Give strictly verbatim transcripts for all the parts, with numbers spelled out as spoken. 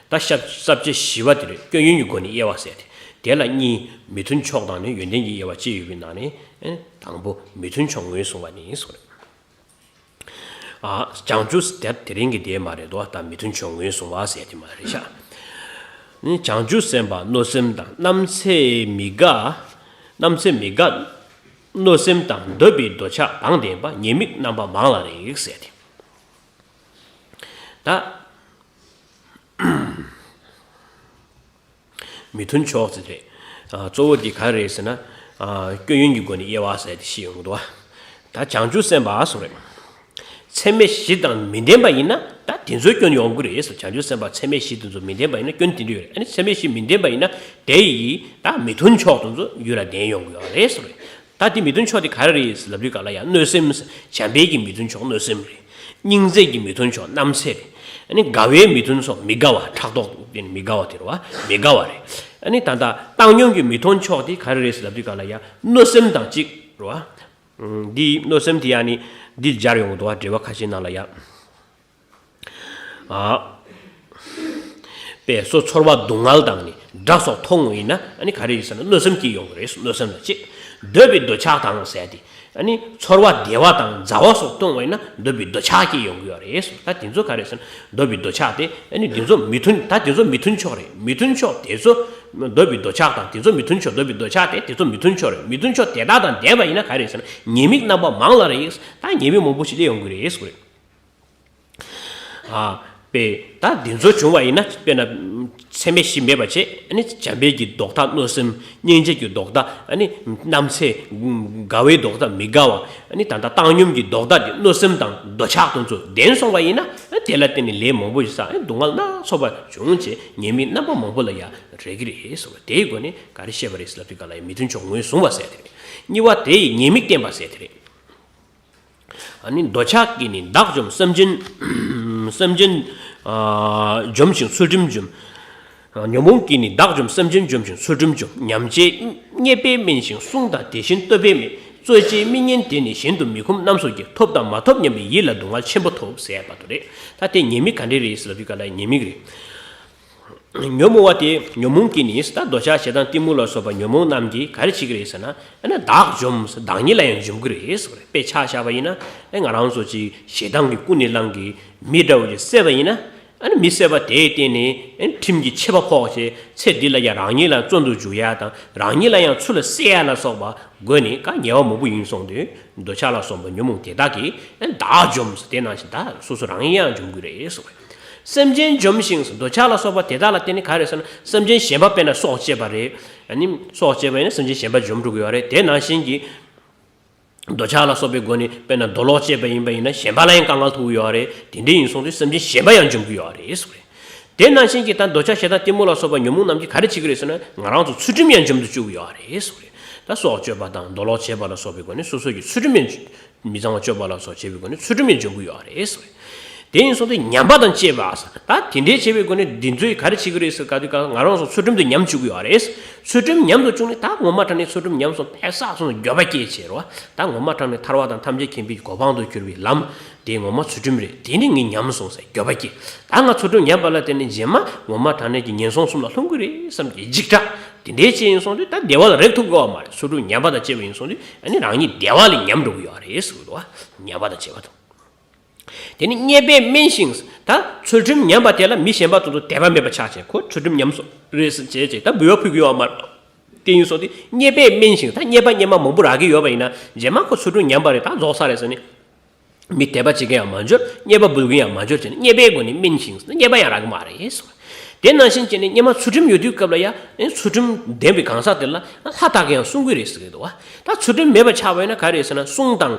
ད་ཤབ་ས་བཅད་བཞི་པ་དེ་རེད། སྐྱོན་ཡོན་གྱི་སྒོ་ནས་དབྱེ་བ་ཟེར་ཏེ། དེ་ལ་གཉིས། མི་མཐུན་ཕྱོགས་དང་ནི་ཡོན་ཏན་གྱི་དབྱེ་བ་བཅས་ཡོད་པའི་ནང་ནས། ཨེ། དང་པོ་མི་མཐུན་ཕྱོགས་ངོས་བཟུང་བ་ནི་སོ་རེད། ཨ། བྱང་ཆུབ་དེ་དེ་རིང་གི་དེ་མ་རེད་དོ། ད་མི་མཐུན་ཕྱོགས་ངོས་བཟུང་བ་ཟེར་དེ་མ་རེད་ཤག་ནི་བྱང་ཆུབ་སེམས་དཔའ་གནོད་སེམས་དང་རྣམ་འཚེ་མི་དགའ། རྣམ་འཚེ་མི་དགའ། གནོད་སེམས་དང་འདོད་པའི་འདོད་ཆགས་དང་ལྡན་པ་ཉེས་དམིགས་རྣམ་པ་མང་ལ་རིགས་ཟེར་ཏེ། ད། མི་མཐུན་ཕྱོགས་ཟེར་རེད། ཨ། གཙོ་བོ་འདི་ག་རེ་རེད་ཟེར་ན། ཨ། སྐྱོན་ཡོན་གྱི་སྒོ་ནས་དབྱེ་བ་ཟེར་ཏེ་ཤེས་ཡོང་གི་འདུག་བ། ད་བྱང་ཆུབ་སེམས་དཔའ་སོགས་རེད། ཚད་མེད་བཞི་དང་མི་ལྡན་པ་ཡིན་ན་ད་དེ་ཚོའི་སྐྱོན་ཡོང་གི་རེད་ཟེར། བྱང་ཆུབ་སེམས་དཔའ་ཚད་མེད་བཞི་དེ་ཚོ་མི་ལྡན་པ་ཡིན་ན་སྐྱོན་དེ་འདྲ་ཡོད་རེད། ཨ་ནི་ཚད་མེད་བཞི་མི་ལྡན་པ་ཡིན་ན་དེ་ཡི་ད་མི་མཐུན་ཕྱོགས་དེ་ཚོ་ཡུལ་ལ་ལྡན་ཡོང་གི་ཡོད་རེད་ཟེར་རེད། ད་དེ་མི་མཐུན་ཕྱོགས་དེ་ག་རེ་རེད་ལབ་དུས་ག་ལ་ཡང་གནོད་སེམས། བྱམས་པའི་གི་མི་མཐུན་ཕྱོགས་གནོད་སེམས་རེད། སྙིང་བརྩེ་གི་མི་མཐུན་ཕྱོགས་རྣམ་འཚེ་རེད། ཨ་ནི་དགའ་བའི་མི་མཐུན་ཕྱོགས་མི་དགའ་བ། ཕྲག་དོག་དེ་ནི་མི་དགའ་བ་དེ་རེད་བ། མི་དགའ་བ་རེད། ཨ་ནི་ད་ལྟ་བཏང་སྙོམས་ཀྱི་མི་མཐུན་ཕྱོགས་དེ་ག་རེ་རེད་ལབ་དུས་ག་ལ་ཡང་གནོད་སེམས་དང་གཅིག་རེད་བ། འདི་གནོད་སེམས་དེ་ཡང་ནི་འདི་སྦྱར་ཡོང་གི་འདུག་བ། འགྲེལ་པ་ཁ་ཤས་ནང་ལ་ཡང་། ཨ། པས་སོ་ཚོར་བ་སྡུག་བསྔལ་དང་ནི་དགྲ་སོགས་མཐོང་བ་ཡིན་ན། ཨ་ནི་ག་རེ་ཡིན་ཟེར་ན་གནོད་སེམས་སྐྱེ་ཡོང་གི་རེད། གནོད་སེམས་ལ་གཅིག་འདོད་པའི་འདོད་ཆགས་དང་ཟེར་ཏེ། ཨ་ནི་ཚོར་བ་བདེ་བ་དང་མཛའ་བ་སོགས་མཐོང་བ་ཡིན་ན་འདོད་པའི་འདོད་ཆགས་སྐྱེ་ཡོང་གི་ཡོད་རེད། ད་དེ་ཚོ་ག་རེ་ཟེར་ན་འདོད་པའི་འདོད་ཆགས་དེ། ཨ་ནི་དེ་ཚོ་མི་མཐུན། ད་དེ་ཚོ་མི་མཐུན་ཕྱོགས་རེད། མི་མཐུན་ཕྱོགས་དེ་ཚོ་འདོད་པའི་འདོད་ཆགས་དང་དེ་ཚོ་མི་མཐུན་ཕྱོགས། འདོད་པའི་འདོད་ཆགས་དེ་དེ་ཚོ་མི་མཐུན་ཕྱོགས་རེད། མི་མཐུན་ཕྱོགས་དེ་དག་དང་ལྡན་པ་ཡིན་ན་ག་རེ་ཟེར་ན་ཉེས་དམིགས་རྣམ་པ་མང་ལ་རེད། ད་ཉེས་དམིགས་མང་པོ་ཞིག་སླེབས་ཡོང་གི་རེད་ཟེར་གི་རེད། ཨ། པས་ད་འདི་ཚོ་བྱུང་བ་ཡིན་ན། དཔེར་ན་ཚད་མེད་བཞི་མེད་པ་བྱས། ཨ་ནི་བྱམས་པའི་གི་ལྡོག་མཐའ་གནོད་སེམས། སྙིང་རྗེ་གི་ལྡོག་མཐའ། ཨ་ནི་རྣམ་འཚེ། དགའ་བའི་ལྡོག་མཐའ་མི་དགའ་བ། ཨ་ནི་ད་ལྟ་བཏང་སྙོམས་ཀྱི་ལྡོག་མཐའ་དེ་གནོད་སེམས་དང་འདོད་ཆགས་དེ་ཚོ་ལྡན་སོང་བ་ཡིན་ན། ཨ། དེ་ལ་བརྟེན་ནས་ལས་མང་པོ་ཞིག་བསགས། ཨ། སྡུག་བསྔལ་སྣ་ཚོགས་པ་བྱུང་བྱས་ཉེས་དམིགས་རྣམ་པ་མང་པོ་ལ་ཡང་རེག་གི་རེད་ཟེར་བ། དེའི་སྒོ་ནས་ག་རེ་བཤད་པ་རེད་ཟེར་ལབ་དུས་ག་ལ་ཡང་མི་མཐུན་ཕྱོགས་ངོས་བཟུང་བ་ཟེར་དེ་རེད། གཉིས་པ་དེ་ཡི་ཉེས་དམིགས་བསྟན་པ་ཟེར་དེ་རེད། ཨ་ནི་འདོད་ཆགས་ཀྱིས་ནི་བདག་འཇོམས་སེམས་ཅན། སེམས་ཅན། ཨ། འཇོམས་ཤིང་ཚུལ་ཁྲིམས་འཇོམས། ཉོན་མོངས་ཀྱིས་ནི་བདག་འཇོམས་སེམས་ཅན་འཇོམས་ཤིང་ཚུལ་ཁྲིམས་འཇོམས། ཉམས་བྱེད་རྙེད་པས་སྨིན་ཞིང་བསྲུང་དང་དེ་བཞིན་བསྟོད་པས་སྨིན། རྩོད་བྱེད་དམིགས་ངན་དེས་ནི་གཞན་དུ་མི་ཁོམ་རྣམས་སོ་སྐྱེ། ཐོབ་དང་མ་ཐོབ་མཉམ་པའི་ཡིད་ལ་སྡུག་བསྔལ་ཆེན་པོ་ཐོབ་ཟེར་བ་དེ་རེད། ད་དེ་ཉེས་དམིགས་ག་འདྲས་རེད་ཟེར་ལབ་དུས་ག་ལ་ཉེས་དམིགས་རེད། ཉོན་མོངས་པ་དེ། ཉོན་མོངས་ཀྱིས་ནི། ད་འདོད་ཆགས་ཞེ་སྡང་གཏི་མུག་ལ་སོགས་པ་ཉོན་མོངས་རྣམས་ཀྱིས་ག་རེ་བྱེད་ཀྱི་རེད་ཟེར་ན། ཨ་ནི་བདག་འཇོམས། བདག་ཉིད་ལ་ཡང་འཇོམས་ཀྱི་རེད་ཟེར་བ་རེད། དཔེ་ཆ་བཞག་པ་ཡིན་ན། ཨ། ང་རང་ཚོ་ཅིག་ཞེ་སྡང་གིས་ཀུན་ནས་བསླངས་ཀྱི་མི་འདྲ་བོ་ཅིག་བསད་པ་ཡིན་ན། ཨ་ནི་མི་བསད་པ་དེའི་སྟེང་ནས། ཨ། ཁྲིམས་ཀྱི་ཆད་པ་ཕོག་བྱས། ཚེ་འདི་ལ་ཡང་རང་ཉིད་ལ་བཙོན་དུ་འཇུག་ཡ་དང་། རང་ཉིད་ལ་ཡང་ཚུར་ལ་བསད་ཡ་ལ་སོགས་པ་སྒོ་ནས་ག་ཉེས་པ་མང་པོ་ཡིན་སོང་དུས། འདོད་ཆགས་ལ་སོགས་པ་ཉོན་མོངས་དེ་དག་གིས། ཨ། བདག་འཇོམས། དེ་ནང་བཞིན་ད་སོ་སོ་རང་ཉིད་ཡང་འཇོམས་ཀྱི་རེད་ཟེར་བ་རེད། སེམས་ཅན་འཇོམས་ཤིང་། འདོད་ཆགས་ལ་སོགས་པ་དེ་དག་ལ་བརྟེན་ནས་ག་རེ་ཟེར་ན། སེམས་ཅན་གཞན་པ་དཔེར་ན་སྲོག་བཅད་པ་རེད། ཨ་ནི་སྲོག་བཅད་པ་ཡིན་ན་སེམས་ཅན་གཞན་པ་འཇོམས་འགྲོ་གི་ཡོད་རེད། དེ་ནང་བཞིན་གྱི་འདོད་ཆགས་ལ་སོགས་པའི་སྒོ་ནས་དཔེར་ན་རྡོ་སློག་བཅད་པ་ཡིན་པ་ཡིན་ན་གཞན་པ་ལ་ཡང་དཀའ་ངལ་ཐུག་གི་ཡོད་རེད། དེ་འདྲ་ཡིན་སོང་དུས་སེམས་ཅན་གཞན་པ་ཡང་འཇོམས་ཀྱི་ཡོད་རེད་ཟེར་བ་རེད། དེ་ནང་བཞིན་གྱི་ད་འདོད་ཆགས་ཞེ་སྡང་གཏི་མུག་ལ་སོགས་པ་ཉོན་མོངས་རྣམས་ཀྱིས་ག་རེ་བྱེད་ཀྱི་རེད་ཟེར་ན། ང་རང་ཚོ་ཚུལ་ཁྲིམས་ཡང་འཇོམས་དུ་བཅུག་གི་ཡོད་རེད་ཟེར་བ་རེད། ད་སྲོག་གཅོད་པ་དང་རྡོ་སློག་བཅད་པ་ལ་སོགས་པའི་སྒོ་ནས་སོ་སོ་ཡི་ཚུལ་ཁྲིམས་ཡང་། མི་གཙང་བ་སྤྱོད་པ་ལ་སོགས་བྱེད་པའི་སྒོ་ནས་ཚུལ་ཁྲིམས་ཡང་འཇོམས་ཀྱི་ཡོད་རེད་ཟེར་བ་རེད། དེ་ཡིན་སོང་དུས་ཉམས་པ་དང་བཅས་པ་ཟེར། ད་དེ་འདྲའི་བྱེད་པའི་སྒོ་ནས་འདི་ཚོས་ག་རེ་བྱེད་ཀྱི་རེད་ཟེར་ག་དུས་ག་ང་རང་ཚོ་ཚུལ་ཁྲིམས་དེ་ཉམས་བཅུག་གི་ཡོད་རེད། ཚུལ་ཁྲིམས་ཉམས་སུ་བཅུག་ནས་ད་ངོ་མ་དྲང་གནས་ཚུལ་ཁྲིམས་ཉམས་སོང་དཔེ་བསགས་སོང་འགྱོད་པ་སྐྱེས་བྱས་རོ། ད་ངོ་མ་དྲང་གནས་ཐར་པ་དང་ཐམས་ཅད་མཁྱེན་པའི་གོ་འཕང་དུ་གྱུར་པའི་ལམ་དེ་ངོ་མ་ཚུལ་ཁྲིམས་རེད། དེ་ནི་ངས་ཉམས་སོང་ཟེར་འགྱོད་པ་སྐྱེས། ད་ང་ཚུལ་ཁྲིམས་ཉམས་པ་ལ་བརྟེན་ནས་རྗེས་མ་ངོ་མ་དྲང་གནས་ཀྱི་ངན་སོང་གསུམ་ལ་ལྷུང་གི་རེད་བསམ་གྱི་འཇིགས་སྐྲག་དེ་འདྲའི་ཅིག་ཡིན་སོང་དུས་ད་བདེ་བ་ལ་རེག་ཐུབ་དགོས་བ་མ་རེད། ཚུལ་ཁྲིམས་ཉམས་པ་དང་བཅས་པ་ཡིན་སོང་དུས་ཨ་ནི་རང་ཉིད་བདེ་བ་ལ་ཉམས་འགྲོ་གི་ཡོད་རེད་ཟེར་གི་འདུག་བ། ཉམས་པ་དང་བཅས་པ་དང་། དེ་ནི་རྙེད་པས་སྨིན་ཞིང་། ད་ཚུལ་ཁྲིམས་ཉམས་པ་དེ་ལ་མི་གཞན་པ་དེ་ཚོ་དད་པ་མེད་པ་ཆགས་བྱས། ཁོ་ཚུལ་ཁྲིམས་ཉམས་སོང་རེད་ཟེར་བྱས་བྱས་ད་འབུལ་བ་ཕུལ་གི་ཡོད་མ་རེད། དེ་ཡིན་སོང་དུས་རྙེད་པས་སྨིན་ཞིང་། ད་རྙེད་པ་སྙེ་མ་མང་པོ་རག་གི་ཡོད་པ་ཡིན་ན་རྗེས་མ་ཁོ་ཚུལ་ཁྲིམས་ཉམས་པ་རེད། ད་རྫོགས་ས་རེད་ཟེར་ནས། མི་དད་པ་བྱེད་མཁན་ཡང་མ་འབྱོར། རྙེད་པ་འབུལ་མཁན་ཡང་མ་འབྱོར་བྱས་ནས་རྙེད་པའི་སྒོ་ནས་སྨིན་ཞིང་། རྙེད་པ་ཡང་རག་གི་མ་རེད་ཟེར། དེ་ནང་བཞིན་བྱས་ནས་སྔོན་མ་ཚུལ་ཁྲིམས་ཡོད་དུས་སྐབས་ལ་ཡང་ཚུལ་ཁྲིམས་ལྡན་པའི་གང་ཟག་དེ་ལ་ལྷ་དག་གིས་ཡང་བསྲུང་གི་རེད་ཟེར་གི་འདུག་བ། ད་ཚུལ་ཁྲིམས་མེད་པ་ཆགས་པ་ཡིན་ན་ག་རེ་ཟེར་ན། བསྲུང་དང་།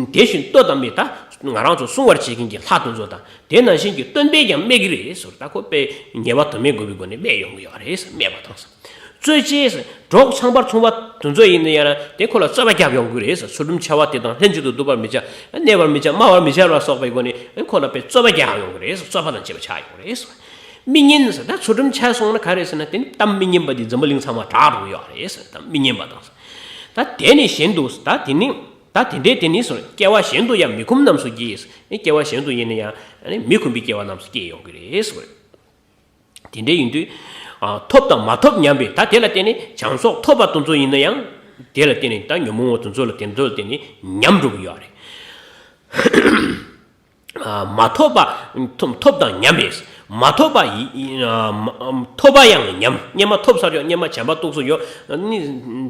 དེ་བཞིན་བསྟོད་དང་མི་ད། ང་རང་ཚོ་བསྲུང་བར་བྱེད་མཁན་གྱི་ལྷ་དེ་ཚོ་དང་དེ་ནང་བཞིན་གྱི་བསྟོད་པས་ཀྱང་སྨད་ཀྱི་རེད་ཟེར། ད་ཁོ་དཔེ་ཉེས་པ་དོན་མེད་བཀོད་པའི་སྒོ་ནས་སྨད་ཡོང་གི་ཡོད་རེད་ཟེར། སྨད་པ་དང་ཟེར། རྩོད་བྱེད་ཟེར། གྲོགས་ཚངས་པར་མཚུངས་པ་དེ་ཚོ་ཡིན་ན་ཡང་ན་དེ་ཁོ་ལ་རྩོད་པ་རྒྱག་ཡོང་གི་རེད་ཟེར། ཚུལ་ཁྲིམས་འཆལ་བ་དེ་དང་ལྷན་ཅིག་ཏུ་འདུག་པར་མི་བྱ། གནས་པར་མི་བྱ། སྨྲ་བར་མི་བྱ་ལ་སོགས་པའི་སྒོ་ནས་ཁོ་ལ་དཔེ་རྩོད་པ་རྒྱག་ཡོང་གི་རེད་ཟེར། རྩོད་པ་དང་བཅས་པ་ཆགས་ཡོང་གི་རེད་ཟེར། མི་སྙན་ཟེར། ད་ཚུལ་ཁྲིམས་འཆལ་སོང་ན་ག་རེ་ཟེར་ན་དེ་ནི་གཏམ་མི་སྙན་པ་འདི་འཛམ་བུ་གླིང་ཚང་མ་གྲགས་འགྲོ་གི་ཡོད་རེད་ཟེར། གཏམ་མི་སྙན་པ་དང་ཟེར། ད་དེ་ནི་གཞན་དུ་ཟེར། ད་དེ་ནི། ད་དེ་འདྲའི་དེ་ནི་ཟེར། སྐྱེ་བ་གཞན་དུ་ཡང་མི་ཁོམ་རྣམས་སུ་སྐྱེས་ཟེར། ནི་སྐྱེ་བ་གཞན་དུ་ཡིན་ན་ཡང་ནི་མི་ཁོམ་པའི་སྐྱེ་བ་རྣམས་སུ་སྐྱེ་ཡོང་གི་རེད་ཟེར། དེ་འདྲ་ཡིན་དུས། ཨ། ཐོབ་དང་མ་ཐོབ་ཉམས་པས། ད་དེ་ལ་བརྟེན་ནས་བྱང་སོགས་ཐོབ་པ་དེ་ཚོ་ཡིན་ན་ཡང་། དེ་ལ་བརྟེན་ནས་ད་ཉོན་མོངས་པ་དེ་ཚོ་ལ་དེ་ཚོ་ལ་བརྟེན་ནས་ཉམས་འགྲོ་གི་ཡོད་རེད། ཨ། མ་ཐོབ་པ་ཐོབ་ཐོབ་དང་ཉམས་པས། མ་ཐོབ་པ་ཡི་ཡི་ཨ། མ་ཐོབ་པ་ཡང་ཉམས། སྔོན་མ་ཐོབ་ཚར་ཡོད། སྔོན་མ་བྱམས་པ་ཏོག་ཙམ་ཡོད། ནི་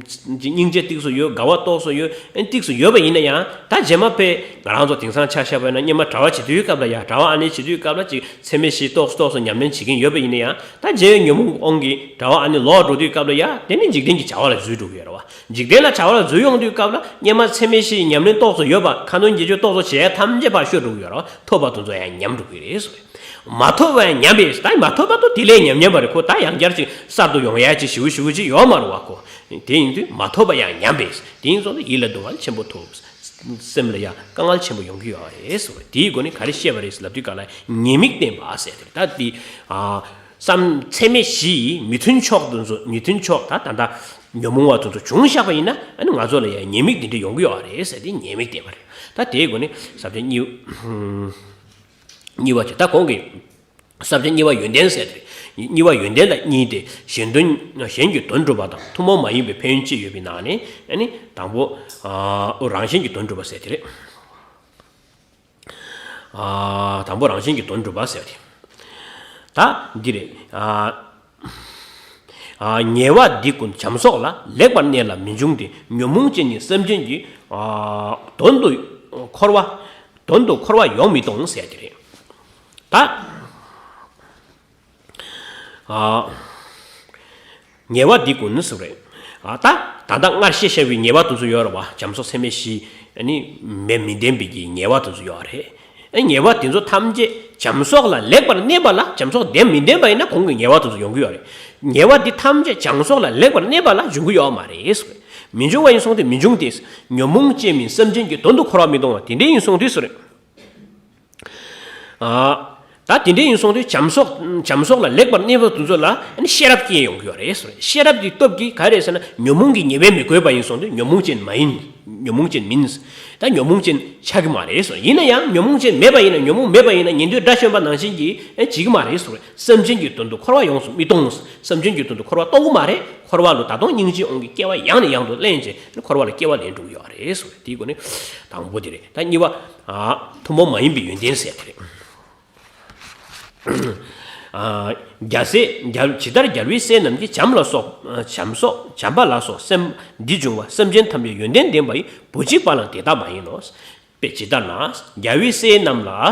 སྙིང་རྗེ་ཏོག་ཙམ་ཡོད། དགའ་བ་ཏོག་ཙམ་ཡོད། ཨ། ཏོག་ཙམ་ཡོད་པ་ཡིན་ན་ཡང་། ད་རྗེས་མ་ཕར་ང་རང་ཚོ་དེང་སང་ཆ་བཞག་པ་ཡིན་ན། སྔོན་མ་གྲྭ་པ་བྱེད་དུས་སྐབས་ལ་ཡ། གྲྭ་པ་ཨ་ནེ་བྱེད་དུས་སྐབས་ལ་ཅིག་ཚད་མེད་བཞི་ཏོག་ཙམ་ཏོག་ཙམ་ཉམས་ལེན་བྱེད་ཀྱིན་ཡོད་པ་ཡིན་ན་ཡང་། ད་རྗེས་ཉོན་མོངས་དབང་གིས་གྲྭ་པ་ཨ་ནེ་ལོག་འགྲོ་དུས་སྐབས་ལ་ཡ། དེ་ནི་འཇིག་རྟེན་གྱི་བྱ་བ་ལ་འཛུལ་འགྲོ་གི་ཡོད་རེད་བ། འཇིག་རྟེན་ལ་བྱ་བ་ལ་འཛུལ་ཡོང་དུས་སྐབས་ལ། སྔོན་མ་ཚད་མེད་བཞིའི་ཉམས་ལེན་ཏོག་ཙམ་ཡོད་པ། ཁ་འདོན་དགེ་སྦྱོར་ཏོག་ཙམ་བྱས་ཐམས་ཅད་ཕར་ཤོར་འགྲོ་གི་ཡོད་རེད། ཐོབ་པ་དེ་ཚོ་ཡང་ཉམས་འགྲོ་གི་རེད་ཟེར། མ་ཐོབ་པ་ཡང་ཉམས་པས། ད་མ་ཐོབ་པ་དེ་དེ་ལས་ཉམས་ཉམས་པ་རེད། ཁོ་ད་ཡང་བསྐྱར་ཅིག་གསར་དུ་ཡོང་ཡ་ཅིག་ཞེ་པོ་ཞེ་པོ་ཅིག་ཡོད་མ་རེད་བ་ཁོ། དེ་ཡིན་དུས་མ་ཐོབ་པ་ཡང་ཉམས་པས། དེ་ཡིན་སོང་ཙང་ཡིད་ལ་སྡུག་བསྔལ་ཆེན་པོ་ཐོབ། སེམས་ལ་ཡང་དཀའ་ངལ་ཆེན་པོ་ཡོང་གི་ཡོད་རེད་ཟེར་བ། དེའི་སྒོ་ནས་ག་རེ་བཤད་པ་རེད་ཟེར་ལབ་དུས་སྐབས་ལ། ཉེས་དམིགས་བསྟན་པ་ཟེར་དེ་རེད། ད་དེ། ཨ། བསམ། ཚད་མེད་བཞི་ཡི་མི་མཐུན་ཕྱོགས་དེ་ཚོ། མི་མཐུན་ཕྱོགས་ད་ད་ལྟ་ཉོན་མོངས་པ་དེ་ཚོ་བྱུང་བཞག་པ་ཡིན་ན། ཨ་ནི་ང་ཚོ་ལ་ཡང་ཉེས་དམིགས་འདི་འདྲ་ཡོང་གི་ཡོད་རེད་ཟེར་ཏེ་ཉེས་དམིགས་བསྟན་པ་རེད། ད་དེའི་སྒོ་ནས་ས་བཅད་གཉིས། གཉིས་པ་བྱས། ད་གོང་གི་ས་བཅད་གཉིས་པ་ཡོན་ཏན་ཟེར་ཏེ། གཉིས་པ་ཡོན་ཏན་ལ་གཉིས་ཏེ། གཞན་དོན། གཞན་གྱི་དོན་སྒྲུབ་པ་དང་ཐུན་མོང་མ་ཡིན་པའི་ཕན་ཡོན་བཅས་ཡོད་པའི་ནང་ནས། ཨ་ནི་དང་པོ། ཨ། རང་གཞན་གྱི་དོན་སྒྲུབ་པ་ཟེར་དེ་རེད། ཨ། དང་པོ་རང་གཞན་གྱི་དོན་སྒྲུབ་པ་ཟེར་ཏེ། ད་འདི་རེད། ཨ། ཨ། ཉེས་པ་འདི་ཀུན་བྱམས་སོགས་ལ། ལེགས་པར་གནས་ལ་མི་འབྱུང་སྟེ། ཉོན་མོངས་ཅན་ནི་སེམས་ཅན་གྱི། ཨ། དོན་དུ་འཁོར་བ། དོན་དུ་འཁོར་བ་ཡོང་མི་གཏོང་ཟེར་ཏེ་རེད། ད། ཨ། ཉེས་པ་འདི་ཀུན་ཟེར་རེད། ཨ། ད་ད་ལྟ་སྔར་བཤད་བཤད་པའི་ཉེས་པ་དེ་ཚོ་ཡོད་རེད་བ། བྱམས་སོགས་ཚད་མེད་བཞི། ཨ་ནི་མེད་མི་ལྡན་པའི་གི་ཉེས་པ་དེ་ཚོ་ཡོད་རེད། ཨ། ཉེས་པ་དེ་ཚོ་ཐམས་ཅད་བྱམས་སོགས་ལ་ལེགས་པར་གནས་པ་ལ། བྱམས་སོགས་ལྡན་མི་ལྡན་པ་ཡིན་ན་གོང་གི་ཉེས་པ་དེ་ཚོ་ཡོང་གི་ཡོད་རེད། ཉེས་པ་འདི་ཐམས་ཅད་བྱམས་སོགས་ལ་ལེགས་པར་གནས་པ་ལ་འབྱུང་གི་ཡོད་མ་རེད་ཟེར། མི་འབྱུང་བ་ཡིན་སོང་སྟེ་མི་འབྱུང་སྟེ། ཉོན་མོངས་ཅན་མིན་སེམས་ཅན་གྱི། དོན་དུ་འཁོར་བ་མི་གཏོང་བ། དེ་འདྲ་ཡིན་སོང་སྟེ་ཟེར་རེད། ཨ། ད་དེ་འདྲ་ཡིན་སོང་དུས་བྱམས་སོགས། བྱམས་སོགས་ལ་ལེགས་པར་གནས་པ་དེ་ཚོ་ལ་ཤེས་རབ་སྐྱེ་ཡོང་གི་ཡོད་རེད་ཟེར། ཤེས་རབ་ཀྱི་སྟོབས་ཀྱིས་ག་རེ་ཟེར་ན། ཉོན་མོངས་ཀྱི་ཉེས་པས་མི་གོས་པ་ཡིན་སོང་དུས་ཉོན་མོངས་ཅན་མ་ཡིན། ཉོན་མོངས་ཅན་མིན། ད་ཉོན་མོངས་ཅན་ཆགས་ཀྱི་མ་རེད་ཟེར། ཡིན་ན་ཡང་ཉོན་མོངས་ཅན་མེད་པ་ཡིན་ན། ཉོན་མོངས་མེད་པ་ཡིན་ན་ཉན་ཐོས་དགྲ་བཅོམ་པ་ནང་བཞིན་གྱིས་བྱེད་ཀྱི་མ་རེད་ཟེར། སེམས་ཅན་གྱི་དོན་དུ་འཁོར་བ་ཡོངས་སུ་མི་གཏོང་། སེམས་ཅན་གྱི་དོན་དུ་འཁོར་བ་གཏོང་གི་མ་རེད། འཁོར་བ་ལ་ད་དུང་སྙིང་རྗེའི་དབང་གིས་སྐྱེ་བ་ཡང་ནས་ཡང་དུ་ལེན་བྱས་འཁོར་བ་ལ་སྐྱེ་བ་ལེན་འགྲོ་གི་ཡོད་རེད་ཟེར། དེའི་སྒོ་ནས་དང་པོ་དེ་རེད། ད་གཉིས་པ། ཨ། ཐུན་མོང་མ་ཡིན་པའི་ཡོན་ཏན་ཟེར་དེ་རེད། ཨ། རྒྱལ་སྲས་རྒྱལ། ཇི་ལྟར་རྒྱལ་བའི་སྲས་རྣམས་ཀྱིས། བྱམས་ལ་སོགས། བྱམས་སོགས། བྱམས་པ་ལ་སོགས་སེམས་འདི་འབྱུང་བ། སེམས་ཅན་ཐམས་ཅད་ཡོན་ཏན་ལྡན་པ་ཡི། བུ་གཅིག་པ་ལའང་དེ་ལྟ་མ་ཡིན་ནོ། དཔེ་ཇི་ལྟར་ན། རྒྱལ་བའི་སྲས་རྣམས་ལ།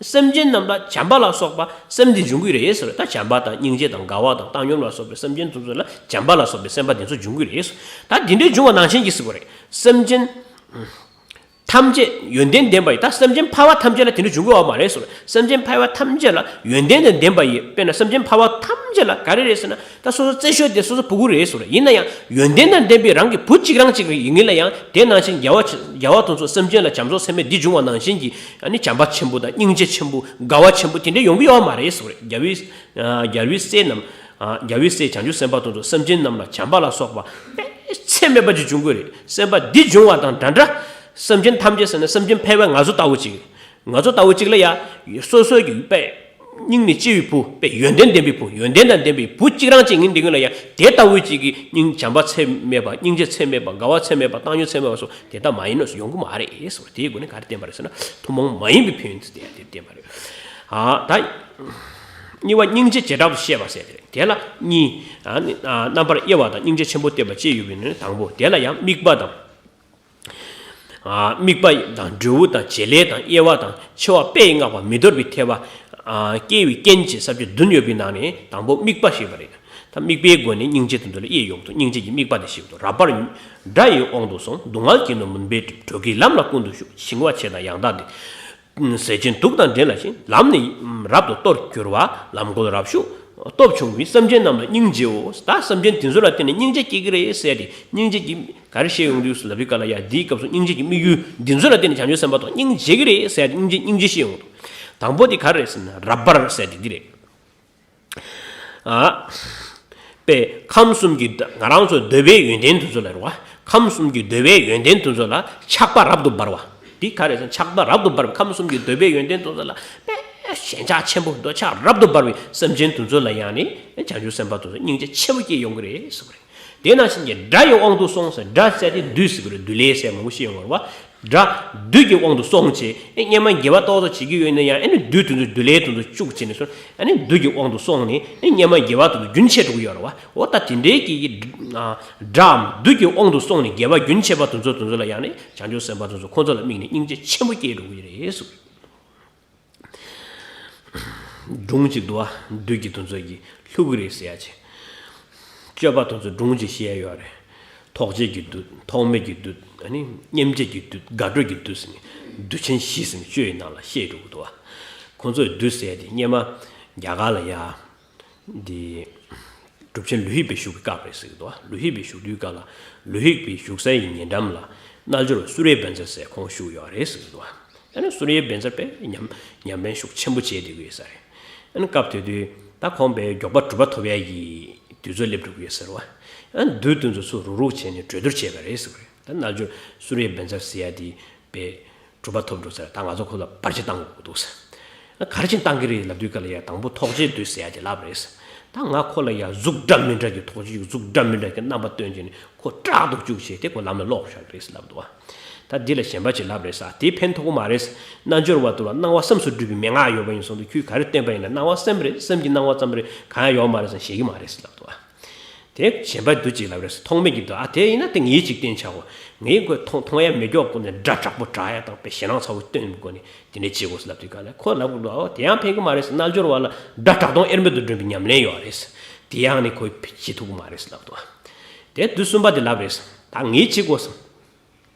སེམས་ཅན་རྣམས་ལ་བྱམས་པ་ལ་སོགས་པ་སེམས་འདི་འབྱུང་གི་རེད་ཟེར། ད་བྱམས་པ་དང་སྙིང་རྗེ་དང་དགའ་བ་དང་བཏང་སྙོམས་ལ་སོགས་པའི་སེམས་ཅན་དེ་ཚོ་ལ་བྱམས་པ་ལ་སོགས་པའི་སེམས་པ་དེ་ཚོ་འབྱུང་གི་རེད་ཟེར། ད་འདི་འདྲའི་འབྱུང་བ་ནང་བཞིན་གྱིས་ཟེར་བ་རེད། སེམས་ཅན་ཐམས་ཅད་ཡོན་ཏན་ལྡན་པ་ཡི། ད་སེམས་ཅན་ཕལ་བ་ཐམས་ཅད་ལ་དེ་འདྲ་འབྱུང་གི་ཡོད་མ་རེད་ཟེར། སེམས་ཅན་ཕལ་བ་ཐམས་ཅད་ལ་ཡོན་ཏན་དང་ལྡན་པ་ཡི། དཔེར་ན་སེམས་ཅན་ཕལ་བ་ཐམས་ཅད་ལ་ག་རེ་རེད་ཟེར་ན། ད་སོ་སོ་རྩེ་ཤོས་དེ་སོ་སོ་ཕྲུ་གུ་རེད་ཟེར། ཡིན་ན་ཡང་ཡོན་ཏན་དང་ལྡན་པའི་རང་གི་བུ་གཅིག་རང་གཅིག་ཡིན་ལ་ཡང་། དེ་ནང་བཞིན་རྒྱལ་བ། རྒྱལ་བ་དེ་ཚོ་སེམས་ཅན་ལ་བྱམས་སོགས་ཚད་མེད་འདི་འབྱུང་བ་ནང་བཞིན་གྱི། ཨ་ནི་བྱམས་པ་ཆེན་པོ་དང་སྙིང་རྗེ་ཆེན་པོ། དགའ་བ་ཆེན་པོ་དེ་འདྲ་ཡོང་གི་ཡོད་མ་རེད་ཟེར། རྒྱལ་བའི། ཨ། རྒྱལ་བའི་སྲས་རྣམས། ཨ། རྒྱལ་བའི་སྲས་བྱང་ཆུབ་སེམས་དཔའ་དེ་ཚོ་སེམས་ཅན་རྣམས་ལ་བྱམས་པ་ལ་སོགས་པ་དཔེ་ཚད་མེད་པ་ཅིག་འབྱུང་གི་རེད། སེམས་པ་འདི་འབྱུང་བ་དང་འདྲ་འདྲ། སེམས་ཅན་ཐམས་ཅད་ཟེར་ན་སེམས་ཅན་ཕལ་བའི་ང་ཚོ་ལྟ་བུ་ཅིག་ང་ཚོ་ལྟ་བུ་ཅིག་ལ་ཡ། སོ་སོའི་གི་དཔེ། སྙིང་ནས་ལྕི་བའི་བུ། དཔེ་ཡོན་ཏན་ལྡན་པའི་བུ། ཡོན་ཏན་དང་ལྡན་པའི་བུ་གཅིག་རང་གཅིག་ཡིན་དེ་གི་ལ་ཡ། དེ་ལྟ་བུ་ཅིག་གི་སྙིང་། བྱམས་པ་ཚད་མེད་པ། སྙིང་རྗེ་ཚད་མེད་པ། དགའ་བ་ཚད་མེད་པ། བཏང་སྙོམས་ཚད་མེད་པ་སོགས་དེ་ལྟ་མ་ཡིན་ནོ་ཟེར་ཡོང་གི་མ་རེད་ཟེར་བ། དེའི་སྒོ་ནས་ག་རེ་བསྟན་པ་རེད་ཟེར་ན། ཐུན་མོང་མ་ཡིན་པའི་ཕན་ཡོན་དེ་དེ་བསྟན་པ་རེད། ཨ། ད་གཉིས་པ་སྙིང་རྗེ་བྱེ་བྲག་ཏུ་བཤད་པ་ཟེར་དེ་རེད། དེ་ལ་གཉིས། ཨ་ནི། ཨ། རྣམ་པར་དབྱེ་བ་དང་སྙིང་རྗེ་ཆེན་པོ་བསྟན་པ་བཅས་ཡོད་པའི་ནང་ནས་དང་པོ་དེ་ལ་ཡང་དམིགས་པ་དང་། ཨ། དམིགས་པ་དང་འབྲས་བུ་དང་བྱེད་ལས་དང་དབྱེ་བ་དང་། ཆེ་བ་དཔེ་ཡིས་བསྔགས་པ་མི་འདོར་བའི་ཐེག་པ། ཨ། སྐྱེ་བའི་རྐྱེན་བཅས་ས་བཅད་བདུན་ཡོད་པའི་ནང་ནས་དང་པོ་དམིགས་པ་ཞེས་པ་རེད། ད་དམིགས་པའི་སྒོ་ནས་སྙིང་རྗེ་དེ་ཚོ་ལ་དབྱེ་ཡོང་དུས་སྙིང་རྗེ་གི་དམིགས་པ་དེ་ཞིག་ཏུ། རབ་འབར་སྒྲ་ཡི་དབང་དུ་སོང་། སྡུག་བསྔལ་གྱིས་ནི་མུན་པའི་གྲིབ། གྲོལ་གྱིས་ལམ་ལ་ཀུན་ཏུ་ཞུགས། ཞི་བ་ཆེ་དང་ཡང་དག་འདི། ཟས་སྦྱིན་དུག་དང་འདྲེན་ལ་ཞིང་། ལམ་ནི་རབ་ཏུ་སྟོར་གྱུར་པ། ལམ་གོལ་རབ་ཞུགས་སྟོབས་ཆུང་བའི། སེམས་ཅན་རྣམས་ལ་སྙིང་རྗེའོ། ད་སེམས་ཅན་དེ་ཚོ་ལ་བརྟེན་ནས་སྙིང་རྗེ་སྐྱེ་གི་རེད་ཟེར་ཏེ། སྙིང་རྗེ་གི་ག་རེ་བཤད་ཡོང་དུས་སུ་ལབ་པའི་སྐབས་ལ་ཡ། འདིའི་སྐབས་སུ་སྙིང་རྗེ་གི་དམིགས་ཡུལ་འདི་ཚོ་ལ་བརྟེན་ནས་བྱང་ཆུབ་སེམས་དཔའ་དང་སྙིང་རྗེ་གི་རེད་ཟེར་ཏེ་སྙིང་རྗེ་སྙིང་རྗེ་བཤད་ཡོང་དུས། དང་པོ་དེ་ག་རེ་རེད་ཟེར་ན་རབ་འབར་ཟེར་ཏེ་འདི་རེད། ཨ། པས་ཁམས་གསུམ་གྱི། ང་རང་ཚོ་འདོད་པའི་ཡོན་ཏན་དེ་ཚོ་ལ་རེད་བ། ཁམས་གསུམ་གྱི་འདོད་པའི་ཡོན་ཏན་དེ་ཚོ་ལ་ཆགས་པ་རབ་ཏུ་འབར་བ། འདི་ག་རེ་ཟེར་ན་ཆགས་པ་རབ་ཏུ་འབར་བའི་ཁམས་གསུམ་གྱི་འདོད་པའི་ཡོན་ཏན་དེ་ཚོ་ལ་པས་ ཞེན་ཆགས་ཆེན་པོ་འདོད་ཆགས་རབ་ཏུ་འབར་བའི་སེམས་ཅན་དེ་ཚོ་ལ་ཡང་ནི་བྱང་ཆུབ་སེམས་དཔའ་དེ་ཚོ་སྙིང་རྗེ་ཆེན་པོ་སྐྱེ་ཡོང་གི་རེད་ཟེར་བ་རེད། དེ་ནང་བཞིན་གྱི་དགྲ་ཡི་དབང་དུ་སོང་ཟེར། དགྲ་ཟེར་དེ་བདུད་ཟེར་གི་རེད། བདུད་ལས་ཟེར་མང་པོ་ཤེས་ཡོང་བ་རེད་བ། དགྲ་བདུད་ཀྱི་དབང་དུ་སོང་བྱས། ཨེ་སྔོན་མ་དགེ་བ་ཏོག་ཙམ་བྱེད་ཀྱི་ཡོད་ན་ཡང་། ཨེ་ནི་བདུད་དེ་ཚོ་བདུད་ལས་དེ་ཚོ་བཅུག་བྱས་ནས་སོང་། ཨེ་ནི་བདུད་ཀྱི་དབང་དུ་སོང་ནས། ཨེ་སྔོན་མ་དགེ་བ་དེ་ཚོ་རྒྱུན་ཆད་འགྲོ་གི་ཡོད་རེད་བ། འོ་ད་དེ་འདྲའི་གི་ཨ་དགྲའམ་བདུད་ཀྱི་དབང་དུ་སོང་ནས་དགེ་བ་རྒྱུན་ཆད་པ་དེ་ཚོ་དེ་ཚོ་ལ་ཡང་ནི་བྱང་ཆུབ་སེམས་དཔའ་དེ་ཚོ་ཁོ་ཚོ་ལ་དམིགས་ནས་སྙིང་རྗེ་ཆེན་པོ་སྐྱེ་འགྲོ་གི་རེད་ཟེར། སྒྲུང་གཅིག་འདུག་བ། བདུད་ཀྱི་དེ་ཚོ་གིས་བསླུ་གི་རེད་ཟེར་ཡ་ཅིག་སྤྱོད་པ་དེ་ཚོ་སྒྲུང་གཅིག་བཤད་ཡ་ཡོད་རེད། ཐོགས་བཅས་ཀྱི་བདུད། ཐོགས་མེད་ཀྱི་བདུད། ཨ་ནི་སྙེམས་བྱེད་ཀྱི་བདུད། དགའ་སྤྲོ་གྱི་བདུད་ཟེར་ནས་བདུད་ཆེན་བཞི་ཟེར་ནས་སྤྱོད་ཡི་ནང་ལ་བཤད་འགྲོ་གི་འདུག་བ། ཁོ་ཚོས་བདུད་ཟེར་ཡ་དེ་སྔོན་མ་རྒྱ་གར་ལ་ཡ། འདི། གྲུབ་ཆེན་ལུས་ཧིག་པའི་བཞུགས་པའི་སྐབས་རེད་ཟེར་གི་འདུག་བ། ལུས་ཧིག་པའི་བཞུགས་དུས་སྐབས་ལ། ལུས་ཧིག་པའི་བཞུགས་སའི་ཉེ་འགྲམ་ལ། རྣལ་འབྱོར་བ་སུ་རེ་བཛྲ་ཟེར་ཁོང་བཞུགས་ཡོད་རེད་ཟེར་གི་འདུག་བ། ཨ་ནི་སུ་རེ་བཛྲ་དཔེ་ཉམས་ཉམས་ལེན་ཤུགས་ཆེན་པོ་བྱས་བསྡད་ཀྱི་ཡོད་ས་རེད། ཨ་ནི་སྐབས་དེ་དུས་ད་ཁོང་དཔེ་མགྱོགས་པ་གྲུབ་པ་ཐོབ་ཡ་གི་དུས་ཚོད་སླེབས་འགྲོ་གི་ཡོད་ཟེར་བ། ཨ་ནི་བདུད་དེ་ཚོ་ཚུར་རུག་རུག་བྱས་ནས་གྲོས་བསྡུར་བྱས་པ་རེད་ཟེར་གི་རེད། ད་རྣལ་འབྱོར་སུ་རེ་བཛྲ་ཟེར་ཡ་དེ་དཔེ། གྲུབ་པ་ཐོབ་འགྲོ་ཟེར། ད་ང་ཚོ་ཁོ་ལ་བར་ཆད་བཏང་དགོས་འདུག་ཟེར། ག་རེ་བྱས་ནས་བཏང་གི་རེད་ལབ་དུས་སྐབས་ལ་ཡ། དང་པོ་ཐོགས་བཅས་བདུད་ཟེར་ཡ་དེ་ལབ་རེད་ཟེར། ད་ང་ཁོ་ལ་ཡ་གཟུགས་འདྲ་མི་འདྲ་གི། ཐོགས་བཅས་ཀྱི་གཟུགས་འདྲ་མི་འདྲ་གི་རྣམ་པ་སྟོན་བྱས་ནས་ཁོ་སྐྲག་འདུག་བཅུག་བྱས་ཏེ་ཁོ་ལམ་ལ་ལོག་བཞག་གི་རེད་ཟེར་ལབ་འདུག་བ། ད་འདི་ལ་གཞན་པ་ཅིག་ལབ་རེད་ཟེར། དེ་ཕན་ཐོགས་གི་མ་རེད་ཟེར། རྣལ་འབྱོར་བ་དེ་ལ་སྣང་བ་བསམ་སུ་འགྲུབ་པའི་མན་ངག་ཡོད་པ་ཡིན་སོང་དུས། ཁྱོད་ག་རེ་སྟོན་པ་ཡིན་ན། སྣང་བ་སེམས་རེད། སེམས་ཀྱི་སྣང་བ་ཙམ་རེད། གང་ཡང་ཡོད་མ་རེད་ཟེར། ཤེས་ཀྱི་མ་རེད་ཟེར་ལབ་འདུག་བ། དེ་གཞན་པ་བདུད་ཅིག་ལབ་རེད་ཟེར། ཐོགས་མེད་ཀྱི་བདུད། ཨ་དེ་ཡིན་ན་དེ་ངས་ཅིག་བསྟན་བྱའོ། ངས་ཁོ་མཐོང་མཐོང་ཡ་མེད་མགྱོགས་སྒོ་ནས་སྒྲ་དྲག་པོ་བསྒྲགས་ཡ་དང་། དཔེ་ཞེད་སྣང་ཚ་བོ་སྟོན་སྒོ་ནས་དེ་འདྲས་བྱེད་དགོས་ཟེར་ལབ་དུས་སྐབས་ལ། ཁོ་ལབ་དགོས་འདུག། ཨོ་དེ་ཡང་ཕན་གྱི་མ་རེད་ཟེར། རྣལ་འབྱོར་བ་ལ་སྒྲ་གྲགས་སྟོང་དབྱེར་མེད་དུ་སྒྲོན་པའི་ཉམས་ལེན་ཡོད་རེད་ཟེར། དེ་ཡང་ནི་ཁོས་བྱེད་ཐུབ་ཀྱི་མ་རེད་ཟེར་ལབ་འདུག། དེ་བདུད་གསུམ་པ་དེ་ལབ་རེད་ཟེར། ད་ངས་བྱེད་དགོས་ཟེར།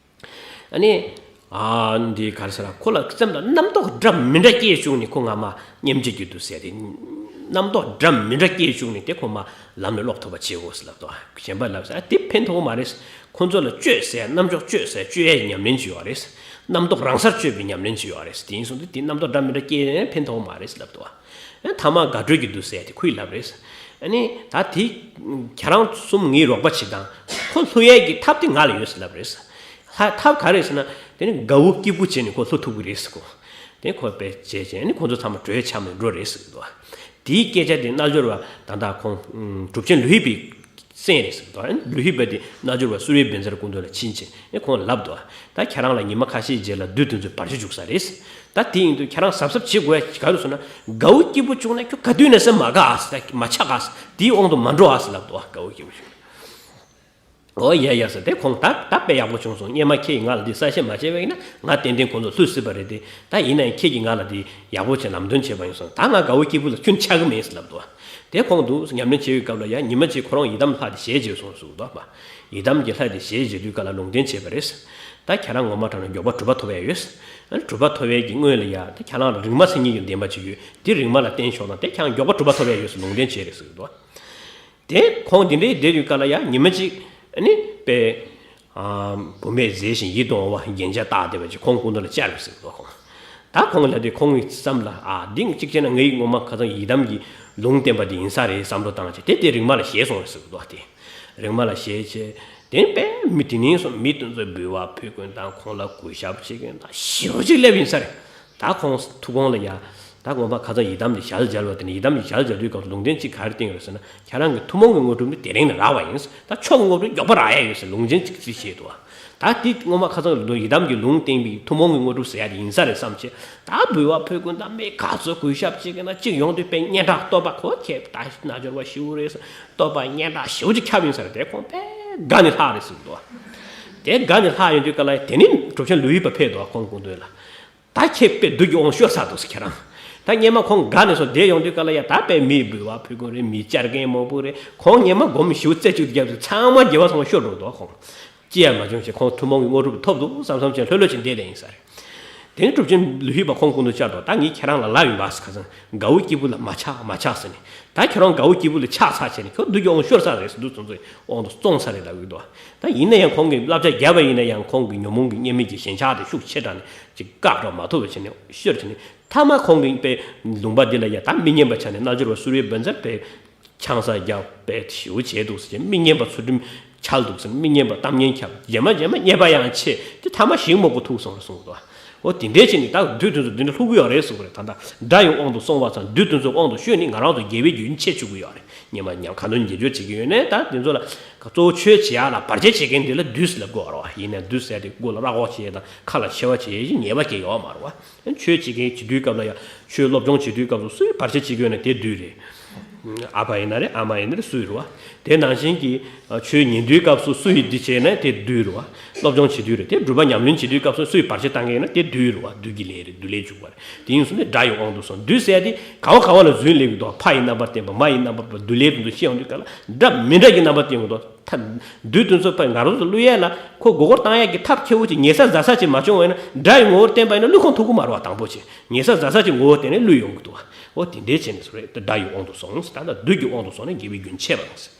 ཨ་ནི། ཨ་འདི་ག་རེ་ཟེར་ན། ཁོ་ལ་སེམས་ལ་རྣམ་རྟོག་འདྲ་མི་འདྲ་སྐྱེས་བྱུང་ནས། ཁོ་ང་མ་སྙེམས་བྱེད་ཀྱི་བདུད་ཟེར་དེ། རྣམ་རྟོག་འདྲ་མི་འདྲ་སྐྱེས་བྱུང་ནས་དེ་ཁོ་མ་ལམ་ནས་ལོག་ཐུབ་པ་བྱེད་དགོས་ཟེར་ལབ་འདུག། གཞན་པ་ལབ་ཟེར། ཨ་དེ་ཕན་ཐོགས་མ་རེད། ཁོ་ཚོ་ལ་སྤྱོད་ཟེར། རྣམ་འཇོག་སྤྱོད་ཟེར། སྤྱོད་ཡས་ཉམས་ལེན་ཅིག་ཡོད་རེད། རྣམ་རྟོག་རང་སར་སྤྱོད་པའི་ཉམས་ལེན་ཅིག་ཡོད་རེད། དེ་ཡིན་སོང་དུས་དེ་རྣམ་རྟོག་འདྲ་མི་འདྲ་སྐྱེས་ཕན་ཐོགས་མ་རེད་ཟེར་ལབ་འདུག། ཨ་ཐ་མ་དགའ་སྤྲོ་གི་བདུད་ཟེར་དེ་ཁོས་ལབ་རེད། ཨ་ནི་ད་དེ་ཁྱེད་རང་གསུམ་ངའི་རོགས་པ་བྱེད་དང་། ཁོ་བསླུ་ཡས་ཀྱི་ཐབས་དེ་ང་ལ་ཡོད་ཟེར་ལབ་རེད། ལྷ་ཐབས་ག་རེ་ཟེར་ན། དེ་ནི་དགའ་བོ་སྐྱིད་པོ་བྱས་ནས་ཁོ་བསླུ་ཐུབ་ཀྱི་རེད་ཟེར་གོ། དེ་ཁོ་དཔེ་བྱས་བྱས་ནི་ཁོ་ཚོ་ཚང་མ་གྲོས་འཆམ་ནས་འགྲོ་རེད་ཟེར་གི་འདུག། དེའི་སྐད་ཆ་དེ་རྣལ་འབྱོར་བ་ད་ལྟ་ཁོང་གྲུབ་ཆེན་ལུས་ཧིག་པའི་སེང་རེད་ཟེར་གི་འདུག། ལུས་ཧིག་པ་དེ་རྣལ་འབྱོར་བ་སུ་རེ་བཛྲ་སྐུ་མདུན་ལ་ཕྱིན་བྱས་ནས་ཁོང་ལབ་འདུག། ད་ཁྱེད་རང་ལ་ཉི་མ་ཁ་ཤས་རྗེས་ལ་བདུད་དེ་ཚོས་བར་ཆད་འཇུག་ས་རེད། ད་དེ་ཡིན་དུས་ཁྱེད་རང་གཟབ་གཟབ་བྱེད་དགོས་ཡ་ག་རེ་ཟེར་ན། དགའ་བོ་སྐྱིད་པོ་བྱུང་ན་ཁྱོད་ག་དུས་ནས་སེམས་མ་དགའ་ཨ་ཟེར། མ་ཆགས་ཨ་ཟེར། དེའི་དབང་དུ་མ་འགྲོ་ཨ་ཟེར་ལབ་འདུག། དགའ་བོ་སྐྱིད་པོ་བྱུང་། ཨོ་ཡ་ཡ་ཟེར། དེ་ཁོང་ད་ད་དཔེ་ཡག་པོ་བྱུང་སོང་། སྔོན་མ་ཁྱེད་ཀྱིས་ང་ལ་འདི་གསལ་བཤད་མ་བྱས་པ་ཡིན་ན་ང་ཏན་ཏན་ཁོང་ཚོ་བསླུ་སྲིད་པ་རེད་དེ། ད་ཡིན་ན་ཡང་ཁྱེད་ཀྱིས་ང་ལ་འདི་ཡག་པོ་བྱས་ལམ་སྟོན་བྱས་པ་ཡིན་སོང་། ད་ང་དགའ་བོ་སྐྱིད་པོ་ལ་ཁྱོན་ཆགས་ཀྱི་མེད་ཟེར་ལབ་འདུག། དེ་ཁོང་འདུག་ཉམས་ལེན་བྱེད་པའི་སྐབས་ལ་ཡ། ཉི་མ་གཅིག་ཁོ་རང་ཡི་དམ་ལྷ་དེ་ཞལ་མཇལ་སོང་ཟེར་གི་འདུག་པ། ཡི་དམ་གྱི་ལྷ་དེ་ཞལ་མཇལ་དུས་སྐབས་ལ་ལུང་བསྟན་བྱས་པ་རེད། ད་ཁྱེད་རང་ངོ་མ་དྲང་ན་མགྱོགས་པ་གྲུབ་པ་ཐོབ་ཡ་ཡོད། ཨ་ནི་གྲུབ་པ་ཐོབ་ཡ་གི་སྔོན་ལ་ཡ། ད་ཁྱེད་རང་ལ་རིག་མ་མཚན་ཉིད་ཀྱི་བདེན་པ་ཅིག་ཡོད། དེ་རིག་མ་ལ་བརྟེན་ཤོག་དང་། དེ་ཁྱེད་རང་མགྱོགས་པ་གྲུབ་པ་ཐོབ་ཡ་ཡོད་ཟེར་ལུང་བསྟན་བྱས་རེད་ཟེར་གི་འདུག། དེ་ཁོང་དེ་འདྲའི་བསྡད་དུས་སྐབས་ལ་ཡ། ཉི་མ་གཅིག་ཨ་ནི་དཔེ། ཨ་བུད་མེད་མཛེས་ཤིང་ཡིད་དུ་འོང་བ་རྒྱན་ཆ་བཏགས་བསྡད་པ་ཅིག་ཁོང་སྐུ་མདུན་ལ་བཅར་བ་ཟེར་གི་འདུག་ཁོང་། ད་ཁོང་ལ་དེ་ཁོང་གི་བསམ་ལ། ཨ་འདི་གཅིག་བྱས་ན་ངའི་ངོ་མ་ཁ་སང་ཡི་དམ་གྱི་ལུང་བསྟན་པ་དེ་ཡིན་ས་རེད་བསམ་བློ་བཏང་བྱས། དེ་དེ་རིག་མ་ལ་ཞེད་སོང་བ་ཟེར་གི་འདུག། དེ་རིག་མ་ལ་ཞེད་བྱས། དེ་དཔེ་མི་དེ་ནས་སོང་མི་དེ་ཚོས་འབུལ་བ་ཕུལ་མཁན་དང་། ཁོང་ལ་གུས་ཞབས་བྱེད་མཁན་དང་ཞེ་པོ་ཅིག་སླེབས་ཡིན་ས་རེད། ད་ཁོང་ཐུགས་དགོངས་ལ་ཡ། ད་ངོ་མ་ཁ་སང་ཡི་དམ་གྱི་ཞལ་མཇལ་བ་དེ་ནས། ཡི་དམ་གྱི་ཞལ་མཇལ་དུས་སྐབས་སུ་ལུང་བསྟན་གཅིག་ག་རེ་བསྟན་ཡོད་ཟེར་ན། ཁྱེད་རང་གི་ཐུན་མོང་གི་དངོས་གྲུབ་ནི་དེ་རིང་ནས་རག་པ་ཡིན། ད་མཆོག་གི་དངོས་གྲུབ་མགྱོགས་པོ་རག་ཡ་ཡོད་ཟེར་ལུང་བསྟན་གཅིག་གཅིག་བྱས་འདུག། ད་དེ་ངོ་མ་ཁ་སང་ཡི་དམ་གྱི་ལུང་བསྟན་པའི་ཐུན་མོང་གི་དངོས་གྲུབ་ཟེར་ཡ་དེ་ཡིན་ས་རེད་བསམ་བྱས། ད་འབུལ་བ་ཕུལ་མཁན་དང་། མི་ག་ཚོད་གུས་ཞབས་བྱེད་མཁན་དང་། གཅིག་ཡོང་དུས་དཔེ་སྙན་གྲགས་བསྟོད་པ། ཁོ་ཁྱེད་ད་རྣལ་འབྱོར་བ་ཞེ་པོ་རེད་ཟེར་བསྟོད་པ་སྙན་གྲགས་ཞེ་པོ་ཅིག་ཁྱབ་ཡིན་ས་རེད། དེ་ཁོང་དཔེ་དགའ་ནས་ལྷག་རེད་ཟེར་གི་འདུག། དེ་དགའ་ནས་ལྷག་ཡོང་དུས་སྐབས་ལ་ཡ། དེ་ནས་གྲུབ་ཆེན་ལུས་ཧིག་པ་ཕེབས་འདུག་ཁོང་སྐུ་མདུན་ལ། ད་ཁྱེད་དཔེ་བདུད་ཀྱི་དབང་ཤོར་ཚར་འདུག་ཟེར་ཁྱེད་རང་། ད་སྔོན་མ་ཁོང་དགའ་ནས་སོང་བསྡད་ཡོང་དུས་སྐབས་ལ་ཡ། ད་དཔེ་མིས་འབུལ་བ་ཕུལ་མཁན་རེད། མིས་བཅར་མཁན་མང་པོ་རེད། ཁོང་སྔོན་མ་སྒོམ་ཞེ་པོ་རྩེ་གཅིག་ཏུ་བརྒྱབ་དུས་ཚང་མ་དགེ་བ་ཚང་མ་ཤོར་འགྲོ་འདུག་ཁོང་ཅི་ཡང་མ་བྱུང་བྱས། ཁོང་ཐུན་མོང་གི་དངོས་གྲུབ་ཐོབ་འདུག་བསམ་བསམ་བྱས་ལྷོད་ལྷོད་བྱས་བསྡད་བསྡད་ཡིན་ས་རེད། དེ་ནས་གྲུབ་ཆེན་ལུས་ཧིག་པ་ཁོང་སྐུ་མདུན་བཅར་དུས། ད་ངས་ཁྱེད་རང་ལ་ལབ་ཡིན་པ་ཟེར། ཁ་སང་དགའ་བོ་སྐྱིད་པོ་ལ་མ་ཆགས་མ་ཆགས་ཟེར་ནས། ད་ཁྱེད་རང་དགའ་བོ་སྐྱིད་པོ་ལ་ཆགས་ཚར་བྱས་ནས། ཁྱོད་བདུད་ཀྱི་དབང་ཤོར་ཚར་རེད་ཟེར། བདུད་ཚོ་ཚོའི་དབང་དུ་སོང་ཚར་རེད་ལབ་ཀྱི་འདུག། ད་ཡིན་ན་ཡང་ཁོང་གིས་བསླབ་བྱ་བརྒྱབ་པ་ཡིན་ན་ཡང་། ཁོང་གི་ཉོན་མོངས་ཀྱི་སྙེམས་མེད་ཀྱི་ཞེན་ཆགས་དེ་ཤུགས་ཆེ་དྲགས་ནས་ཅིག་བཀག་འགྲོ་མ་ཐུབ་པ་བྱས་ནས་ཤོར་བྱས་ནས། མཐའ་མ་ཁོང་གིས་དཔེ་ལུང་པ་འདི་ལ་ཡ། ད་མི་སྙན་པ་ཆགས་ནས། རྣལ་འབྱོར་བ་སུ་རེ་བཛྲ་དཔེ་ཆང་ས་རྒྱག་དཔེ་ཞེ་པོ་བྱས་འདུག་ཟེར། མི་སྙན་པ་ཚུལ་ཁྲིམས་འཆལ་འདུག་ཟེར། མི་སྙན་པ་གཏམ་ངན་ཁྱབ། རྗེས་མ་རྗེས་མ་སྙན་པ་ཡང་ཆད་དེ། མཐའ་མ་ཞིང་རྨོག་པོ་ཐུག་སོང་ཟེར་གསུངས་འདུག། འོ་དེ་འདྲའི་ཕྱིར་ནི་ད་བདུད་དེ་ཚོ་འདི་འདྲ་ལྷུག་གི་ཡོད་རེད་གསུངས་པ་རེད། ད་ལྟ་དགྲ་ཡི་དབང་དུ་སོང་བ་ཙམ་བདུད་དེ་ཚོའི་དབང་དུ་ཤོར་ནི་ང་རང་ཚོ་དགེ་བའི་རྒྱུན་ཆད་བཅུག་གི་ཡོད་རེད། སྙན་མ་ཉམས་ཁ་འདོན་ཉེས་སྤྱོད་བྱེད་ཀྱི་ཡོད་ནས་ད་དེ་ཚོ་ལ་གཙོ་བོ་ཆོས་བྱེད་ཡག་ལ་བར་ཆད་བྱེད་མཁན་འདི་ལ་བདུད་ཟེར་ལབ་དགོས་རེད་བ། ཡིན་ནའི་བདུད་ཟེར་དེ་མགོ་ལ་རྭ་ཅོ་བྱེད་ཡས་དང་ཁ་ལ་མཆེ་བ་བྱེད་ཡས་ཉེས་པ་སྐྱེ་ཡོད་མ་རེད་བ། ཆོས་བྱེད་མཁན་བྱེད་དུས་སྐབས་ལ་ཡང་ཆོས་སློབ་སྦྱོང་བྱེད་དུས་སྐབས་སུ་སུས་བར་ཆད་བྱེད་ཀྱི་ཡོད་ན་དེ་བདུད་རེད། ཨ་ཕ་ཡིན་ན་རེད། ཨ་མ་ཡིན་ན་རེད། སུ་ཡིན་རུང་བ། དེ་ནང་བཞིན་གྱི་ཆོས་ཉན་དུས་སྐབས་སུ་སུ་ཡིས་འདི་བྱས་ན་དེ་བདུད་རུང་བ། སློབ་སྦྱོང་བྱེད་དུས་རེད། དེ་སྒྲུབ་པ་ཉམས་ལེན་བྱེད་དུས་སྐབས་སུ་སུ་ཡིས་བར་ཆད་བཏང་གི་ཡིན་ན་དེ་བདུད་རུང་བ། བདུད་ཀྱི་ལས་རེད། བདུད་ལས་འཇུག་པ་རེད། དེ་ཡིན་སོང་ནས་དགྲ་ཡི་དབང་དུ་སོང་། བདུད་ཟེར་དེ་ག་བ་ག་བ་ལ་རྫུན་སླེབས་ཀྱི་འདུག་ཕ་ཡི་རྣམ་པར་བསྟན་པ། མ་ཡི་རྣམ་པར་བསྟན་པ། བདུད་ལས་དོན་དུ་ཤི་ཡོང་དུས་སྐབས་ལ་འདྲ་མི་འདྲ་གི་རྣམ་པར་བསྟན་གྱི་འདུག་ཐ་བདུད་དེ་ཚོ་ཕ་ང་རང་ཚོ་བསླུ་ཡས་ལ་ཁོ་མགོ་སྐོར་བཏང་ཡས་ཀྱི་ཐབས་མཁས་པོ་ཅིག་ཉེས་ས་ཟ་ས་ཅིག་མ་བྱུང་བས་ན་དགྲ་ཡི་ངོ་བོར་བསྟན་པ་ཡིན་ན་བསླུ་ཁོམ་ཐུབ་ཀྱི་མ་རེད་བ། དང་པོ་ཅིག་ཉེས་ས་ཟ་ས་ཅིག་ངོ་བོ་བསྟན་ནས་བསླུ་ཡོང་གི་འདུག་བ། འོ་དེ་འདྲའི་བྱས་ནས་སུ་རེད། དེ་དགྲ་ཡི་དབང་དུ་སོང་ཟེར། ད་ལྟ་བདུད་ཀྱི་དབང་དུ་སོང་ནས་དགེ་བའི་རྒྱུན་ཆད་པ་དང་ཟེར།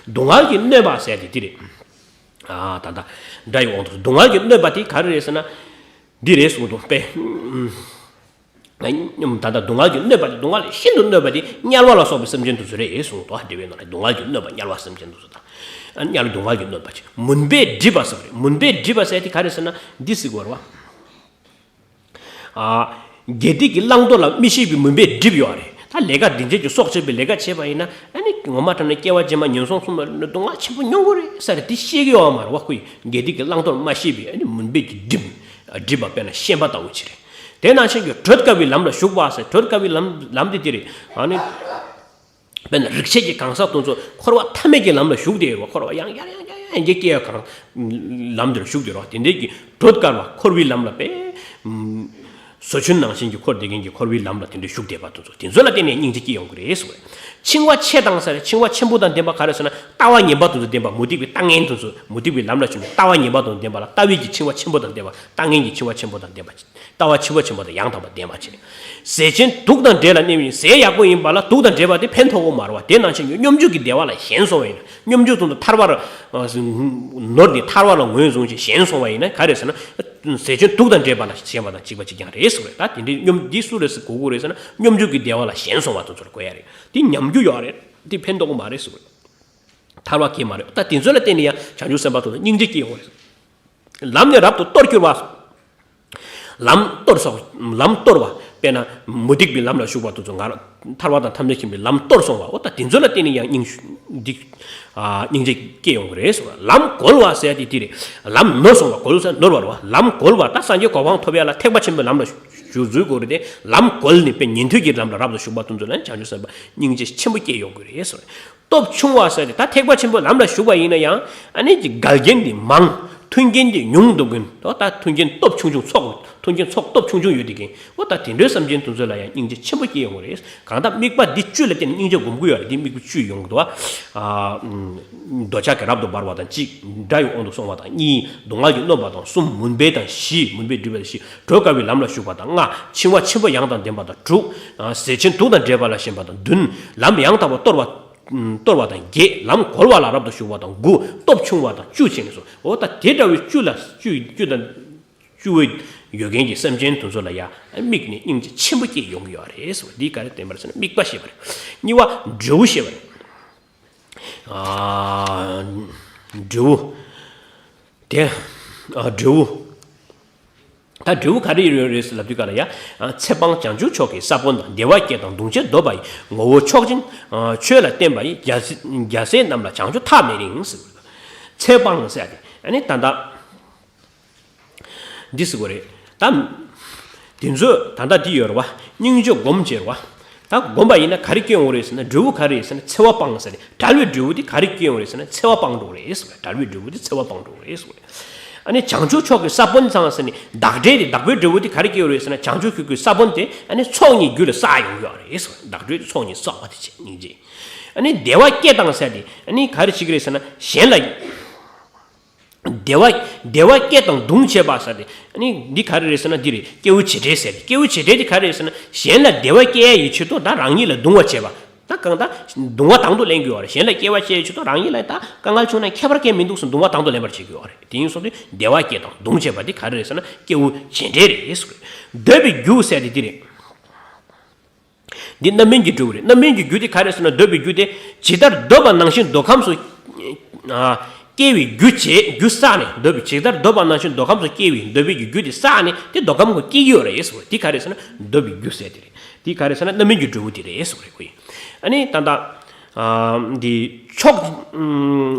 སྡུག་བསྔལ་གྱིས་གནོད་པ་ཟེར་དེ་འདི་རེད། ཨ་ད་ལྟ་དགྲ་ཡི་དབང་དུ་སྡུག་བསྔལ་གྱིས་གནོད་པ་དེ་ག་རེ་རེད་ཟེར་ན། འདི་རེད་གསུངས་འདུག་པས། ད་ལྟ་སྡུག་བསྔལ་གྱིས་གནོད་པ་དེ། སྡུག་བསྔལ་ཤིན་ཏུ་གནོད་པ་དེ་དམྱལ་བ་ལ་སོགས་པའི་སེམས་ཅན་དེ་ཚོ་རེད་གསུངས་འདུག་འགྲེལ་པའི་ནང་ལ་སྡུག་བསྔལ་གྱིས་གནོད་པ་དམྱལ་བ་སེམས་ཅན་དེ་ཚོ་དང་། དམྱལ་བའི་སྡུག་བསྔལ་གྱིས་གནོད་པ་ཅིག་མུན་པས་བསྒྲིབས་པ་ཟེར་བ་རེད། མུན་པས་བསྒྲིབས་པ་ཟེར་དེ་ག་རེ་ཟེར་ན་འདི་ཟེར་དགོས་རེད་བ། ཨ། དགེ་སྡིག་གི་བླང་དོར་ལ་མི་ཤེས་པའི་མུན་པས་བསྒྲིབས་ཡོད་རེད། ད་ལས་ཀ་སྡིག་ཅན་གྱི་སྲོག་བཅད་པའི་ལས་ཀ་བྱས་པ་ཡིན་ན་ཨ་ནི་ངོ་མ་དྲང་ནས་སྐྱེ་བ་རྗེས་མ་ངན་སོང་གསུམ་ལ་སྡུག་བསྔལ་ཆེན་པོ་མྱོང་གི་རེད་ཟེར་དེ་ཤེས་ཀྱི་ཡོད་མ་རེད་བ། ཁོ་ཡིས་དགེ་སྡིག་གི་བླང་དོར་མ་ཤེས་པའི་ཨ་ནི་མུན་པས་ཀྱི་བསྒྲིབས་བསྒྲིབས་པ་དཔེར་ན་ཤན་པ་ལྟ་བུ་ཅིག་རེད། དེ་ནང་བཞིན་གྱི་བགྲོད་དཀའ་བའི་ལམ་ལ་ཞུགས་པ་ཟེར། བགྲོད་དཀའ་བའི་ལམ་ལམ་དེ་དེ་རེད། ཨ་ནི། དཔེར་ན་རིག་བྱེད་ཀྱི་གང་ཟག་དེ་ཚོ་འཁོར་བ་མཐའ་མེད་ཀྱི་ལམ་ལ་ཞུགས་བསྡད་ཡོད་པ། འཁོར་བ་ཡང་བསྐྱར་ཡང་བསྐྱར་ཡང་བསྐྱར་སྐྱེ་ཡ་གང་ལམ་དེར་ཞུགས་བསྡད་རོགས། དེ་འདྲའི་གི་བགྲོད་དཀའ་བ་འཁོར་བའི་ལམ་ལ་དཔེ་ཟོ་ཆུན་ནང་བཞིན་གྱི་འཁོར་བསྡད་མཁན་གྱི་འཁོར་བའི་ལམ་ལ་དེ་འདྲའི་ཞུགས་བསྡད་པ་དེ་ཚོ་དེ་ཚོ་ལ་བརྟེན་ནས་སྙིང་རྗེ་སྐྱེ་ཡོང་གི་རེད་ཟེར་བ་རེད། འཆིང་བ་ཆེ་དང་ཟེར། འཆིང་བ་ཆེན་པོ་དང་ལྡན་པ་ག་རེ་ཟེར་ན་ལྟ་བ་ངན་པ་དེ་ཚོ་ལྡན་པ། མུ་སྟེགས་པའི་ལྟ་ངན་དེ་ཚོ། མུ་སྟེགས་པའི་ལམ་ལ་ཞུགས་ནས་ལྟ་བ་ངན་པ་དེ་ཚོ་ལྡན་པ་ལ་ལྟ་བའི་གི་འཆིང་བ་ཆེན་པོ་དང་ལྡན་པ། ལྟ་ངན་གྱི་འཆིང་བ་ཆེན་པོ་དང་ལྡན་པ། ལྟ་བ་འཆིང་བ་ཆེན་པོ་དང་ཡང་དག་པར་ལྡན་པ་བྱས། ཟས་ཆེན་དུག་དང་འདྲེས་ལ་གནས་པའི་ཟས་ཡག་པོ་ཡིན་པ་ལ་དུག་དང་འདྲེས་པ་དེ་ཕན་ཐོགས་ཀྱི་མ་རེད་བ། དེ་ནང་བཞིན་གྱི་སྙོམས་འཇུག་གི་བདེ་བ་ལ་ཞེན་སོང་བ་ཡིན་ན། སྙོམས་འཇུག་དང་ཐར་པར་ནོར་ནི་ཐར་པ་ལ་ངོས་བཟུང་ཞིང་ཞེན་སོང་བ་ཡིན་ན་ག་རེ་ཟེར་ན། ཟས་ཆེན་དུག་དང་འདྲེས་པ་ལ་ཞེན་པ་དང་གཅིག་པ་གཅིག་རྐྱང་རེད་ཟེར་བ་རེད། ད་དེ་འདྲའི་སྙོམས་འདི་སུ་རེད་ཟེར་གོ་དགོས་རེད་ཟེར་ན་སྙོམས་འཇུག་གི་བདེ་བ་ལ་ཞེན་སོང་བ་དེ་ཚོར་གོ་ཡ་རེད། དེ་ཉམས་རྒྱུ་ཡོད་རེད། དེ་ཕན་ཐོགས་ཀྱི་མ་རེད་ཟེར་བ་རེད། ཐར་པ་གང་ཡང་མ་རེད། ད་དེ་ཚོ་ལ་བརྟེན་ནས་ཡང་བྱང་ཆུབ་སེམས་དཔའ་ཚོ་ལ་སྙིང་རྗེ་སྐྱེ་ཡོང་བ་རེད། ལམ་ནས་རབ་ཏུ་གཏོར་གྱུར་པ། ལམ་གཏོར་སོང་། ལམ་གཏོར་བ། དཔེར་ན་མུ་སྟེགས་པའི་ལམ་ལ་ཞུགས་པ་དེ་ཚོ་ང་རང་ཐར་པ་དང་ཐམས་ཅད་མཁྱེན་པའི་ལམ་གཏོར་སོང་བ། འོ་ད་དེ་ཚོ་ལ་བརྟེན་ནས་ཡང་སྙིང་རྗེ་འདི་ཨ་སྙིང་རྗེ་སྐྱེ་ཡོང་གི་རེད་ཟེར་བ། ལམ་གོལ་བ་ཟེར་ཡ་དེ་དེ་རེད། ལམ་ནོར་སོང་བ། གོལ་ཟེར་ནོར་བ་རེད་བ། ལམ་གོལ་བ། ད་སངས་རྒྱས་གོ་འཕང་ཐོབ་ཡ་ལ་ཐེག་པ་ཆེན་པོའི་ལམ་ལ་ཞུགས་འཛུལ་དགོས་རེད་དེ། ལམ་གོལ་ནས་དཔེ་ཉན་ཐོས་ཀྱི་ལམ་ལ་རབ་ཏུ་ཞུགས་པ་དེ་ཚོ་ལ་བྱང་ཆུབ་སེམས་དཔའ་སྙིང་རྗེ་ཆེན་པོ་སྐྱེ་ཡོང་གི་རེད་ཟེར་བ། སྟོབས་ཆུང་བ་ཟེར་ཏེ་ད་ཐེག་པ་ཆེན་པོའི་ལམ་ལ་ཞུགས་པ་ཡིན་ན་ཡང་ཨ་ནི་ཀྱི་འགལ་རྐྱེན་འདི་མང་། མཐུན་རྐྱེན་འདི་ཉུང་དུ་ཀུན་ཏུ། ད་མཐུན་རྐྱེན་སྟོབས་ཆུང་ཆུང་ཚོགས། མཐུན་རྐྱེན་ཚོགས་སྟོབས་ཆུང་ཆུང་ཡོད་དེ་ཀྱིན། འོ་ད་དེ་འདྲའི་སེམས་ཅན་དེ་ཚོ་ལ་ཡང་སྙིང་རྗེ་ཆེན་པོ་སྐྱེ་ཡོང་གི་རེད། གང་ལྟར་དམིགས་པ་འདི་བཅུ་ལ་བརྟེན་ནས་སྙིང་རྗེ་སྒོམ་དགོས་ཡོད་རེད། འདི་དམིགས་པ་བཅུ་ཡོང་གི་འདུག་བ། ཨ་འདོད་ཆགས་ཀྱི་རབ་ཏུ་འབར་བ་དང་གཅིག་དགྲ་ཡི་དབང་དུ་སོང་བ་དང་གཉིས། སྡུག་བསྔལ་གྱིས་གནོད་པ་དང་གསུམ། མུན་པས་དང་བཞི། མུན་པས་བསྒྲིབས་པ་དང་བཞི། བགྲོད་དཀའ་བའི་ལམ་ལ་ཞུགས་པ་དང་ལྔ། འཆིང་བ་ཆེན་པོ་ཡང་དང་ལྡན་པ་དང་དྲུག་ཟས་ཆེན་དུག་དང་འདྲེས་པ་ལ་ཞེན་པ་དང་བདུན། ལམ་ཡང་དག་པར་གཏོར་བ། གཏོར་བ་དང་བརྒྱད། ལམ་གོལ་བ་ལ་རབ་ཏུ་ཞུགས་པ་དང་དགུ། སྟོབས་ཆུང་བ་དང་བཅུ་བྱས་ནས་སོ། འོ་ད་དེ་འདྲ་བའི་བཅུ་ལ་བཅུ་བཅུ་དང་བཅུ་བོ་ཡོད་མཁན་གྱི་སེམས་ཅན་དེ་ཚོ་ལ་ཡ་དམིགས་ནས་སྙིང་རྗེ་ཆེན་པོ་སྐྱེ་ཡོང་གི་ཡོད་རེད་ཟེར་བ། འདི་ག་རེ་བསྟན་པ་རེད་ཟེར་ན་དམིགས་པ་བཤད་པ་རེད། གཉིས་པ་འབྲས་བུ་བཤད་པ་རེད། ཨ་འབྲས་བུ། དེ་ཨ་འབྲས་བུ། ད་འབྲས་བུ་ག་རེ་ཡོད་རེད་ཟེར་ལབ་དུས་ག་ལ་ཡ། ཨ་ཚེ་དཔག་བྱང་ཆུབ་མཆོག་གི་ས་བོན་དང་། བདེ་བ་བསྐྱེད་དང་གདུང་བྱེད་འདོད་པ་ཡི། ངོ་བོ་མཆོག་སྦྱིན་ཨ་ཆོས་ལ་བརྟེན་པ་ཡི། རྒྱལ་སྲས་རྒྱལ་སྲས་རྣམས་ལ་བྱང་ཆུབ་ཐག་མི་རིང་ཟེར། ཚེ་དཔག་ཟེར་ཡ་དེ་ཨ་ནི་ད་ལྟ་འདི་ཟེར་དགོས་རེད་ད། དེ་ཚོ་ད་ལྟ་འདི་ཡོད་རེད་བ། སྙིང་རྗེ་སྒོམ་བྱེད་རེད་བ། ད་སྒོམ་པ་ཡིན་ན་ག་རེ་སྐྱེ་ཡོང་རེད་ཟེར་ན་འབྲས་བུ་ག་རེ་ཟེར་ན་ཚེ་བ་སྤངས་ཟེར་ནས། བྲལ་བའི་འབྲས་བུ་དེ་ག་རེ་སྐྱེ་ཡོང་རེད་ཟེར་ན་ཚེ་བ་སྤངས་འགྲོ་རེད་ཟེར། བྲལ་བའི་འབྲས་བུ་དེ་ཚེ་བ་སྤངས་འགྲོ་རེད་ཟེར། ཨ་ནི་བྱང་ཆུབ་མཆོག་གི་ས་བོན་ཚང་ཟེར་ནས་བདག་འབྲས་དེ་བདག་པོའི་འབྲས་བུ་དེ་ག་རེ་སྐྱེ་ཡོང་རེད་ཟེར་ན་བྱང་ཆུབ་ཀྱི་གོས་ས་བོན་དེ་ཨ་ནི་ཚོགས་གཉིས་རྒྱུད་ལ་བསགས་ཡོང་གི་ཡོད་རེད་ཟེར། བདག་འབྲས་དེ་ཚོགས་གཉིས་བསགས་པ་དེ་བྱས་སྙིང་རྗེ། ཨ་ནི་བདེ་བ་བསྐྱེད་དང་ཟེར་དེ་ཨ་ནི་ག་རེ་བྱེད་ཀྱི་རེད་ཟེར་ན་གཞན་ལ། བདེ་བ། བདེ་བ་བསྐྱེད་དང་གདུང་བྱེད་པ་ཟེར་ཏེ། ཨ་ནི་འདི་ག་རེ་རེད་ཟེར་ན་འདི་རེད། སྐྱེས་བུ་བྱེད་འབྲེལ་ཟེར་ཏེ། སྐྱེས་བུ་བྱེད་འབྲེལ་དེ་ག་རེ་རེད་ཟེར་ན་གཞན་ལ་བདེ་བ་སྐྱེ་ཡ་ཡི་ཆེད་དུ་ད་རང་ཉིད་ལ་གདུང་བ་བྱེད་པ། ད་གང་ལྟར་གདུང་བ་དང་དུ་ལེན་དགོས་པ་རེད། གཞན་ལ་སྐྱེ་བ་སྐྱེ་ཡའི་ཆེད་དུ་རང་ཉིད་ལ་ད་དཀའ་ངལ་བྱུང་ན་ཁྱད་པར་གང་མི་འདུག་ཟེར་གདུང་བ་དང་དུ་ལེན་པར་བྱེད་དགོས་པ་རེད། དེ་ཡིན་སོང་དུས་བདེ་བ་བསྐྱེད་དང་གདུང་བྱེད་པ་འདི་ག་རེ་རེད་ཟེར་ན་སྐྱེས་བུ་བྱེད་འབྲེལ་རེད་ཟེར། འདོད་པའི་རྒྱུ་ཟེར་ཏེ་འདི་རེད། འདི་རྣམ་སྨིན་གྱི་འབྲས་བུ་རེད། རྣམ་སྨིན་གྱི་རྒྱུ་དེ་ག་རེ་ཟེར་ན་འདོད་པའི་རྒྱུ་དེ་ཇི་ལྟར་འདོད་པ་ནང་བཞིན་འདོད་ཁམས་སུ། ཨ། སྐྱེ་བའི་རྒྱུ་བྱས། རྒྱུ་བསགས་ནས་འདོད་པའི་ཇི་ལྟར་འདོད་པ་ནང་བཞིན་འདོད་ཁམས་སུ་སྐྱེ་བའི་འདོད་པའི་གི་རྒྱུ་དེ་བསགས་ནས་དེ་འདོད་ཁམས་སུ་སྐྱེ་གི་ཡོད་རེད་ཟེར་བ་དེ་ག་རེ་ཟེར་ན་འདོད་པའི་རྒྱུ་ཟེར་དེ་རེད། དེ་ག་རེ་ཟེར་ན་རྣམ་སྨིན་གྱི་འབྲས་བུ་དེ་རེད་ཟེར་བ་རེད་ཁོ་ཡིས། ཨ་ནི་ད་ལྟ་འདི་མཆོག་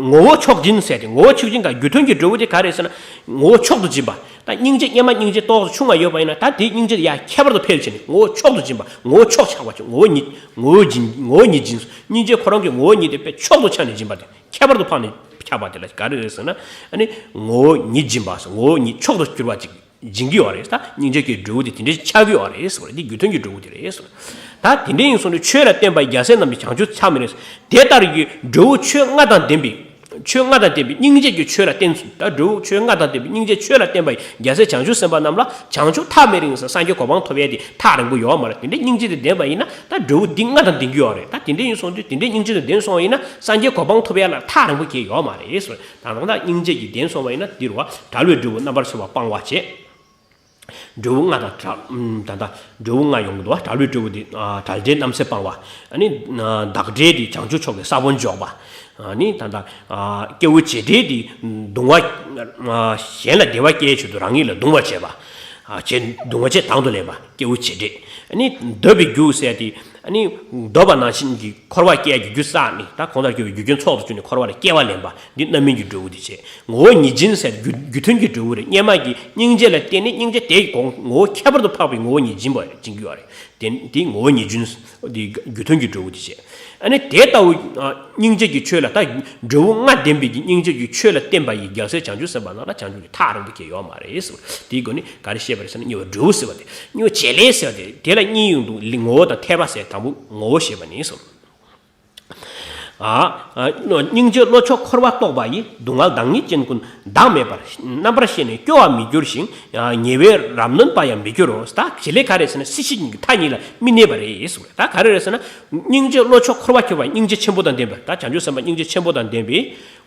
ངོ་བོ་མཆོག་སྦྱིན་ཟེར་དེ་ངོ་བོ་མཆོག་སྦྱིན་ག་རྒྱུ་མཐུན་གྱི་འབྲས་བུ་དེ་ག་རེ་ཟེར་ན་ངོ་བོ་མཆོག་ཏུ་སྦྱིན་པ། ད་སྙིང་རྗེ་སྙེ་མ་སྙིང་རྗེ་ཏོག་ཙམ་ཆུང་བ་ཡོད་པ་ཡིན་ན་ད་དེའི་སྙིང་རྗེ་དེ་ཡར་ཁྱད་པར་དུ་འཕེལ་ཕྱིན་ནས་ངོ་བོ་མཆོག་ཏུ་སྦྱིན་པ། ངོ་བོ་མཆོག་ཆགས་པ་ཆོག་ངོ་བོ་ཉིད་ངོ་བོ་སྦྱིན་ངོ་བོ་ཉིད་སྦྱིན་སོ། སྙིང་རྗེ་ཁོ་རང་གི་ངོ་བོ་ཉིད་དེ་དཔེ་མཆོག་ཏུ་ཆགས་ནས་སྦྱིན་པ་དེ་ཁྱད་པར་དུ་ཕངས་ནས་ཆགས་པ་དེ་ལ་ག་རེ་རེད་ཟེར་ན། ཨ་ནི་ངོ་བོ་ཉིད་སྦྱིན་པ་སོ། ངོ་བོ་ཉིད་མཆོག་ཏུ་གྱུར་པ་ཅིག་སྦྱིན་གྱི་ཡོད་རེད། ད་སྙིང་རྗེ་གི་འབྲས་བུ་དེ་དེ་འདྲའི་ཆགས་ཀྱི་ཡོད་རེད་ཟེར་བ་རེད། འདི་རྒྱུ་མཐུན་གྱི་འབྲས་བུ་དེ་རེད་ཟེར་བ། ད་དེ་འདྲ་ཡིན་སོང་དུས་ཆོས་ལ་བརྟེན་པ་རྒྱལ་སྲས་རྣམས་ཀྱི་བྱང་ཆུབ་ཆགས་མི་རིགས། དེ་ལྟར་གྱི་འབྲས་བུ་ཆོས་ལྔ་དང་ལྡན་པའི་ཆོས་ལྔ་དང་ལྡན་པའི་སྙིང་རྗེ་གི་ཆོས་ལ་བརྟེན་ད་འབྲས་བུ་ཆོས་ལྔ་དང་ལྡན་པའི་སྙིང་རྗེ་ཆོས་ལ་བརྟེན་པ་ཡི་རྒྱལ་སྲས་བྱང་ཆུབ་སེམས་དཔའ་རྣམས་ལ་བྱང་ཆུབ་ཐག་མི་རིང་ཟེར། སངས་རྒྱས་གོ་འཕང་ཐོབ་ཡས་དེ་ཐག་རིང་པོ་ཡོད་མ་རེད། དེ་འདྲའི་སྙིང་རྗེ་དེ་ལྡན་པ་ཡིན་ན་ད་འབྲས་བུ་འདི་ལྔ་དང་ལྡན་གྱི་ཡོད་རེད། ད་དེ་འདྲ་ཡིན་སོང་དུས་དེ་འདྲའི་སྙིང་རྗེ་དེ་ལྡན་སོང་བ་ཡིན་ན་སངས་རྒྱས་གོ་འཕང་ཐོབ་ཡས་ལ་ཐག་རིང་པོ་གང་ཡང་ཡོད་མ་རེད་ཟེར། ད་དང་ད་སྙིང་རྗེ་གི་ལྡན་སོང་བ་ཡིན་ན་འདིར་བ་བྲལ་བའི་འབྲས་བུ་རྣམ་པར་ཕྱེ་བ་སྤང་བ་བྱེད། འབྲས་བུ་ལྔ་དང་བྲལ། ད་ལྟ་འབྲས་བུ་ལྔ་ཡོང་གི་འདུག་བ། བྲལ་བའི་འབྲས་བུ་འདི་བྲལ་འབྲས་རྣམ་སེལ་སྤང་བ། ཨ་ནི་བདག་འབྲས་འདི་བྱང་ཆུབ་མཆོག་གི་ས་བོན་འཇོག་པ། ཨ་ནི་ད་ལྟ་སྐྱེ་བོ་བྱེད་འབྲས་འདི་གདུང་བ། གཞན་ལ་བདེ་བ་སྐྱེལ་ཆེད་དུ་རང་ཉིད་ལ་གདུང་བ་བྱེད་པ། བྱེད་གདུང་བ་བྱེད་དང་དུ་ལེན་པ་སྐྱེ་བོ་བྱེད་འབྲས། ཨ་ནི་འདོད་པའི་རྒྱུ་ཟེར་ཏེ། ཨ་ནི་འདོད་པ་ནང་བཞིན་གྱི་འཁོར་བ་སྐྱེ་ཡ་གི་རྒྱུ་བསགས་ནས་ད་གང་ལྟར་སྐྱེ་བའི་རྒྱུ་རྐྱེན་ཚོགས་སུ་གྱུར་ནས་འཁོར་བ་ལ་སྐྱེ་བ་ལེན་པ་འདི་རྣམ་སྨིན་གྱི་འབྲས་བུ་དེ་བྱས། ངོ་བོ་ཉིད་སྦྱིན་ཟེར་རྒྱུ་རྒྱུ་མཐུན་གྱི་འབྲས་བུ་རེད། སྙེ་མ་གི་སྙིང་རྗེ་ལ་བརྟེན་ནས་སྙིང་རྗེ་དེའི་གོང་ངོ་བོ་ཁྱད་པར་དུ་འཕགས་པའི་ངོ་བོ་ཉིད་སྦྱིན་པ་སྦྱིན་གྱི་ཡོད་རེད། དེ་འདི་ངོ་བོ་ཉིད་སྦྱིན་འདི་རྒྱུ་མཐུན་གྱི་འབྲས་བུ་དེ་བྱས། ཨ་ནི་དེ་ལྟ་བུ་སྙིང་རྗེ་གི་ཆོས་ལ་ད་འབྲས་བུ་ལྔ་ལྡན་པའི་གི་སྙིང་རྗེ་གི་ཆོས་ལ་བརྟེན་པ་ཡི་རྒྱལ་སྲས་བྱང་ཆུབ་སེམས་དཔའ་རྣམས་ལ་བྱང་ཆུབ་ཀྱི་ཐག་རིང་པོ་གང་ཡང་ཡོད་མ་རེད་ཟེར། དེའི་སྒོ་ནས་ག་རེ་བཤད་པ་རེད་ཟེར་ན་གཉིས་པ་འབྲས་བུ་ཟེར་བ་དེ། གཉིས་པ་བྱེད་ལས་ཟེར་བ་དེ། དེ་ལ་གཉིས་ཡོང་དུས་ངོ་བོ་དང་འཐད་པ་ཟེར། དང་པོ་ངོ་བོ་ཞེས་པ་ནི་གསུངས། ཨ། སྙིང་རྗེ་བློ་མཆོག་འཁོར་བ་རྟོག་པ་ཡིས། སྡུག་བསྔལ་བདག་ཉིད་ཅན་ཀུན་བདག་མེད་པར། རྣམ་པར་ཤེས་ནས་སྐྱོ་བར་མི་འགྱུར་ཞིང་། ཉེ་བའི་རབ་གནོན་པ་ཡང་མི་འགྱུར་རོ། ད་བྱེད་ལས་ག་རེ་ཟེར་ན་སྲིད་ཞི་གཉིས་ཀྱི་མཐའ་གཉིས་ལ་མི་གནས་པ་རེད་གསུངས། ད་ག་རེ་རེད་ཟེར་ན་སྙིང་རྗེ་བློ་མཆོག་འཁོར་བ་ཁྱབ་པ་སྙིང་རྗེ་ཆེན་པོ་དང་ལྡན་པ། ད་བྱང་ཆུབ་སེམས་དཔའ་སྙིང་རྗེ་ཆེན་པོ་དང་ལྡན་པའི་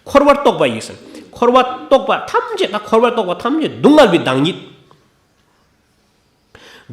འཁོར་བ་རྟོག་པ་ཡིས་ཟེར། འཁོར་བ་རྟོག་པ་ཐམས་ཅད་ད་འཁོར་བ་རྟོག་པ་ཐམས་ཅད་སྡུག་བསྔལ་བའི་བདག་ཉིད།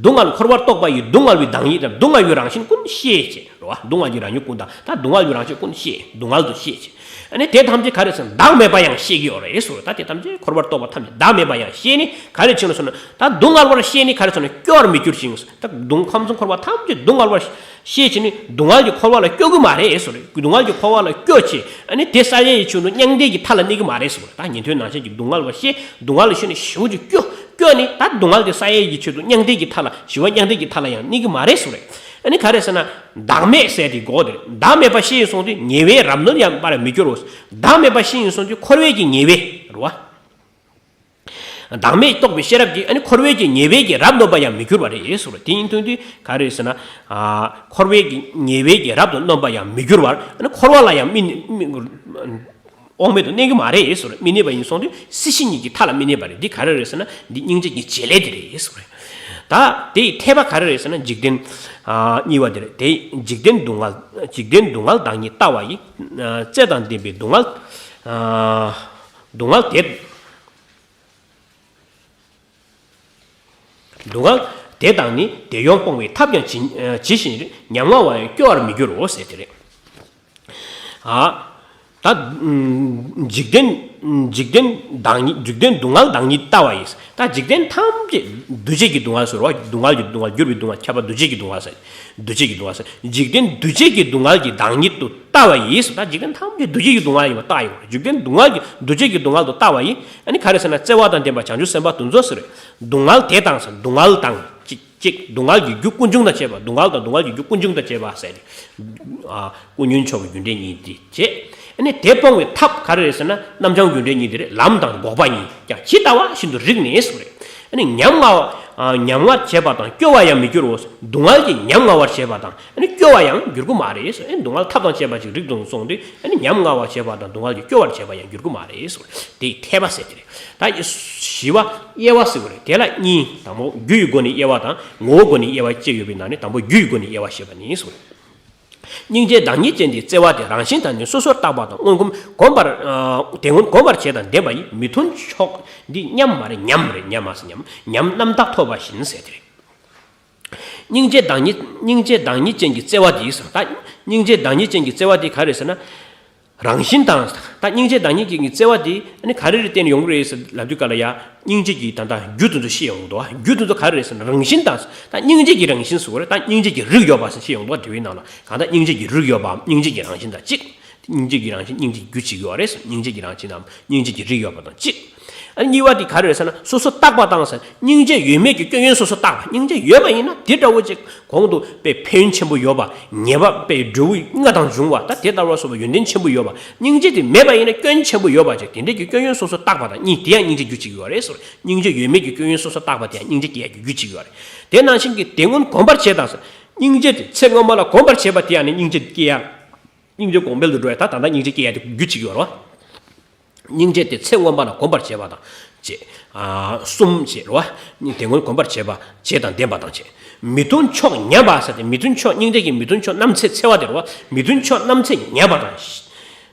སྡུག་བསྔལ་འཁོར་བ་རྟོག་པ་ཡིས། སྡུག་བསྔལ་བའི་བདག་ཉིད་དང་། སྡུག་བསྔལ་བའི་རང་བཞིན་ཀུན་ཤེས་བྱས་རོ། སྡུག་བསྔལ་གྱི་རང་བཞིན་ཀུན་དང་། ད་སྡུག་བསྔལ་བའི་རང་བཞིན་ཀུན་ཤེས། སྡུག་བསྔལ་དུ་ཤེས་བྱས། ཨ་ནི་དེ་ཐམས་ཅད་ག་རེ་ཟེར་ན་བདག་མེད་པ་ཡང་ཤེས་ཀྱི་ཡོད་རེད་ཟེར། ད་དེ་ཐམས་ཅད་འཁོར་བ་རྟོག་པ་ཐམས་ཅད་བདག་མེད་པ་ཡང་ཤེས་ནས་ག་རེ་བྱས་ནས་ཟེར་ན། ད་སྡུག་བསྔལ་བར་ཤེས་ནས་ག་རེ་ཟེར་ན་སྐྱོ་བར་མི་འགྱུར་ཞིང་། ད་སྡུག་ཁམས་གསུམ་འཁོར་བ་ཐམས་ཅད་སྡུག་བསྔལ་བར་ཤེས་བྱས་ནས་སྡུག་བསྔལ་གྱི་འཁོར་བ་ལ་སྐྱོ་གི་མ་རེད་ཟེར། སྡུག་བསྔལ་གྱི་འཁོར་བ་ལ་སྐྱོ་བྱས། ཨ་ནི་དེ་བསལ་ཡས་ཀྱི་ཆེད་དུ་མྱང་འདས་ཀྱི་མཐའ་ལ་གནས་ཀྱི་མ་རེད་ཟེར། ད་ཉན་ཐོས་ནང་བཞིན་གྱི་སྡུག་བསྔལ་བར་ཤེས། སྡུག་བསྔལ་ལ་ཞེན་ནས་ཞེ་པོ་ཅིག་སྐྱོ། སྐྱོ་ནས་ད་སྡུག་བསྔལ་དེ་བསལ་ཡས་ཀྱི་ཆེད་དུ་མྱང་འདས་ཀྱི་མཐའ་ལ་ཞི་བ་མྱང་འདས་ཀྱི་མཐའ་ལ་ཡང་གནས་ཀྱི་མ་རེད་ཟེར། ཨ་ནི་ག་རེ་ཟེར་ན་བདག་མེད་ཟེར་དེ་གོ་དེ་རེད། བདག་མེད་པ་ཤེས་ཡིན་སོང་དུས་ཉེ་བའི་རབ་གནོན་ཡང་པར་མི་འགྱུར་རོ། བདག་མེད་པ་ཤེས་ཡིན་སོང་དུས་འཁོར་བའི་གི་ཉེ་བའི་རོ། བདག་མེད་རྟོགས་པའི་ཤེས་རབ་ཀྱིས་ཨ་ནི་འཁོར་བའི་གི་ཉེ་བའི་གི་རབ་གནོན་པ་ཡང་མི་འགྱུར་བ་རེད་ཟེར། དེ་ཡིན་དུས་དུས་ག་རེ་ཟེར་ན། ཨ། འཁོར་བའི་གི་ཉེ་བའི་གི་རབ་ཏུ་གནོན་པ་ཡང་མི་འགྱུར་བར། ཨ་ནི་འཁོར་བ་ལ་ཡང་མི་མི་དབང་མེད་དུ་གནས་ཀྱི་མ་རེད་ཟེར། མི་གནས་པ་ཡིན་སོང་དུས་སྲིད་ཞི་གཉིས་ཀྱི་མཐའ་ལ་མི་གནས་པ་རེད། འདི་ག་རེ་རེད་ཟེར་ན་འདི་སྙིང་རྗེ་གི་བྱེད་ལས་དེ་རེད་ཟེར། ད་དེའི་འཐད་པ་ག་རེ་རེད་ཟེར་ན་འཇིག་རྟེན། ཨ། གཉིས་པ་དེ་རེད། དེ་འཇིག་རྟེན་སྡུག་བསྔལ། འཇིག་རྟེན་སྡུག་བསྔལ་བདག་ཉིད་ལྟ་བ་ཡིས། ཨ། རྩེ་དང་ལྡན་པའི་སྡུག་བསྔལ། ཨ། སྡུག་བསྔལ་དེ། སྡུག་བསྔལ་དེ་དང་ནི་དེ་ཡང་སྤོང་བའི་ཐབས་ཀྱང་ཇི་ཇི་བཞིན་རེད། ཉམ་ང་བ་ཡང་སྐྱོ་བར་མི་འགྱུར་རོ་ཟེར་དེ་རེད། ཨ། ད་འཇིག་རྟེན་འཇིག་རྟེན་བདག་ཉིད། འཇིག་རྟེན་སྡུག་བསྔལ་བདག་ཉིད་ལྟ་བ་ཡིས། ད་འཇིག་རྟེན་ཐམས་ཅད་འདུ་བྱེད་ཀྱི་སྡུག་བསྔལ་ཟེར་རོ། སྡུག་བསྔལ་གྱི་སྡུག་བསྔལ། འགྱུར་བའི་སྡུག་བསྔལ། ཁྱབ་པ་འདུ་བྱེད་ཀྱི་སྡུག་བསྔལ་ཟེར། འདུ་བྱེད་ཀྱི་སྡུག་བསྔལ་ཟེར། འཇིག་རྟེན་འདུ་བྱེད་ཀྱི་སྡུག་བསྔལ་གྱི་བདག་ཉིད་དུ་ལྟ་བ་ཡིས། ད་འཇིག་རྟེན་ཐམས་ཅད་འདུ་བྱེད་ཀྱི་སྡུག་བསྔལ་ཡིན་པ་བརྟགས་ཡོང་། འཇིག་རྟེན་སྡུག་བསྔལ་གྱི་འདུ་བྱེད་ཀྱི་སྡུག་བསྔལ་དུ་ལྟ་བ་ཡིས། ཨ་ནི་ག་རེ་ཟེར་ན་བརྩེ་བ་དང་ལྡན་པ་བྱང་ཆུབ་སེམས་དཔའ་དེ་ཚོ་ཟེར། སྡུག་བསྔལ་དེ་དང་ཟེར། སྡུག་བསྔལ་དང་གཅིག་གཅིག་སྡུག་བསྔལ་གྱི་རྒྱུ་ཀུན་འབྱུང་དང་བཅས་པ། སྡུག་བསྔལ་དང་སྡུག་བསྔལ་གྱི་རྒྱུ་ཀུན་འབྱུང་དང་བཅས་པ་ཟེར་ནས། ཨ། ཀུན་ཉོན་མཆོག་གི་རྒྱུ་འབྲས་གཉིས་དེ་བྱས། ཨ་ནི་དེ་སྤོང་བའི་ཐབས་ག་རེ་རེད་ཟེར་ན་རྣམ་བྱང་རྒྱུ་འབྲས་གཉིས་དེ་རེད། ལམ་དང་འགོག་པ་གཉིས་ཀྱང་ཇི་ལྟ་བ་བཞིན་དུ་རིག་ནས་ཟེར། ཨ་ནི་ཉམ་ང་བ། ཉམ་ང་བྱེད་པ་དང་སྐྱོ་བ་ཡང་མི་འགྱུར་རོ། སྡུག་བསྔལ་གྱིས་ཉམ་ང་བར་བྱེད་པ་དང་ཨ་ནི་སྐྱོ་བ་ཡང་འགྱུར་གྱི་མ་རེད་ཟེར། ཨ་ནི་སྡུག་བསྔལ་ཐབས་དང་བཅས་པ་ཅིག་རིག་ཏུ་སོང་དུས་ཨ་ནི་ཉམ་ང་བར་བྱེད་པ་དང་སྡུག་བསྔལ་གྱིས་སྐྱོ་བར་བྱེད་པ་ཡང་འགྱུར་གྱི་མ་རེད་ཟེར། དེའི་འཐད་པ་ཟེར་དེ་རེད། ད་བཞི་པ་དབྱེ་བ་ཟེར་བ་རེད། དེ་ལ་གཉིས། དང་པོ་རྒྱུ་ཡི་སྒོ་ནས་དབྱེ་བ་དང་ངོ་བོའི་སྒོ་ནས་དབྱེ་བ་བཅས་ཡོད་པའི་ནང་ནས་དང་པོ་རྒྱུ་ཡི་སྒོ་ནས་དབྱེ་བ་བཤད་པ་ནི་ཟེར་བ་རེད། སྙིང་རྗེ་བདག་ཉིད་ཅན་གྱི་བརྩེ་བ་དེ་རང་བཞིན་དང་ནི་སོ་སོར་བརྟགས་པ་དང་སྔོན་གོམས་གོམས་པར། ཨ། དེ་སྔོན་གོམས་པར་བྱས་དང་ལྡན་པ་ཡིས་མི་མཐུན་ཕྱོགས་འདི་མཉམ་མ་རེད། ཉམས་རེད། ཉམས་མ་ཟེར། ཉམས་ཉམས་རྣམ་དག་ཐོབ་པ་བཞིན་ཟེར་དེ་རེད། སྙིང་རྗེ་བདག་ཉིད། སྙིང་རྗེ་བདག་ཉིད་ཅན་གྱི་བརྩེ་བ་དེ་ཟེར། ད་སྙིང་རྗེ་བདག་ཉིད་ཅན་གྱི་བརྩེ་བ་དེ་ག་རེ་ཟེར་ན། རང་བཞིན་དང་། ད་སྙིང་རྗེ་བདག་ཉིད་ཀྱི་བརྩེ་བ་དེ་ཨ་ནི་ག་རེ་རེ་བརྟེན་ཡོང་གི་རེད་ཟེར་ལབ་དུས་ག་ལ་ཡ། སྙིང་རྗེ་གི་ད་ལྟ་རྒྱུ་དེ་ཚོ་ཤེས་ཡོང་གི་འདུག་རྒྱུ་དེ་ཚོ་ག་རེ་རེད་ཟེར་ན་རང་བཞིན་དང་། ད་སྙིང་རྗེ་གི་རང་བཞིན་ཟེར་གི་རེད། ད་སྙིང་རྗེ་གི་རིགས་ཡོད་པ་ཟེར་ཤེས་ཡོང་འདུག་འབྲེལ་བའི་ནང་ལ་གང་ལྟར་སྙིང་རྗེ་གི་རིགས་ཡོད་པའམ་སྙིང་རྗེ་གི་རང་བཞིན་དང་གཅིག་སྙིང་རྗེ་གི་རང་བཞིན་སྙིང་རྗེ་གི་རྒྱུ་གཅིག་ཡོད་རེད། སྙིང་རྗེ་གི་རང་བཞིན་ནམ་སྙིང་རྗེ་གི་རིགས་ཡོད་པ་དང་གཅིག་ཨ་ནི་གཉིས་པ་དེ་ག་རེ་རེད་ཟེར་ན་སོ་སོ་བརྟག་པ་དང་ཟེར། སྙིང་རྗེ་ཡོད་མེད་ཀྱི་སྐྱོན་ཡོན་སོ་སོ་བརྟག་པ། སྙིང་རྗེ་ཡོད་པ་ཡིན་ན་དེ་འདྲ་བོ་ཅིག་གོང་དུ་དཔེ་ཕན་ཡོན་ཆེན་པོ་ཡོད་པ། ཉེས་པ་དཔེ་འབྲས་བུ་ལྔ་དང་འབྱུང་བ། ད་དེ་ལྟ་བ་སོགས་པ་ཡོན་ཏན་ཆེན་པོ་ཡོད་པ། སྙིང་རྗེ་དེ་མེད་པ་ཡིན་ན་སྐྱོན་ཆེན་པོ་ཡོད་པ་ཅིག་དེ་འདྲའི་གི་སྐྱོན་ཡོན་སོ་སོ་བརྟག་པ་དང་གཉིས། དེ་ཡང་སྙིང་རྗེ་རྒྱུ་གཅིག་ཡོད་རེད་ཟེར། སྙིང་རྗེ་ཡོད་མེད་ཀྱི་སྐྱོན་ཡོན་སོ་སོ་བརྟག་པ་དེ་ཡང་སྙིང་རྗེ་སྐྱེ་ཡག་གི་རྒྱུ་གཅིག་ཡོད་རེད། དེ་ནང་བཞིན་གྱི་དེ་སྔོན་གོམས་པར་བྱས་དང་ཟེར། སྙིང་རྗེ་དེ་ཚེ་སྔོན་མ་ལ་གོམས་པར་བྱས་པ་དེ་ཡང་ནི་སྙིང་རྗེ་སྐྱེ་ཡག་སྙིང་རྗེ་གོང་འཕེལ་དུ་འགྲོ་ཡ། ད་ད་ལྟ་སྙིང་རྗེ་སྐྱེ་ཡ་དེ་རྒྱུ་གཅིག་ཡོད་རེད་བ། སྙིང་རྗེ་དེ་ཚེ་སྔོན་མ་ལ་གོམས་པར་བྱས་པ་དང་བཅས། ཨ། གསུམ་བཅས་རེད་བ། དེ་སྔོན་གོམས་པར་བྱས་པ་བྱས་དང་ལྡན་པ་དང་བཅས། མི་མཐུན་ཕྱོགས་ཉམས་པ་ཟེར་ཏེ། མི་མཐུན་ཕྱོགས་སྙིང་རྗེ་གི་མི་མཐུན་ཕྱོགས་རྣམ་འཚེ་འཚེ་བ་དེ་རེད་བ། མི་མཐུན་ཕྱོགས་རྣམ་འཚེ་ཉམས་པ་དང་།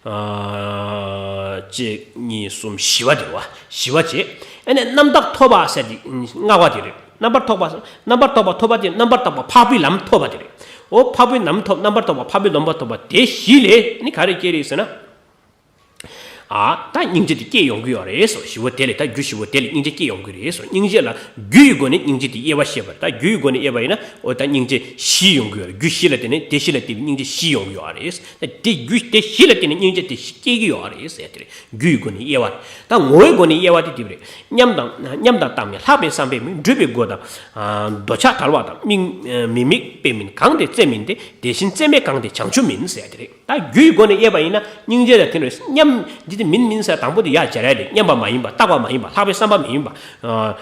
ཨ། གཅིག་གཉིས་གསུམ་བཞི་པ་དེ་རེད་བ། བཞི་པ་བཅས། ཨ་ནི་རྣམ་དག་ཐོབ་པ་ཟེར་ཏེ་ལྔ་པ་དེ་རེད། རྣམ་པར་ཐོབ་པ་ཟེར། རྣམ་པར་ཐོབ་པ་ཐོབ་པ་དེ་རྣམ་པར་དག་པ་འཕགས་པའི་ལམ་ཐོབ་པ་དེ་རེད། འོ་འཕགས་པའི་ལམ་ཐོབ། རྣམ་པར་དག་པ་འཕགས་པའི་ལམ་ཐོབ་པ་དེ་བཞི་ལས་ནི་ག་རེ་སྐྱེ་རེད་ཟེར་ན། ཨ། ད་སྙིང་རྗེ་དེ་སྐྱེ་ཡོང་གི་ཡོད་རེད་ཟེར། བཞི་པོ་དེ་ལས། ད་རྒྱུ་བཞི་པོ་དེ་ལས་སྙིང་རྗེ་སྐྱེ་ཡོང་གི་རེད་ཟེར། སྙིང་རྗེ་ལ་རྒྱུ་ཡི་སྒོ་ནས་སྙིང་རྗེ་དེ་དབྱེ་བ་བཤད་པ་རེད། ད་རྒྱུ་ཡི་སྒོ་ནས་དབྱེ་བ་ཡིན་ན། འོ་ད་སྙིང་རྗེ་བཞི་ཡོང་གི་ཡོད་རེད། རྒྱུ་བཞི་ལ་བརྟེན་ནས། དེ་བཞི་ལ་བརྟེན་ནས་སྙིང་རྗེ་བཞི་ཡོང་གི་ཡོད་རེད། ད་དེ་རྒྱུ་དེ་བཞི་ལ་བརྟེན་ནས་སྙིང་རྗེ་དེ་བཞི་སྐྱེ་གི་ཡོད་རེད་ཟེར་དེ་རེད། རྒྱུ་ཡི་སྒོ་ནས་དབྱེ་བ་རེད། ད་ངོ་བོའི་སྒོ་ནས་དབྱེ་བ་དེ་དེ་རེད། མཉམ་དང་མཉམ་དང་བཏང་མིན། ལྷག་པའི་བསམ་པས་མིན། སྒྲུབ་པའི་སྒོ་དང་། ཨ། འདོད་ཆགས་བྲལ་བ་དང་། དམིགས། མི་དམིགས་པས་མིན། གང་དེ་རྩེ་མིན་ཏེ། དེ་བཞིན་རྩེ་མེད་གང་དེ་བྱང་ཆུབ་མིན་ཟེར་དེ་རེད། ད་རྒྱུ་ཡི་སྒོ་ནས་དབྱེ་བ་ཡིན་ན་སྙིང་རྗེ་ལ་དེ་རེད། མཉམ་འདི་དེ་མིན་མིན་ཟེར་དང་པོ་དེ་ཡར་སྦྱར་ཡ་རེད། མཉམ་པ་མ་ཡིན་པ། བཏགས་པ་མ་ཡིན་པ། ལྷག་པའི་བསམ་པ་མ་ཡིན་པ། ཨ།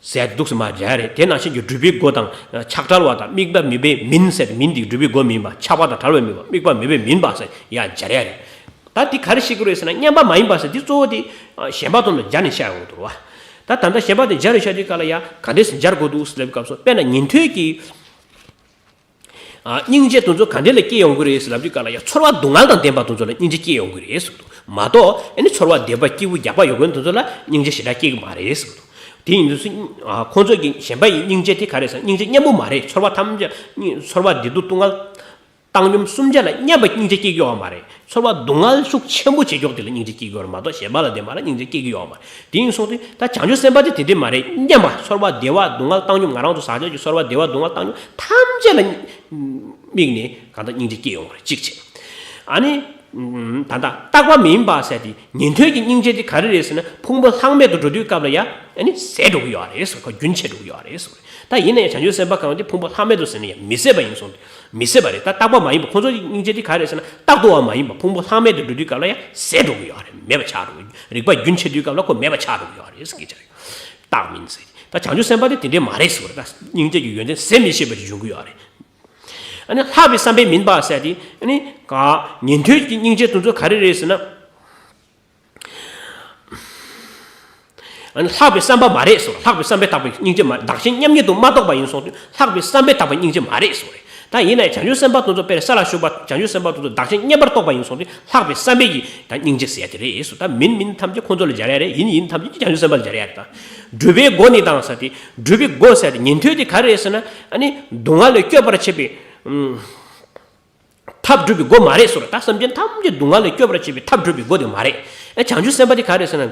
ཟེར་ཏེ་འདུག་སེ་མར་སྦྱར་ཡ་རེད། དེ་ནང་བཞིན་གྱི་སྒྲུབ་པའི་སྒོ་དང་ཆགས་བྲལ་བ་དང་དམིགས་པ་མེད་པས་མིན་ཟེར་ཏེ། མིན་དེ་སྒྲུབ་པའི་སྒོ་མིན་པ། ཆགས་པ་དང་བྲལ་བ་མིན་པ། དམིགས་པ་མེད་པས་མིན་པ་ཟེར་ཡར་སྦྱར་ཡ་རེད། ད་འདི་ག་རེ་བཤད་ཀྱི་རེད་ཟེར་ན། མཉམ་པ་མ་ཡིན་པ་ཟེར་འདི་གཙོ་བོ་དེ་གཞན་པ་དང་སྦྱར་ནས་བཤད་ཡོང་གི་འདུག་བ། ད་ད་ལྟ་གཞན་པ་དེ་སྦྱར་ནས་བཤད་དུས་ག་ལ་ཡ་ག་འདྲས་སེ་སྦྱར་དགོས་འདུག་ཟེར་ལབ་སྐབས་སུ། དཔེར་ན་ཉན་ཐོས་ཀྱི། ཨ། སྙིང་རྗེ་དེ་ཚོ་ག་འདྲས་ལ་སྐྱེ་ཡོང་གི་རེད་ཟེར་ལབ་དུས་ག་ལ་ཡ། ཚོར་བ་སྡུག་བསྔལ་དང་ལྡན་པ་དེ་ཚོ་ལ་སྙིང་རྗེ་སྐྱེ་ཡོང་གི་རེད་ཟེར་གི་འདུག་མ་གཏོགས། ཨ་ནི་ཚོར་བ་བདེ་བ་སྐྱིད་པོ་རྒྱགས་པ་ཡོད་མཁན་དེ་ཚོ་ལ་སྙིང་རྗེ་ཞེ་དྲག་སྐྱེ་གི་མ་རེད་ཟེར་གི་འདུག་དེ་ཡིན་དུས་སུ། ཨ། ཁོང་ཚོ་གི་གཞན་པ་ཡི་སྙིང་རྗེ་དེ་ག་རེ་ཟེར། སྙིང་རྗེ་མཉམ་པོ་མ་རེད། ཚོར་བ་ཐམས་ཅད། ཚོར་བ་བདེ་སྡུག་སྡུག་བསྔལ་བཏང་སྙོམས་གསུམ་ཆ་ལ་མཉམ་པ་སྙིང་རྗེ་སྐྱེ་གི་ཡོད་མ་རེད། ཚོར་བ་སྡུག་བསྔལ་ཤུགས་ཆེན་པོ་བྱེད་ཕྱོགས་དེ་ལ་སྙིང་རྗེ་སྐྱེ་གི་ཡོད་རེད་མ་གཏོགས། གཞན་པ་ལ་དེ་མ་ལ་སྙིང་རྗེ་སྐྱེ་གི་ཡོད་མ་རེད། དེ་ཡིན་སོང་དུས་ད་བྱང་ཆུབ་སེམས་དཔའ་དེ་དེ་འདྲས་མ་རེད། མཉམ་པ་ཚོར་བ་བདེ་བ་སྡུག་བསྔལ་བཏང་སྙོམས། ང་རང་ཚོ་ཟག་བཅས་ཀྱི་ཚོར་བ་བདེ་བ་སྡུག་བསྔལ་བཏང་སྙོམས་ཐམས་ཅད་ལ་དམིགས་ནས་གང་ལྟར་སྙིང་རྗེ་སྐྱེ་ཡོང་བ་རེད། གཅིག་བྱས། ཨ་ནི། ད་ལྟ་བཏགས་པ་མིན་པ་ཟེར་དེ། ཉན་ཐོས་ཀྱི་སྙིང་རྗེ་དེ་ག་རེ་རེད་ཟེར་ན། ཕུང་པོ་ལྷག་མེད་དུ་འགྲོ་དུས་སྐབས་ལ་ཡ། ཨ་ནི་ཟད་འགྲོ་གི་ཡོད་རེད་ཟེར། ཁོ་རྒྱུན་ཆད་འགྲོ་གི་ཡོད་རེད་ཟེར། ད་ཡིན་ན་ཡང་བྱང་ཆུབ་སེམས་དཔའ་གང་དེ་ཕུང་པོ་ལྷག་མེད་དུ་ཟེར་ན་ཡང་མི་ཟད་པ་ཡིན་སོང་། མི་ཟད་པ་རེད། ད་བཏགས་པ་མ་ཡིན་པ། ཁོང་ཚོ་ཡི་སྙིང་རྗེ་དེ་ག་རེ་ཟེར་ན། རྟག་ཏུ་བ་མ་ཡིན་པ། ཕུང་པོ་ལྷག་མེད་དུ་འགྲོ་དུས་སྐབས་ལ་ཡང་ཟད་འགྲོ་གི་ཡོད་རེད། མེད་པ་ཆགས་འགྲོ་གི། རིག་པ་རྒྱུན་ཆད་དུས་སྐབས་ལ་ཁོ་མེད་པ་ཆགས་འགྲོ་གི་ཡོད་རེད་ཟེར་གྱི་ཆ་རེད། རྟགས་མིན་ཟེར། ད་བྱང་ཆུབ་སེམས་དཔའ་དེ་དེ་འདྲས་མ་རེད་ཟེར་བ་རེད། ད་སྙིང་རྗེ་གི་ཡོན་ཏན་ཟད་མི་ཤེས་པ་ཞིག་འབྱུང་གི་ཡོད་རེད། ཨ་ནི་ལྷག་པའི་བསམ་པས་མིན་པ་ཟེར་དེ། ཨ་ནི་ག་ཉན་ཐོས་ཀྱི་སྙིང་རྗེ་དེ་ཚོ་ག་རེ་རེད་ཟེར་ན། ཨ་ནི་ལྷག་པའི་བསམ་པ་མ་རེད་ཟེར། ལྷག་པའི་བསམ་པས་བཏགས་པའི་སྙིང་རྗེ་མ། བདག་གཞན་མཉམ་ཉིད་དུ་མ་རྟོགས་པ་ཡིན་སོང་དུས་ལྷག་པའི་བསམ་པས་བཏགས་པའི་སྙིང་རྗེ་མ་རེད་ཟེར་བ་རེད། ད་ཡིན་ན་ཡང་བྱང་ཆུབ་སེམས་དཔའ་དེ་ཚོ། དཔེར་ས་ལ་བཞུགས་པ་བྱང་ཆུབ་སེམས་དཔའ་དེ་ཚོ་བདག་གཞན་མཉམ་པར་རྟོགས་པ་ཡིན་སོང་དུས་ལྷག་པའི་བསམ་པས་ཀྱི་ད་སྙིང་རྗེ་ཟེར་ཡ་དེ་རེད་ཟེར། ད་མིན་མིན་ཐམས་ཅད་ཁོང་ཚོ་ལ་སྦྱར་ཡ་རེད། ཡིན་ཡིན་ཐམས་ཅད་ཀྱི་བྱང་ཆུབ་སེམས་དཔའ་ལ་སྦྱར་ཡ་རེད། ད་སྒྲུབ་པའི་སྒོ་ནི་དང་ཟེར་དེ། སྒྲུབ་པའི་སྒོ་ཟེར་དེ་ཉན་ཐོས་དེ་ག་རེ་རེད་ཟེར་ན། ཨ་ནི་སྡུག་བསྔལ་ལས་སྐྱོབ་པར་བྱེད་པའི། ཨུམ། ཐབས་སྒྲུབ་པའི་སྒོ་མ་རེད་ཟེར། ད་སེམས་ཅན་ཐམས་ཅད་སྡུག་བསྔལ་ལས་སྐྱོབ་པར་བྱེད་པའི་ཐབས་སྒྲུབ་པའི་སྒོ་དེ་མ་རེད། ཨེ། བྱང་ཆུབ་སེམས་དཔའ་དེ་ག་རེད་ཟེར་ན།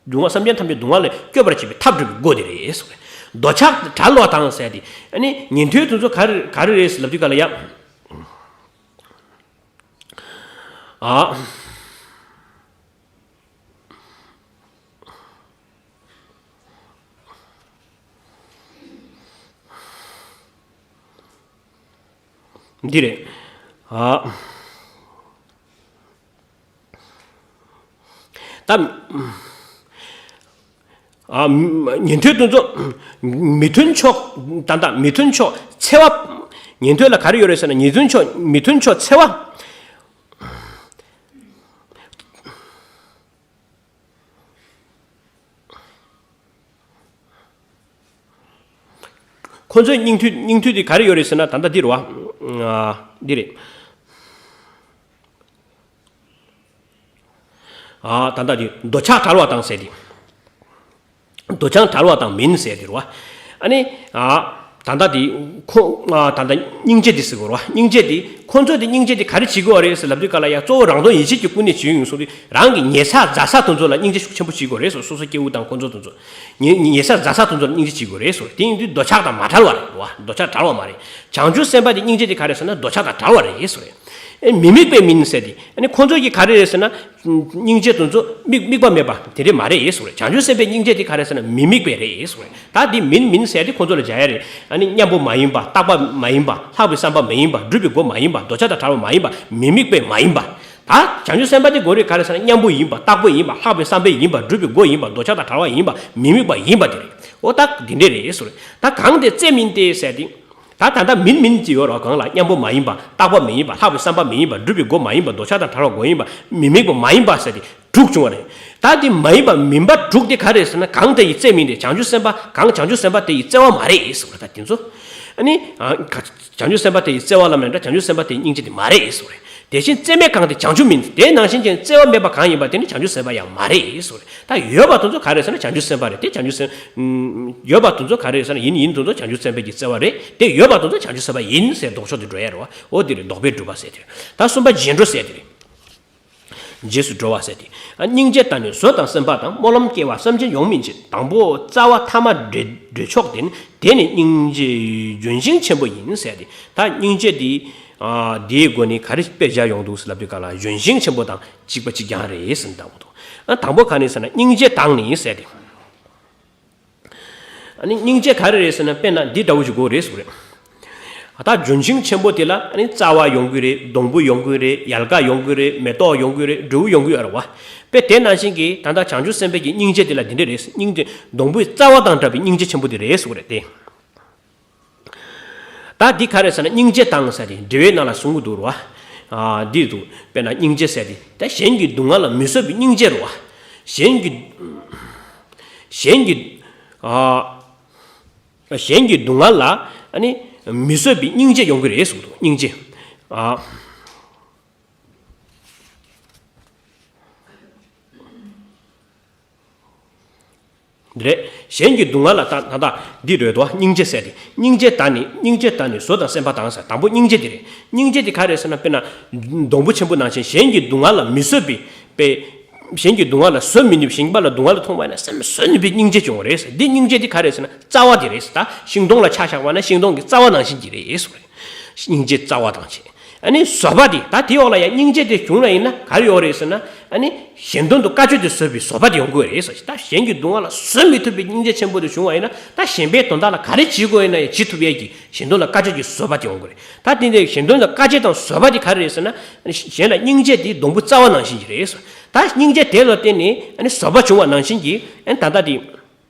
སྡུག་བསྔལ། སེམས་ཅན་ཐམས་ཅད་སྡུག་བསྔལ་ལས་སྐྱོབ་པར་བྱེད་པའི་ཐབས་སྒྲུབ་པའི་སྒོ་དེ་རེད་ཟེར། འདོད་ཆགས་བྲལ་བ་དང་ཟེར་ཏེ། ཨ་ནི་ཉན་ཐོས་དེ་ཚོ་ག་རེ་ག་རེ་རེད་ཟེར་ལབ་དུས་ག་ལ་ཡ། ཨ། འདི་རེད། ཨ། ད། ཨ། ཉན་ཐོས་དེ་ཚོ་མི་མཐུན་ཕྱོགས། ད་ལྟ་མི་མཐུན་ཕྱོགས་འཚེ་བ། ཉན་ཐོས་ལ་ག་རེ་ཡོད་རེད་ཟེར་ན། མི་མཐུན་ཕྱོགས། མི་མཐུན་ཕྱོགས་འཚེ་བ། ཁོ་ཚོའི་སྙིང་ཐུ། སྙིང་ཐུ་དེ་ག་རེ་ཡོད་རེད་ཟེར་ན། ད་ལྟ་འདི་རེད་བ། ཨ། འདི་རེད། ཨ། ད་ལྟ་འདི་འདོད་ཆགས་བྲལ་བ་དང་ཟེར་ཏེ། འདོད་ཆགས་བྲལ་བ་དང་མིན་ཟེར་དེ་རེད་བ། ཨ་ནི། ཨ། ད་ལྟ་དེ་ཁོ་ད་ལྟ་སྙིང་རྗེ་དེ་ཟེར་དགོས་རེད་བ། སྙིང་རྗེ་དེ་ཁོ་ཚོས་དེ་སྙིང་རྗེ་དེ་ག་རེ་བྱེད་དགོས་རེད་ཟེར་ལབ་དུས་ག་ལ་ཡ་གཙོ་བོ་རང་དོན་ཡིད་བྱེད་ཀྱི་ཀུན་ནས་བྱེད་ཡོང་སོང་དུས་རང་གི་ཉེ་ཆ་མཛའ་ས་དེ་ཚོ་ལ་སྙིང་རྗེ་ཤུགས་ཆེན་པོ་བྱེད་དགོས་རེད་ཟེར། སོ་སོ་སྐྱེ་བོ་དང་ཁོ་ཚོ་དེ་ཚོ་ཉེ་ཉེ་ཆ་མཛའ་ས་དེ་ཚོ་ལ་སྙིང་རྗེ་བྱེད་དགོས་རེད་ཟེར། དེ་ཡིན་དུས་འདོད་ཆགས་དང་མ་བྲལ་བ་རེད་བ། འདོད་ཆགས་བྲལ་བ་མ་རེད། བྱང་ཆུབ་སེམས་དཔའ་དེ་སྙིང་རྗེ་དེ་ག་རེ་ཟེར་ན་འདོད་ཆགས་དང་བྲལ་བ་རེད་ཟེར། ཨེ་མི་དམིགས་པས་མིན་ཟེར་དེ་ཨ་ནི་ཁོ་ཚོ་གིས་ག་རེ་རེད་ཟེར་ན། སྙིང་རྗེ་དེ་ཚོ་དམིགས་དམིགས་པ་མེད་པ་དེ་འདྲས་མ་རེད་ཟེར་བ་རེད། བྱང་ཆུབ་སེམས་དཔའི་སྙིང་རྗེ་དེ་ག་རེ་ཟེར་ན་མི་དམིགས་པས་རེད་ཟེར་བ་རེད། ད་དེ་མིན་མིན་ཟེར་དེ་ཁོ་ཚོ་ལ་སྦྱར་ཡ་རེད། ཨ་ནི་མཉམ་པོ་མ་ཡིན་པ། རྟག་པ་མ་ཡིན་པ། ལྷག་པའི་བསམ་པ་མ་ཡིན་པ། སྒྲུབ་པའི་སྒོ་མ་ཡིན་པ། འདོད་ཆགས་དང་བྲལ་བ་མ་ཡིན་པ། མི་དམིགས་པས་མ་ཡིན་པ། ད་བྱང་ཆུབ་སེམས་དཔའ་དེ་དགོས་རེད། ག་རེ་ཟེར་ན་མཉམ་པོ་ཡིན་པ། རྟག་པ་ཡིན་པ། ལྷག་པའི་བསམ་པས་ཡིན་པ། སྒྲུབ་པའི་སྒོ་ཡིན་པ། འདོད་ཆགས་དང་བྲལ་བ་ཡིན་པ། མི་དམིགས་པ་ཡིན་པ་དེ་རེད། འོ་ད་དེ་འདྲས་རེད་ཟེར་བ་རེད། ད་གང་དེ་རྩེ་མིན་ཏེ་ཟེར་དེ། ད་ད་ལྟ་མིན་མིན་གྱི་ཡོད་རོགས་གང་ལ་མཉམ་པོ་མ་ཡིན་པ། རྟག་པ་མི་ཡིན་པ། ལྷག་པའི་བསམ་པ་མི་ཡིན་པ། སྒྲུབ་པའི་སྒོ་མ་ཡིན་པ། འདོད་ཆགས་དང་བྲལ་བའི་སྒོ་ཡིན་པ། མི་དམིགས་པ་མ་ཡིན་པ་ཟེར་ཏེ་དྲུག་བྱུང་བ་རེད། ད་དེ་མ་ཡིན་པ་མིན་པ་དྲུག་དེ་ག་རེ་ཟེར་ན་གང་དེ་ཡི་རྩེ་མིན་ཏེ། བྱང་ཆུབ་སེམས་དཔའ་གང་བྱང་ཆུབ་སེམས་དཔའ་དེ་ཡི་རྩེ་བ་མ་རེད་ཟེར་བ་རེད། ད་དེ་ཚོ་ཨ་ནི་བྱང་ཆུབ་སེམས་དཔའ་དེ་ཡི་རྩེ་བ་ལ་མེད་འདྲ། བྱང་ཆུབ་སེམས་དཔའ་དེ་ཡི་སྙིང་རྗེ་དེ་མ་རེད་ཟེར་བ་རེད། དེ་བཞིན་རྩེ་མེད་གང་དེ་བྱང་ཆུབ་མིན། དེ་ནང་བཞིན་ཅན་རྩེ་བ་མེད་པ་གང་ཡིན་པ་དེ་ནི་བྱང་ཆུབ་སེམས་དཔའ་ཡང་མ་རེད་ཟེར་བ་རེད། ད་ཡོད་པ་དེ་ཚོ་ག་རེ་ཟེར་ན་བྱང་ཆུབ་སེམས་དཔའ་རེད། དེ་བྱང་ཆུབ་སེམས་ཡོད་པ་དེ་ཚོ་ག་རེ་ཟེར་ན་ཡིན་ཡིན་དེ་ཚོ་བྱང་ཆུབ་སེམས་དཔའ་གི་རྩེ་བ་རེད། དེ་ཡོད་པ་དེ་ཚོ་བྱང་ཆུབ་སེམས་དཔའ་ཡིན་ཟེར་ལྡོག་ཕྱོགས་དེ་འགྲོ་ཡ་རེད་བ། འོ་དེ་རེད། ལྡོག་པའི་སྒྲུབ་པ་ཟེར་དེ་རེད། ད་གསུམ་པ་རྗེས་འགྲོ་ཟེར་དེ་རེད། རྗེས་སུ་འགྲོ་བ་ཟེར་དེ། སྙིང་རྗེ་དང་ནི་བཟོད་དང་སེམས་དཔའ་དང་། སྨོན་ལམ་སྐྱེ་བ་བསམ་གྱིས་ཡོངས་སྨིན་ཕྱིར། དང་པོ་རྩ་བ་ཐ་མ་འབྲས་འབྲས་མཆོག་ལྡན། དེ་ནི་སྙིང་རྗེའི་ལྗོན་ཤིང་ཆེན་པོ་ཡིན་ཟེར་དེ། ད་སྙིང་རྗེ་འདི་འདིའི་སྒོ་ནས་ག་རེ་དཔེ་སྦྱར་ཡོང་འདུག་ཟེར་ལབ་དུས་ག་ལ་ལྗོན་ཤིང་ཆེན་པོ་དང་གཅིག་པ་གཅིག་རྐྱང་རེད་ཟེར་ནས་བསྡད་ཡོང་འདུག་ཨ་དང་པོ་ག་ནས་ཟེར་ན་སྙིང་རྗེ་དང་ནི་ཟེར་དེ། ཨ་ནི་སྙིང་རྗེ་ག་རེ་རེད་ཟེར་ན་དཔེར་ན་འདི་འདྲ་བོ་ཞིག་དགོས་རེད་ཟེར་བ་རེད། ད་ལྗོན་ཤིང་ཆེན་པོ་དེ་ལ་ཨ་ནི་རྩ་བ་ཡོང་གི་རེད། སྡོང་པོ་ཡོང་གི་རེད། ཡལ་ག་ཡོང་གི་རེད། མེ་ཏོག་ཡོང་གི་རེད། འབྲས་བུ་ཡོང་གི་ཡོད་རེད་བ། དཔེ་དེ་ནང་བཞིན་གྱི་ད་ལྟ་བྱང་ཆུབ་སེམས་དཔའ་གི་སྙིང་རྗེ་དེ་ལ་འདི་འདྲ་རེད། སྙིང་རྗེ་སྡོང་པོའི་རྩ་བ་དང་འདྲ་བའི་སྙིང་རྗེ་ཆེན་པོ་དེ་རེད་ཟེར་བ་རེད་དེ། ད་འདི་ག་རེ་ཟེར་ན་སྙིང་རྗེ་དང་ཟེར་ཏེ་འགྲེལ་བའི་ནང་ལ་གསུང་གི་འདུག་རེད་བ། ཨ་འདི་འདུག་དཔེར་ན་སྙིང་རྗེ་ཟེར་ཏེ་ད་གཞན་གྱི་སྡུག་བསྔལ་ལ་མི་བཟོད་པའི་སྙིང་རྗེ་རེད་བ། གཞན་གྱི་གཞན་གྱི་ཨ་གཞན་གྱི་སྡུག་བསྔལ་ལ་ཨ་ནི་མི་བཟོད་པའི་སྙིང་རྗེ་ཡོང་གི་རེད་གསུངས་འདུག་སྙིང་རྗེ། ཨ། འདི་རེད། གཞན་གྱི་སྡུག་བསྔལ་ལ་ད་ད་ད་འདི་རེད་དོ། སྙིང་རྗེ་ཟེར་ཏེ། སྙིང་རྗེ་དང་ནི་སྙིང་རྗེ་དང་ནི་བཟོད་དང་སེམས་དཔའ་དང་ཟེར། དང་པོ་སྙིང་རྗེ་འདི་རེད། སྙིང་རྗེ་འདི་ག་རེ་ཟེར་ན་དཔེར་ན་སྡོང་པོ་ཆེན་པོ་ནང་བཞིན་གཞན་གྱི་སྡུག་བསྔལ་ལ་མི་བཟོད་པའི་དཔེ། གཞན་གྱི་སྡུག་བསྔལ་ལ་བཟོད་མི་ནུས། གཞན་པ་ལ་སྡུག་བསྔལ་མཐོང་བ་ན་སེམས་བཟོད་ནུས་པའི་སྙིང་རྗེ་བྱུང་བ་རེད་ཟེར། འདི་སྙིང་རྗེ་འདི་ག་རེ་ཟེར་ན་རྩ་བ་འདི་རེད་ཟེར། ད་ཤིང་སྡོང་ལ་ཆ་བཞག་པ་ན་ཤིང་སྡོང་གི་རྩ་བ་ནང་བཞིན་གྱི་རེད་ཟེར། སྙིང་རྗེ་རྩ་བ་དང་བཅས། ཨ་ནི་བཟོད་པ་འདི་ད་དེའི་འོག་ལ་ཡང་སྙིང་རྗེ་དེ་བྱུང་བ་ཡིན་ན་ག་རེ་ཡོང་རེད་ཟེར་ན། ཨ་ནི་གཞན་དོན་དུ་དཀའ་སྤྱད་དེ་བཟོད་པའི་བཟོད་པ་དེ་ཡོང་གི་རེད་ཟེར། ད་གཞན་གྱི་སྡུག་བསྔལ་ལ་བཟོད་མི་ཐུབ་པའི་སྙིང་རྗེ་ཆེན་པོ་དེ་བྱུང་བ་ཡིན་ན་ད་གཞན་པའི་དོན་དག་ལ་ག་རེ་བྱེད་དགོས་ཡིན་ན་ཡང་བྱེད་ཐུབ་ཡས་ཀྱི་གཞན་དོན་ལ་དཀའ་སྤྱད་ཀྱི་བཟོད་པ་དེ་ཡོང་གི་རེད། ད་དེ་འདྲའི་གཞན་དོན་ལ་དཀའ་སྤྱད་དང་བཟོད་པ་དེ་ག་རེ་རེད་ཟེར་ན། གཞན་ལ་སྙིང་རྗེ་དེ་སྡོང་པོ་རྩ་བ་ནང་བཞིན་གྱི་རེད་ཟེར། ད་སྙིང་རྗེ་དེ་ལ་བརྟེན་ནས་ཨ་ནི་བཟོད་པ་བྱུང་བ་ནང་བཞིན་གྱི་ཨ་ནི་ད་ལྟ་དེ།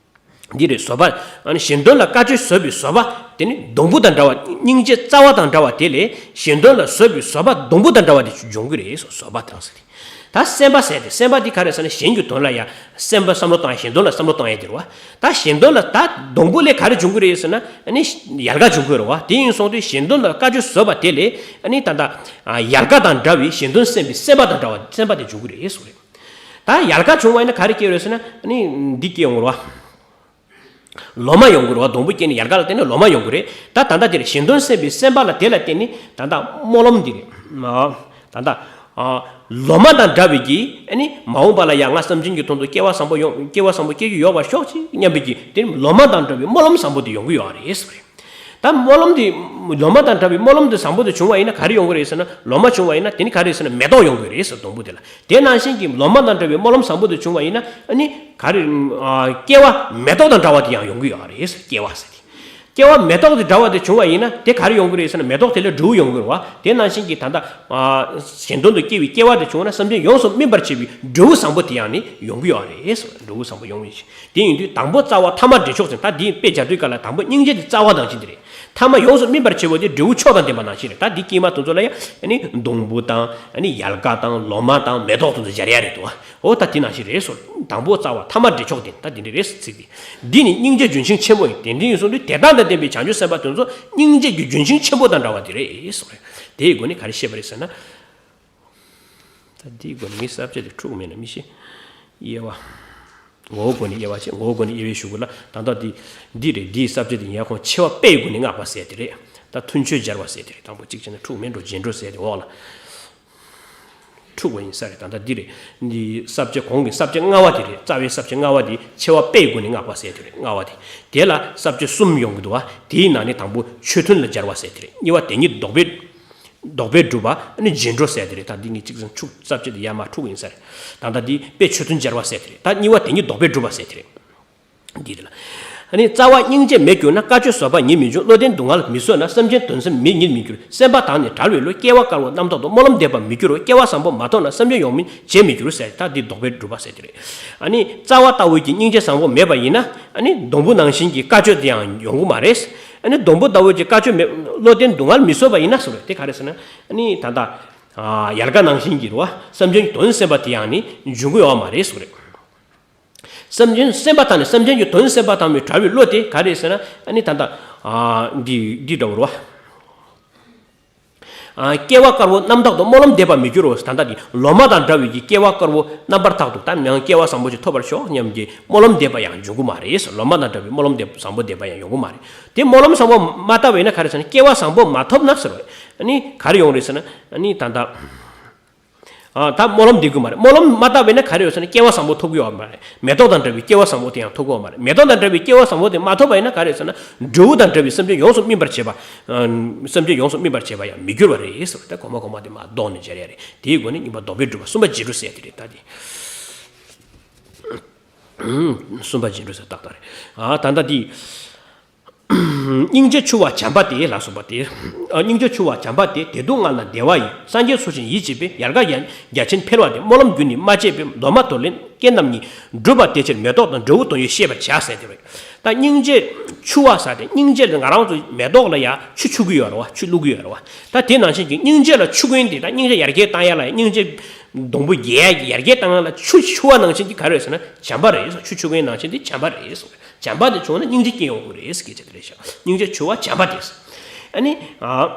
འདི་རེད། བཟོད་པ། ཨ་ནི་གཞན་དོན་ལ་དཀའ་སྤྱད་བཟོད་པའི་བཟོད་པ་དེ་ནི་སྡོང་པོ་དང་འདྲ་བ། སྙིང་རྗེ་རྩ་བ་དང་འདྲ་བ་དེ་ལས་གཞན་དོན་ལ་བཟོད་པའི་བཟོད་པ་སྡོང་པོ་དང་འདྲ་བ་དེ་འབྱུང་གི་རེད་ཟེར། བཟོད་པ་དང་ཟེར་ཏེ། ད་སེམས་པ་ཟེར་ཏེ་སེམས་པ་འདི་ག་རེ་ཟེར་ན་གཞན་གྱི་དོན་ལ་ཡང་སེམས་པ་བསམ་བློ་བཏང་ཡ། གཞན་དོན་ལ་བསམ་བློ་བཏང་ཡ་དེ་རེད་བ། ད་གཞན་དོན་ལ་ད་སྡོང་པོ་ལས་ག་རེ་འབྱུང་གི་རེད་ཟེར་ན་ཨ་ནི་ཡལ་ག་འབྱུང་གི་རེད་བ། དེ་ཡིན་སོང་དུས་གཞན་དོན་ལ་དཀའ་སྤྱད་བཟོད་པ་དེ་ལས་ཨ་ནི་ད་ལྟ་ཡལ་ག་དང་འདྲ་བའི་གཞན་དོན་སེམས་པའི་སེམས་པ་དང་འདྲ་བ་སེམས་པ་དེ་འབྱུང་གི་རེད་ཟེར་རེད། ད་ཡལ་ག་བྱུང་བ་ཡིན་ན་ག་རེ་སྐྱེ་རེད་ཟེར་ན་ཨ་ནི་འདི་སྐྱེ་ཡོང་གི་རེད་བ། ལོ་མ་ཡོང་གི་རེད་བ། སྡོང་པོ་སྐྱེས་ནས་ཡལ་ག་ལ་བརྟེན་ནས་ལོ་མ་ཡོང་གི་རེད། ད་ད་ལྟ་དེར་གཞན་དོན་སེམས་པའི་སེམས་པ་ལ་དེ་ལ་བརྟེན་ནས་ད་ལྟ་སྨོན་ལམ་འདི་རེད། ད་ལྟ་ལོ་མ་དང་འདྲ་བའི་གི་ཨ་ནི་མ་འོངས་པ་ལ་ཡང་ང་སེམས་ཅན་གྱི་དོན་དུ་སྐྱེ་བ་བཟང་པོ་ཡོང་སྐྱེ་བ་བཟང་པོ་སྐྱེ་རྒྱུ་ཡོད་པར་ཤོག་ཅིག་སྙམ་པའི་གི་དེ་ནི་ལོ་མ་དང་འདྲ་བའི་སྨོན་ལམ་བཟང་པོ་དེ་ཡོང་གི་ཡོད་རེད་ཟེར་བ་རེད། ད་སྨོན་ལམ་དེ་ལོ་མ་དང་འདྲ་བའི་སྨོན་ལམ་དེ་བཟང་པོ་དེ་བྱུང་བ་ཡིན་ན་ག་རེ་ཡོང་གི་རེད་ཟེར་ན། ལོ་མ་བྱུང་བ་ཡིན་ན་དེ་ནི་ག་རེ་ཟེར་ན་མེ་ཏོག་ཡོང་གི་རེད་ཟེར། སྡོང་པོ་དེ་ལ། དེ་ནང་བཞིན་གྱི་ལོ་མ་དང་འདྲ་བའི་སྨོན་ལམ་བཟང་པོ་དེ་བྱུང་བ་ཡིན་ན་ཨ་ནི་ག་རེ་སྐྱེ་བ་མེ་ཏོག་དང་འདྲ་བ་དེ་ཡང་ཡོང་གི་ཡོད་རེད་ཟེར། སྐྱེ་བ་ཟེར་ཏེ། སྐྱེ་བ་མེ་ཏོག་དེ་འདྲ་བ་དེ་བྱུང་བ་ཡིན་ན་དེ་ག་རེ་ཡོང་གི་རེད་ཟེར་ན་མེ་ཏོག་དེ་ལས་འབྲས་བུ་ཡོང་གི་རེད་བ། དེ་ནང་བཞིན་གྱི་ད་ལྟ་གཞན་དོན་དུ་སྐྱེ་བའི་སྐྱེ་བ་དེ་བྱུང་ན་སེམས་ཅན་ཡོངས་སུ་སྨིན་པར་བྱེད་པའི་འབྲས་བུ་བཟང་པོ་དེ་ཡང་ནི་ཡོང་གི་ཡོད་རེད་ཟེར། འབྲས་བུ་བཟང་པོ་ཡོང་བའི་ཕྱིར། དེ་ཡིན་དུས་དང་པོ་རྩ་བ་ཐ་མ་འབྲས་མཆོག་ཟེར། ད་འདི་དཔེ་སྦྱར་དུས་ག་ལ་དང་པོ་སྙིང་རྗེ་དེ་རྩ་བ་ནང་བཞིན་དེ་རེད། ཐ་མ་ཡོངས་སུ་སྨིན་པར་བྱེད་པ་དེ་འབྲས་བུ་མཆོག་དང་ལྡན་པ་ནང་བཞིན་རེད། ད་འདི་སྐྱེས་མ་དེ་ཚོ་ལ་ཡང་ཨ་ནི་སྡོང་པོ་དང་ཨ་ནི་ཡལ་ག་དང་ལོ་མ་དང་མེ་ཏོག་དེ་ཚོ་སྦྱར་ཡ་རེད་དོ། འོ་ད་དེ་ནང་བཞིན་རེད་ཟེར། དང་པོ་རྩ་བ་ཐ་མ་འབྲས་མཆོག་ལྡན། ད་དེ་འདྲ་རེད་ཟེར། ཚིག་དེ། འདི་ནི་སྙིང་རྗེའི་ལྗོན་ཤིང་ཆེན་པོ་ཡིན། དེ་འདྲ་ཡིན་སོང་དུས་དེ་དག་དང་ལྡན་པའི་བྱང་ཆུབ་སེམས་དཔའ་དེ་ཚོ་སྙིང་རྗེ་གི་ལྗོན་ཤིང་ཆེན་པོ་དང་འདྲ་བ་དེ་རེད་ཟེར། དེའི་སྒོ་ནས་ག་རེ་བཤད་པ་རེད་ཟེར་ན། ད་འདིའི་སྒོ་ནས་མི་ས་བཅད་དེ་འཁྲུག་མེད་ན་མི་ཤེས། དབྱེ་བ། ངོ་བོ་སྒོ་ནས་དབྱེ་བ་བྱས། ངོ་བོ་སྒོ་ནས་དབྱེ་བའི་གཞུག་གུ་ལ་ད་ལྟ་འདི་འདི་རེད། འདིའི་ས་བཅད་དེ་ཡིན་ཡང་ཁོང་ཕྱེ་བ་པའི་སྒོ་ནས་བསྔགས་པ་ཟེར་དེ་རེད། ད་མཐུན་ཕྱོགས་སྦྱར་བ་ཟེར་དེ་རེད། དང་པོ་གཅིག་བྱས་ན་འཁྲུག་མེད་འགྲོ་རྗེས་འགྲོ་ཟེར་དེ་འོག་ལ། འཁྲུག་པ་ཡིན་ས་རེད། ད་ལྟ་འདི་རེད། འདི་ས་བཅད་གོང་གི་ས་བཅད་ལྔ་པ་དེ་རེད། རྩ་བའི་ས་བཅད་ལྔ་པ་དེ་ཕྱེ་བ་པའི་སྒོ་ནས་བསྔགས་པ་ཟེར་དེ་རེད། ལྔ་པ་དེ། དེ་ལ་ས་བཅད་གསུམ་ཡོང་གི་འདུག་བ། དེའི་ནང་ནས་དང་པོ་ཆོས་མཐུན་ལ་སྦྱར་བ་ཟེར་དེ་རེད། གཉིས་པ་དེ་ཉིད་ལྡོག་པའི་ལྡོག་པས་སྒྲུབ་པ་ནི་རྗེས་འགྲོ་ཟེར་དེ་རེད། ད་འདི་ངས་གཅིག་ཟིན་འཁྲུག་ས་བཅད་དེ་ཡར་མར་འཁྲུག་ཡིན་ས་རེད། ད་ལྟ་འདི་དཔེ་ཆོས་མཐུན་སྦྱར་བ་ཟེར་དེ་རེད། ད་གཉིས་པ་དེ་ཉིད་ལྡོག་པས་སྒྲུབ་པ་ཟེར་དེ་རེད། འདི་རེད་ལ། ཨ་ནི་རྩ་བ་སྙིང་རྗེ་མེད་གྱུར་ན། དཀའ་སྤྱོད་བཟོད་པ་ཉིད་མི་འབྱུང་། བློ་ལྡན་སྡུག་བསྔལ་མི་བཟོད་ན། སེམས་ཅན་དོན་སེམས་མེད་ཉིད་མི་འགྱུར། སེམས་པ་དང་ནི་བྲལ་བའི་བློས། སྐྱེ་བ་དཀར་པོ་རྣམ་དག་ཏུ། སྨོན་ལམ་འདེབས་པར་མི་འགྱུར་རོ། སྐྱེ་བ་བཟང་པོ་མ་ཐོབ་ན། སེམས་ཅན་ཡོངས་སྨིན་བྱེད་མི་འགྱུར་ཟེར། ད་འདི་ལྡོག་པས་སྒྲུབ་པ་ཟེར་དེ་རེད། ཨ་ནི་རྩ་བ་ལྟ་བུའི་གི་སྙིང་རྗེ་བཟང་པོ་མེད་པ་ཡིན་ན། ཨ་ནི་སྡོང་བུ་ནང་བཞིན་གྱི་དཀའ་སྤྱོད་དེ་ཡང་ཡོང་གི་མ་རེད། ཨ་ནི་སྡོང་བུ་ལྟ་བུའི་གི་དཀའ་སྤྱོད་མེད། བློ་ལྡན་སྡུག་བསྔལ་མི་བཟོད་པ་ཡིན་ན་ཟེར་བ་རེད། དེ་ག་རེ་ཟེར་ན། ཨ་ནི་ད་ལྟ་ཡལ་ག་ནང་བཞིན་གྱི་རེད་བ། སེམས་ཅན་གྱི་དོན་སེམས་པ་དེ་ཡང་ནི་འབྱུང་གི་ཡོད་མ་རེད་ཟེར་བ་རེད། སེམས་ཅན་སེམས་པ་དང་ནི་སེམས་ཅན་གྱི་དོན་སེམས་པ་དང་མི་བྲལ་བའི་བློ་དེ་ག་རེ་ཟེར་ན། ཨ་ནི་ད་ལྟ་ཨ་འདི་འདི་འདྲ་བོ་རེད་བ། ཨ་སྐྱེ་བ་དཀར་པོ་རྣམ་དག་ཏུ། སྨོན་ལམ་འདེབས་པར་མི་འགྱུར་རོ། ད་ལྟ་འདི་ལོ་མ་དང་འདྲ་བའི་གི་སྐྱེ་བ་དཀར་པོ་རྣམ་པར་དག་ཏུ། ད་ནང་སྐྱེ་བ་བཟང་པོ་ཞིག་ཐོབ་པར་ཤོག་སྙམ་གྱི་སྨོན་ལམ་འདེབས་པ་ཡང་འབྱུང་གི་མ་རེད། ལོ་མ་དང་འདྲ་བའི་སྨོན་ལམ་འདེབས་བཟང་པོ་འདེབས་པ་ཡང་ཡོང་གི་མ་རེད། དེ་སྨོན་ལམ་བཟང་པོ་མ་བཏབ་པ་ཡིན་ན་ག་རེ་ཟེར་ན། སྐྱེ་བ་བཟང་པོ་མ་ཐོབ་ན་ཟེར་བ་རེད། ཨ་ནི་ག་རེ་ཡོང་རེད་ཟེར་ན། ཨ་ནི་ད་ལྟ། ཨ་ད་སྨོན་ལམ་འདེབས་དགོས་མ་རེད། སྨོན་ལམ་མ་བཏབ་པས་ན་ག་རེ་ཡོད་ཟེར་ན། སྐྱེ་བ་བཟང་པོ་ཐོབ་ཀྱི་ཡོད་མ་རེད། མེ་ཏོག་དང་འདྲ་བའི་སྐྱེ་བ་བཟང་པོ་དེ་ཡང་ཐོབ་ཀྱི་ཡོད་མ་རེད། མེ་ཏོག་དང་འདྲ་བའི་སྐྱེ་བ་བཟང་པོ་དེ་མ་ཐོབ་པ་ཡིན་ན་ག་རེ་ཟེར་ན། འབྲས་བུ་དང་འདྲ་བའི་སེམས་ཅན་ཡོངས་སུ་སྨིན་པར་བྱེད་པ། ཨ་སེམས་ཅན་ཡོངས་སུ་སྨིན་པར་བྱེད་པ་ཡང་མི་འགྱུར་བ་རེད་ཟེར་བ་དེ་གོང་མ་གོང་མ་དེ་མར་བཟློག་ནས་སྦྱར་ཡ་རེད། དེའི་སྒོ་ནས་གཉིས་པ་ལྡོག་པས་སྒྲུབ་པ། གསུམ་པ་རྗེས་འགྲོ་ཟེར་དེ་རེད། ད་དེ་གསུམ་པ་རྗེས་འགྲོ་ཟེར་ཏག་ཏག་རེད། ཨ་ད་ལྟ་དེ། སྙིང་རྗེ་ཆུ་བ་བྱམས་པ་སྟེ་ལ་སོགས་པ་སྟེ། ཨ་སྙིང་རྗེ་ཆུ་བ་བྱམས་པ་སྟེ། བདེ་སྡུག་བསྔལ་ན་བདེ་བ་ཡི། སངས་རྒྱས་ཚུལ་བཞིན་ཡིད་བྱེད་པས། ཡལ་ག་རྒྱ་རྒྱ་ཆེན་འཕེལ་བ་སྟེ། སྨོན་ལམ་རྒྱུན་ནི་མ་བཅད་པས། ལོ་མ་དོར་ལེན་སྐྱེས་རྣམས་ཉིད། བསྒྲུབ་པ་དེ་ཕྱིར་མེ་ཏོག་དང་། འབྲས་བུ་དོན་ཡོད་ཤེས་པར་བྱ་ཟེར་དེ་རེད། ད་སྙིང་རྗེ་ཆུ་བ་ཟེར་ཏེ། སྙིང་རྗེ་ལ་ང་རང་ཚོ་མེ་ཏོག་ལ་ཡང་ཆུ་འཁྱུ་གི་ཡོད་རེད་བ། ཆུ་བླུག་གི་ཡོད་རེད་བ། ད་དེ་ནང་བཞིན་གྱི་སྙིང་རྗེ་ལ་ཆུ་ཀུན་དེ། ད་སྙིང་རྗེ་ཡར་རྒྱས་བཏང་ཡ་ལ། སྙིང་རྗེ་སྡོང་པོ་རྒྱས་ཡ་ཡར་རྒྱས་བཏང་ཡ་ལ་ཆུ་འཁྱུ་བ་ནང་བཞིན་གྱི་ག་རེ་ཟེར་ན་བྱམས་པ་རེད། ཆུ་འཁྱུ་ཀུན་ནང་བཞིན་དེ་བྱམས་པ་རེད། བྱམས་པ་དེ་བྱུང་ན་སྙིང་རྗེ་སྐྱེ་ཡོང་གི་རེད་ཟེར་གྱི་ཆེད་དུ་རེད་ཤག་སྙིང་རྗེ་ཆུ་བ་བྱམས་པ་དེ། ཨ་ནི། ཨ།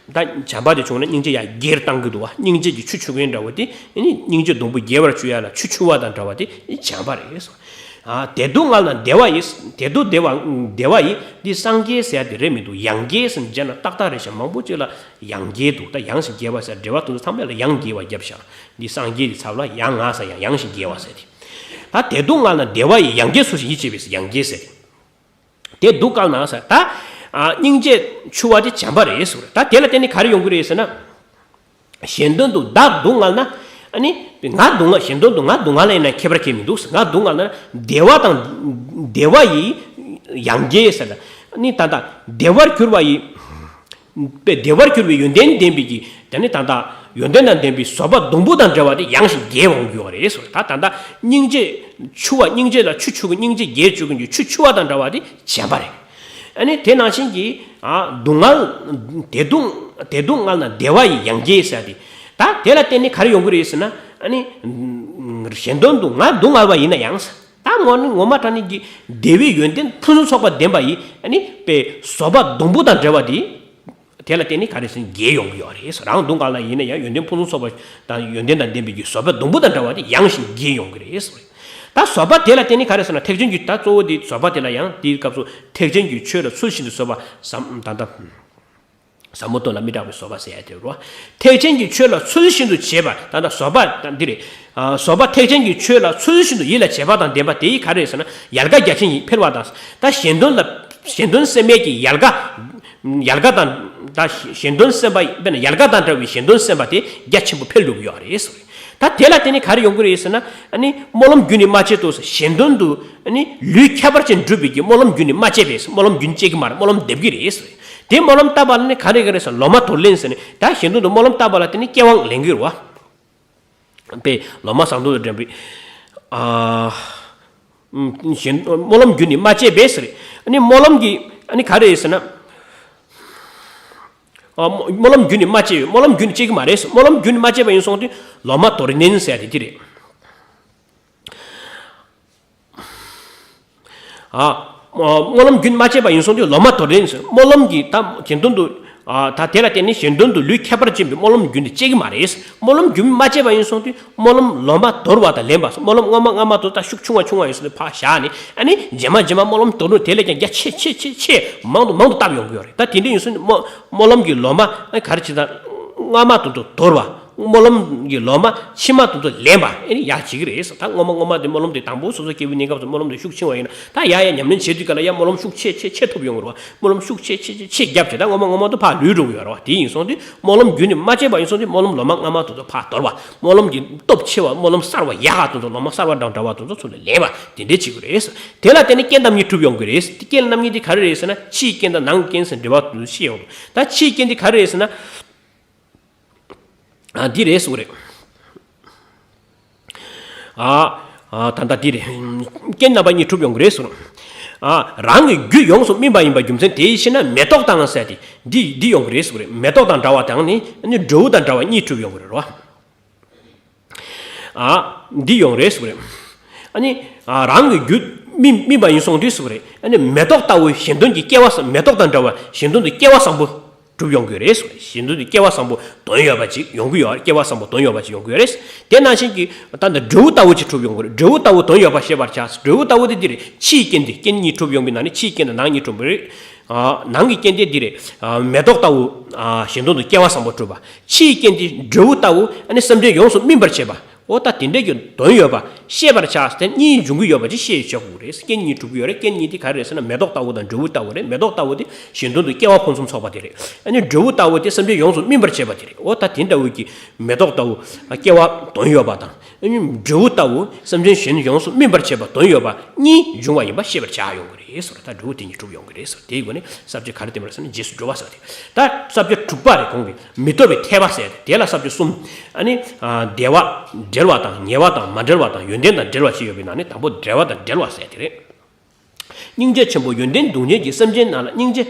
ད་བྱམས་པ་དེ་བྱུང་ན་སྙིང་རྗེ་ཡང་རྒྱས་བཏང་གི་འདུག་བ། སྙིང་རྗེ་གི་ཆུ་འཁྱུ་མཁན་འདྲ་བོ་དེ། ཨ་ནི་སྙིང་རྗེ་སྡོང་པོ་རྒྱས་པར་བཅུག་ཡ་ལ་ཆུ་འཁྱུ་བ་དང་འདྲ་བ་དེ་བྱམས་པ་རེད། ཨ། བདེ་སྡུག་བསྔལ་ན་བདེ་བ་ཡི། བདེ་སྡུག་བདེ་བ་བདེ་བ་ཡི། འདི་སངས་རྒྱས་ཟེར་ཡ་དེ་རེད་མི་འདུག་ཡང་རྒྱས་ཟེར་བྱས་ན་ཏག་ཏག་རེད་ཤག་མང་པོ་ཅིག་ལ་ཡང་རྒྱས་འདུག་ད་ཡངས་ཤིང་རྒྱས་པ་ཟེར་འགྲེལ་པ་དེ་ཚོ་ཚང་མ་ལ་ཡང་རྒྱས་པ་བརྒྱབ་ཤག་འདི་སངས་རྒྱས་ཀྱི་ཚབ་ལ་ཡང་ང་ས་ཡང་ཡངས་ཤིང་རྒྱས་པ་ཟེར་ཏེ། ད་བདེ་སྡུག་བསྔལ་ན་བདེ་བ་ཡི། ཡང་རྒྱས་ཚུལ་བཞིན་ཡིད་བྱེད་པས། ཡང་རྒྱས་ཟེར་ཏེ། དེ་སྡུག་བསྔལ་ན་ཟེར། ད་ཨ་སྙིང་རྗེ་ཆུ་བ་དེ་བྱམས་པ་རེད་ཟེར། ད་དེ་ལ་བརྟེན་ནས་ག་རེ་ཡོང་གི་རེད་ཟེར་ན། གཞན་དོན་དུ་བདག་སྡུག་བསྔལ་ན། ཨ་ནི་ང་སྡུག་བསྔལ། གཞན་དོན་དུ་ང་སྡུག་བསྔལ་ཡིན་ན་ཁྱད་པར་གང་ཡང་མི་འདུག་ང་སྡུག་བསྔལ་ན་བདེ་བ་དང་བདེ་བ་ཡི་ཡང་རྒྱས་ཟེར། ཨ་ནི་ད་ལྟ་བདེ་བར་གྱུར་པ་ཡི། པའི་བདེ་བར་གྱུར་པའི་ཡོན་ཏན་ལྡན་པའི་གི། དེ་ནི་ད་ལྟ་ཡོན་ཏན་དང་ལྡན་པའི་བཟོད་པ་སྡོང་པོ་དང་འདྲ་བ་དེ་ཡངས་ཤིང་རྒྱས་འོང་གི་ཡོད་རེད་ཟེར། ད་ད་ལྟ་སྙིང་རྗེ་ཆུ་བ། སྙིང་རྗེ་ལ་ཆུ་འཁྱུ་གི། སྙིང་རྗེ་རྒྱས་བཅུག་གི་ཆུ་འཁྱུ་བ་དང་འདྲ་བ་དེ་བྱམས་པ་རེད། ཨ་ནི་དེ་ནང་བཞིན་གྱི་ཨ་སྡུག་བསྔལ། བདེ་སྡུག་བདེ་སྡུག་བསྔལ་ན་བདེ་བ་ཡི་ཡང་རྒྱས་ཟེར་ཏེ། ད་དེ་ལ་བརྟེན་ནས་ག་རེ་ཡོང་གི་རེད་ཟེར་ན། ཨ་ནི་གཞན་དོན་དུ་ང་སྡུག་བསྔལ་བ་ཡིན་ན་ཡང་། ད་ངོ་ནི་ངོ་མ་དྲང་གནས་ཀྱི་བདེ་བའི་ཡོན་ཏན་ཕུན་སུམ་ཚོགས་པ་ལྡན་པ་ཡི། ཨ་ནི་པའི་བཟོད་པ་སྡོང་པོ་དང་འདྲ་བ་དེ། དེ་ལ་བརྟེན་ནས་ག་རེ་ཟེར་ན་རྒྱས་ཡོང་གི་ཡོད་རེད། རང་སྡུག་བསྔལ་ན་ཡིན་ན་ཡང་ཡོན་ཏན་ཕུན་སུམ་ཚོགས་པ་དང་ཡོན་ཏན་དང་ལྡན་པའི་གི་བཟོད་པ་སྡོང་པོ་དང་འདྲ་བ་དེ་ཡངས་ཤིང་རྒྱས་ཡོང་གི་རེད་ཟེར། ད་བཟོད་པ་དེ་ལ་བརྟེན་ནས་ག་རེ་ཟེར་ན། ཐེག་ཆེན་གྱི། ད་གཙོ་བོ་དེ་བཟོད་པ་དེ་ལ་ཡང་དེའི་སྐབས་སུ་ཐེག་ཆེན་གྱི་ཆོས་ལ་ཚུལ་བཞིན་དུ་བཟོད་པ་ཟབ། ད་ལྟ་ཟབ་མོ་སྟོབས་ལ་མི་སྐྲག་པའི་བཟོད་པ་ཟེར་ཡ་དེ་རེད། ཐེག་ཆེན་གྱི་ཆོས་ལ་ཚུལ་བཞིན་དུ་བྱེད་པ། ད་ལྟ་བཟོད་པ་ད་འདི་རེད། ཨ་བཟོད་པ་ཐེག་ཆེན་གྱི་ཆོས་ལ་ཚུལ་བཞིན་དུ་ཡིད་ལ་བྱེད་པ་དང་ལྡན་པ་དེ་ཡིས་ག་རེ་ཟེར་ན། ཡལ་ག་རྒྱ་ཆེན་ཡིད་འཕེལ་བ་དང་། ད་གཞན་དོན་ལ། གཞན་དོན་སེམས་མེད་ཀྱི་ཡལ་ག་ཡལ་ག་དང་། ད་གཞན་དོན་སེམས་པ། དཔེར་ན་ཡལ་ག་དང་འདྲ་བའི་གཞན་དོན་སེམས་པ་དེ་རྒྱ་ཆེན་པོ་འཕེལ་འགྲོ་གི་ཡོད་རེད་ཟེར། ད་དེ་ལ་བརྟེན་ནས་ག་རེ་ཡོང་གི་རེད་ཟེར་ན། ཨ་ནི་སྨོན་ལམ་རྒྱུན་ནི་མ་བཅད་དོ་ཟེར། གཞན་དོན་དུ་ཨ་ནི་ལུས་ཁྱད་པར་ཅན་སྒྲུབ་པའི་གི་སྨོན་ལམ་རྒྱུན་ནི་མ་བཅད་པས་ཟེར། སྨོན་ལམ་རྒྱུན་བཅད་ཀྱི་མ་རེད། སྨོན་ལམ་འདེབས་ཀྱི་རེད་ཟེར། དེ་སྨོན་ལམ་བཏབ་པ་ལ་ནི་ག་རེ་ག་རེ་ཟེར། ལོ་མ་དོར་ལེན་ཟེར་ནས། ད་གཞན་དོན་དུ་སྨོན་ལམ་བཏབ་པ་ལ་བརྟེན་ནས་སྐྱེ་བ་ལེན་གྱི་རེད་བ། པས་ལོ་མ་བཟང་དོན་དུ་འདྲེན་པའི། ཨ། གཞན་སྨོན་ལམ་རྒྱུན་ནི་མ་བཅད་པས་ཟེར། ཨ་ནི་སྨོན་ལམ་གྱི་ཨ་ནི་ག་རེ་ཟེར་ན། ཨ་སྨོན་ལམ་རྒྱུན་ནི་མ་བཅད། སྨོན་ལམ་རྒྱུན་ནི་བཅད་ཀྱི་མ་རེད། སྨོན་ལམ་རྒྱུན་ནི་མ་བཅད་པ་ཡིན་སོང་དུས་ལོ་མ་དོར་ལེན་ཟེར་ཡ་དེ་འདི་རེད། ཨ། སྨོན་ལམ་རྒྱུན་མ་བཅད་པ་ཡིན་སོང་དུས་ལོ་མ་དོར་ལེན་ཟེར། སྨོན་ལམ་གྱི་ད་གཞན་དོན་དུ་ ཨ། ད་དེ་ལ་བརྟེན་ནས་གཞན་དོན་དུ་ལུས་ཁྱད་པར་ཅན་པའི་སྨོན་ལམ་རྒྱུན་དུ་བཅད་ཀྱི་མ་རེད། སྨོན་ལམ་རྒྱུན་མ་བཅད་པ་ཡིན་སོང་དུས་སྨོན་ལམ་ལོ་མ་དོར་བ་དང་ལེན་པ། སྨོན་ལམ་སྔོན་མ་སྔ་མ་དོར་ད་ཤུགས་ཆུང་བ་ཆུང་བ་ཡིན་སོང་དུས་ཕར་བཞག་ནས། ཨ་ནི་རྗེས་མ་རྗེས་མ་སྨོན་ལམ་དོར་དུས་དེ་ལས་ཀྱང་རྒྱ་ཆེ་ཆེ་ཆེ་ཆེ་མང་དུ་མང་དུ་བཏབ་ཡོང་གི་ཡོད་རེད། ད་དེ་འདྲ་ཡིན་སོང་དུས་སྨོན་སྨོན་ལམ་གྱི་ལོ་མ་ག་རེ་བྱེད་ད་སྔ་མ་དོར་དོ་དོར་བ། སྨོན་ལམ་གྱི་ལོ་མ་ཕྱི་མ་དེ་ཚོ་ལེན་པ་ཨེ་ནི་ཡག་བྱེད་ཀྱི་རེད། ད་སྔོན་མ་སྔོན་མ་དེ་སྨོན་ལམ་དེ་དང་པོ་སོ་སོ་སྐྱེ་བོའི་གནས་སྐབས་སུ་སྨོན་ལམ་དེ་ཤུགས་ཆེ་བ་ཡིན་ན། ད་ཡ་ཡ་ཉམས་ལེན་བྱེད་དུས་ག་ལ་ཡ་སྨོན་ལམ་ཤུགས་ཆེ་ཆེ་ཆེ་ཐུབ་ཡོང་གི་རེད་བ། སྨོན་ལམ་ཤུགས་ཆེ་ཆེ་ཆེ་ཆེ་བརྒྱབ་བྱས། ད་སྔོན་མ་སྔོན་མ་དུ་ཕར་ལུས་འགྲོ་གི་ཡོད་རེད་བ། དེ་ཡིན་སོང་དུས་སྨོན་ལམ་རྒྱུན་ནས་མ་བཅད་པ་ཡིན་སོང་དུས་སྨོན་ལམ་ལོ་མ་སྔ་མ་དེ་ཚོ་ཕར་དོར་བ། སྨོན་ལམ་གྱི་སྟོབས་ཆེ་བ། སྨོན་ལམ་གསར་བ་ཡག་ག་དེ་ཚོ། ལོ་མ་གསར་བ་དང་འདྲ་བ་དེ་ཚོ་ཚུར་ལ་ལེན་པ་དེ་འདྲ་བྱེད་དགོས་རེད། དེ་ལ་བརྟེན་ནས་རྐྱེན་རྣམ་གཉིས་གྲུབ་ཡོང་གི་རེད། རྐྱེན་རྣམ་གཉིས་དེ་ག་རེ་རེད་ཟེར་ན། ཕྱིའི་རྐྱེན་དང་ནང་གི་རྐྱེན་ཟེར་འབྲེལ་བ་དེ་ཚོ་ཤེས་ཡོང་དུས། ད་ཕྱིའི་རྐྱེན་དེ་ག་རེ་རེད་ཟེར་ན། ཨ། འདི་རེད་ཟེར་གྱི་རེད། ཨ། ཨ། ད་ལྟ་འདི་རེད། རྐྱེན་རྣམ་པ་གཉིས་གྲུབ་ཡོང་གི་རེད་ཟེར་གྱི་རེད། ཨ། རང་གི་རྒྱུ་ཡོངས་སུ་སྨིན་པ་ཡིན་པ་རྒྱུ་མཚན་དེའི་ཕྱིར་ན་མེ་ཏོག་དང་ཟེར་ཏེ། འདི་འདི་ཡོང་གི་རེད་ཟེར་གྱི་རེད། མེ་ཏོག་དང་འདྲ་བ་དང་ནི་ནི་འབྲས་བུ་དང་འདྲ་བ་གཉིས་གྲུབ་ཡོང་གི་རེད་རོ། ཨ། འདི་ཡོང་རེད་ཟེར་གྱི་རེད། ཨ་ནི། ཨ། རང་གི་རྒྱུ་སྨིན་སྨིན་པ་ཡིན་སོང་དུས་ཟེར་གྱི་རེད། ཨ་ནི་མེ་ཏོག་ལྟ་བུ་གཞན་དོན་གྱི་སྐལ་བ་བཟང་། མེ་ཏོག་དང་འདྲ་བ་གཞན་དོན་གྱི་སྐལ་བ་བཟང་པོ་གྲུབ་ཡོང་གི་རེད་ཟེར་གྱི་རེད། གཞན་དོན་གྱི་སྐལ་བ་བཟང་པོ་དོན་ཡོད་པ་ཅིག་ཡོང་གི་ཡོད། སྐལ་བ་བཟང་པོ་དོན་ཡོད་པ་ཅིག་ཡོང་གི་ཡོད་རེད། དེ་ནང་བཞིན་གྱི་ད་ལྟ་འབྲས་བུ་ལྟ་བུ་ཅིག་གྲུབ་ཡོང་གི་རེད། འབྲས་བུ་ལྟ་བུ་དོན་ཡོད་པ་ཤེས་པར་བྱ། འབྲས་བུ་ལྟ་བུ་དེ་འདི་རེད། ཕྱིའི་རྐྱེན་དེ། རྐྱེན་གཉིས་གྲུབ་ཡོང་བའི་ནང་ནས་ཕྱིའི་རྐྱེན་དང་ནང་གཉིས་གྲུབ་པ་རེད། ཨ། ནང་གི་རྐྱེན་དེ་འདི་རེད། ཨ། མེ་ཏོག་ལྟ་བུ། ཨ། གཞན་དོན་དུ་སྐལ་བ་བཟང་པོ་གྲུབ་པ། ཕྱིའི་རྐྱེན་དེ་འབྲས་བུ་ལྟ་བུ། ཨ་ནི་སེམས་ཅན་ཡོངས་སུ་སྨིན་པར་བྱེད་པ། འོ་ད་དེ་འདྲས་ཀྱི་དོན་ཡོད་པ་ཤེས་པར་བྱ། དེ་གཉིས་འབྱུང་གི་ཡོད་པ་ཅིག་ཤེས་བྱ་དགོས་རེད། རྐྱེན་གཉིས་གྲུབ་ཀྱི་ཡོད་རེད། རྐྱེན་གཉིས་དེ་ག་རེ་རེད་ཟེར་ན། མེ་ཏོག་ལྟ་བུ་དང་འབྲས་བུ་ལྟ་བུ་རེད། མེ་ཏོག་ལྟ་བུ་དེ་གཞན་དོན་དུ་སྐལ་བ་ཕུན་སུམ་ཚོགས་པ་དེ་རེད། ཨ་ནི་འབྲས་བུ་ལྟ་བུ་དེ་སེམས་ཅན་ཡོངས་སུ་སྨིན་པར་བྱེད་པ་དེ་རེད། འོ་ད་དེ་འདྲ་བོ་གི་མེ་ཏོག་ལྟ་བུ་སྐལ་བ་དོན་ཡོད་པ་དང་། ཨ་ནི་འབྲས་བུ་ལྟ་བུ་སེམས་ཅན་གཞན་ཡོངས་སུ་སྨིན་པར་བྱེད་པ་དོན་ཡོད་པ་གཉིས་འབྱུང་བ་ཡིན་པ་ཤེས་པར་བྱ་ཡོང་གི་རེད་ཟེར། ད་འབྲས་བུ་དེ་གཉིས་གྲུབ་ཡོང་གི་རེད་ཟེར། དེའི་སྒོ་ནས་ས་བཅད་ག་རེ་བསྟན་པ་རེད་ཟེར་ན། རྗེས་སུ་འགྲོ་བ་ཟེར་བ་དེ། ད་ས་བཅད་དྲུག་པ་རེད། གོང་གི་མི་ལྡོག་པའི་འཐད་པ་ཟེར་ཏེ། དེ་ལ་ས་བཅད་གསུམ། ཨ་ནི། ཨ། འདས་པ་འབྲེལ་བ་དང་། ཉེ་བ་དང་མ་འབྲེལ་བ་དང་། ཡོན་ཏན་དང་འབྲེལ་བ་བཅས་ཡོད་པའི་ནང་ནས་དང་པོ་འབྲེལ་བ་དང་འབྲེལ་བ་ཟེར་དེ་རེད། སྙིང་རྗེ་ཆེན་པོ་ཡོན་ཏན་སྡུག་བསྔལ་གྱིས། སེམས་ཅན་རྣམས་ལ་སྙིང་རྗེ།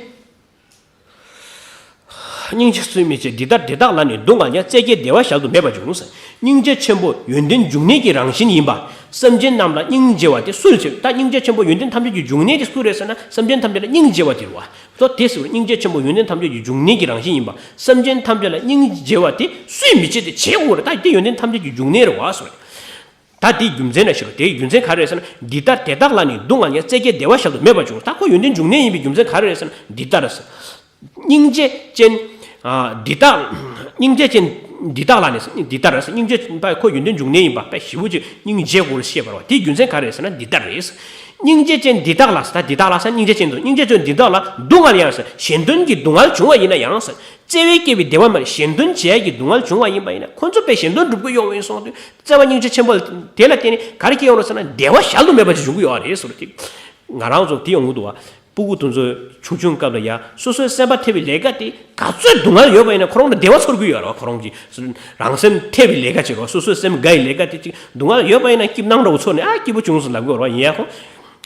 སྙིང་རྗེ་སུས་མི་བྱེད། འདི་ལྟར་དེ་དག་ལ་ནི། སྡུག་བསྔལ་ཡང་། རྩད་བཅད་བདེ་བ་གཞལ་དུ་མེད་པ་འབྱུང་། སྙིང་རྗེ་ཆེན་པོ་ཡོན་ཏན་འབྱུང་གནས་ཀྱི་རང་བཞིན་ཡིན་པ། སེམས་ཅན་རྣམས་ལ་སྙིང་རྗེ་བ་དེ་སུས་བྱེད། ད་སྙིང་རྗེ་ཆེན་པོ་ཡོན་ཏན་ཐམས་ཅད་ཀྱི་འབྱུང་གནས་དེ་སུ་རེད་ཟེར་ན། སེམས་ཅན་ཐམས་ཅད་ལ་སྙིང་རྗེ་བ་དེ་རེད་བ། ད་དེ་ཟེར་བ། སྙིང་རྗེ་ཆེན་པོ་ཡོན་ཏན་ཐམས་ཅད་ཀྱི་འབྱུང་གནས་ཀྱི་རང་བཞིན་ཡིན་པ། སེམས་ཅན་ཐམས་ཅད་ལ་སྙིང་རྗེ་བ་དེ་སུས་མི་བྱེད། དེ་བྱེད་དགོས་རེད། ད་དེ་ཡོན་ཏན་ཐམས་ཅད་ཀྱི་འབྱུང་གནས་རེད་བ་ཟེར། ད་དེའི་རྒྱུ་མཚན་ལ་ཞུ་རོགས། དེའི་རྒྱུ་མཚན་ག་རེ་རེད་ཟེར་ན། འདི་ལྟར་དེ་དག་ལ་ནི། སྡུག་བསྔལ་ཡང་། རྩད་བཅད་བདེ་བ་གཞལ་དུ་མེད་པ་འབྱུང་། ད་ཁོ་ཡོན་ཏན་འབྱུང་གནས་ཡིན་པའི་རྒྱུ་མཚན་ག་རེ་རེད་ཟེར་ན། འདི་ལྟར་ཟེར། སྙིང་རྗེ་ཅན། ཨ། འདི་དག་སྙིང་རྗེ་ཅན་འདི་དག་ལ་ནི། འདི་ལྟར་ཟེར། སྙིང་རྗེ་པ་ཁོ་ཡོན་ཏན་འབྱུང་གནས་ཡིན་པ་དཔེ་ཞེ་པོ་ཅིག་སྙིང་རྗེ་སྐོར་ཤེས་པར་བ། དེའི་རྒྱུ་མཚན་ག་རེ་རེད་ཟེར་ན། འདི་ལྟར་རེད། སྙིང་རྗེ་ཅན་འདི་དག་ལ་ཟེར། ད་འདི་དག་ལ་ཟེར། སྙིང་རྗེ་ཅན་དུ། སྙིང་རྗེ་ཅན་འདི་དག་ལ། སྡུག་བསྔལ་ཡང་ཟེར། གཞན་དོན་གྱི་སྡུག་བསྔལ་བྱུང་བ་ཡིན་ན་ཡང་ཟེར། བརྩེ་བས་བསྐྱེད་པའི་བདེ་བ་མ་ལུས། གཞན་དོན་བྱེད་ཡག་གི་སྡུག་བསྔལ་བྱུང་བ་ཡིན་པ་ཡིན་ན། ཁོ་ཚོ་དཔེ་གཞན་དོན་སྒྲུབ་ཀྱི་ཡོང་བ་ཡིན་སོང་དུས། བརྩེ་བ་སྙིང་རྗེ་ཆེན་པོ་དེ་ལ་བརྟེན་ནས་ག་རེ་སྐྱེ་ཡོང་རེད་ཟེར་ན། བདེ་བ་གཞལ་དུ་མེད་པ་ཅིག་འབྱུང་གི་ཡོད་རེད་ཟེར་ཏེ། ང་རང་ཚོ་དེ་ཡོང་གི་འདུག་བ། སྤུ་གུ་དེ་ཚོ་ཆུང་ཆུང་སྐབས་ལ་ཡ་སོ་སོའི་སེམས་པ་ཐེ་བའི་ལས་ཀ་དེ་ག་ཚོད་སྡུག་བསྔལ་ཡོད་པ་ཡིན་ན་ཁོ་རང་ལ་བདེ་བ་ཚོར་གི་ཡོད་རེད་བ། ཁོ་རང་གི་རང་སེམས་ཐེ་བའི་ལས་ཀ་བྱེད་རོགས། སོ་སོའི་སེམས་དགའ་ཡི་ལས་ཀ་དེ་ཅིག་སྡུག་བསྔལ་ཡོད་པ་ཡིན་ན་སྐྱིད་སྣང་འདྲ་བོ་ཚོར་ནས། ཨ། སྐྱིད་པོ་བྱུང་སོང་ལབ་གི་ཡོད་རེད་བ། ཡིན་ཡ་ཁོ།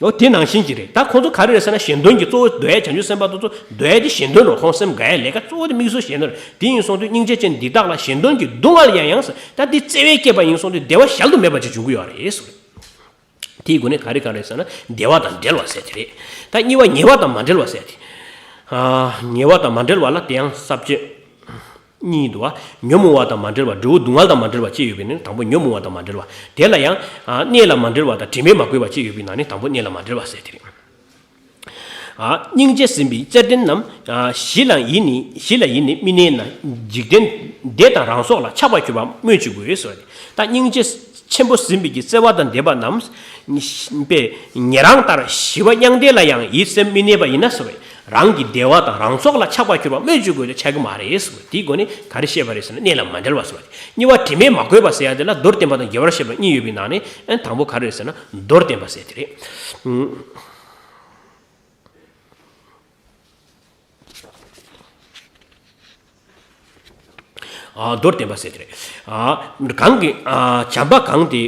འོ་དེ་ནང་བཞིན་གྱི་རེད། ད་ཁོང་ཚོ་ག་རེ་རེད་ཟེར་ན། གཞན་དོན་གྱི་གཙོ་བོ་འདོད་ཡ། བྱང་ཆུབ་སེམས་དཔའ་དེ་ཚོ་འདོད་ཡ་དེ་གཞན་དོན་རེད། ཁོང་སེམས་དགའ་ཡ་ལས་ཀ་གཙོ་བོ་དེ་དམིགས་སུ་གཞན་དོན་རེད། དེ་ཡིན་སོང་དུས་སྙིང་རྗེ་ཅན་འདི་དག་ལ། གཞན་དོན་གྱི་སྡུག་བསྔལ་ཡང་ཡང་ཟེར། ད་དེ་བརྩེ་བས་བསྐྱེད་པ་ཡིན་སོང་དུས་བདེ་བ་གཞལ་དུ་མེད་པ་ཅིག་འབྱུང་གི་ཡོད་རེད་ཟེར། དེའི་སྒོ་ནས་ག་རེ་ག་རེ་ཟེར་ན། བདེ་བ་དང་འབྲེལ་བ་ཟེར་དེ་རེད། ད་གཉིས་པ་ཉེ་བ་དང་མ་འབྲེལ་བ་ཟེར་དེ། ཨ། ཉེ་བ་དང་མ་འབྲེལ་བ་ལ་དེ་ཡང་ས་བཅད་གཉིས་འདུག་བ། ཉོན་མོངས་པ་དང་མ་འབྲེལ་བ། འབྲས་བུ་སྡུག་བསྔལ་དང་མ་འབྲེལ་བ་བཅས་ཡོད་པས་ནི་དང་པོ་ཉོན་མོངས་པ་དང་མ་འབྲེལ་བ། དེ་ལ་ཡང་། ཨ། གནས་ལ་མ་འབྲེལ་བ་དང་དྲི་མས་མ་གོས་པ་བཅས་ཡོད་པའི་ནང་ནས་དང་པོ་གནས་ལ་མ་འབྲེལ་བ་ཟེར་དེ་རེད། ཨ། སྙིང་རྗེ་ཟིན་པའི་བརྩེ་ལྡན་རྣམས། ཨ། གཞི་ལ་ཡིས་ནི། གཞི་ལ་ཡིས་ནི་མི་གནས་ན། འཇིག་རྟེན་འདས་དང་རང་སྲོག་ལ། ཆགས་པར་གྱུར་པ་སྨོས་ཅི་དགོས་ཟེར་བ་དེ། ད་སྙིང་རྗེ་ཆེན་པོ་ཟིན་པའི་གི་བརྩེ་བ་དང་ལྡན་པ་རྣམས། པས་ཉེ་རང་ལྟར་ཞི་བ་མྱང་འདས་ལ་ཡང་ཡིད་སེམས་མི་གནས་པ་ཡིན་ན་ཟེར་བས། རང་གི་བདེ་བ་དང་རང་སྲོག་ལ་ཆགས་པར་གྱུར་པ་སྨོས་ཅི་དགོས་དེ་ཆགས་ཀྱི་མ་རེད་ཟེར་བས། དེའི་སྒོ་ནས་ག་རེ་བཤད་པ་རེད་ཟེར་ན། གནས་ལ་མ་འབྲེལ་བ་ཟེར་བ་དེ། གཉིས་པ་དྲི་མས་མ་གོས་པ་ཟེར་ཡ་དེ་ལ་མདོར་བསྟན་པ་དང་རྒྱས་པར་བཤད་པ་གཉིས་ཡོད་པའི་ནང་ནས། ཨན། དང་པོ་ག་རེ་རེད་ཟེར་ན། མདོར་བསྟན་པ་ཟེར་དེ་རེད། ཨ། མདོར་བསྟན་པ་ཟེར་དེ་རེད། ཨ། གང་གི། ཨ། བྱམས་པ་གང་དེ།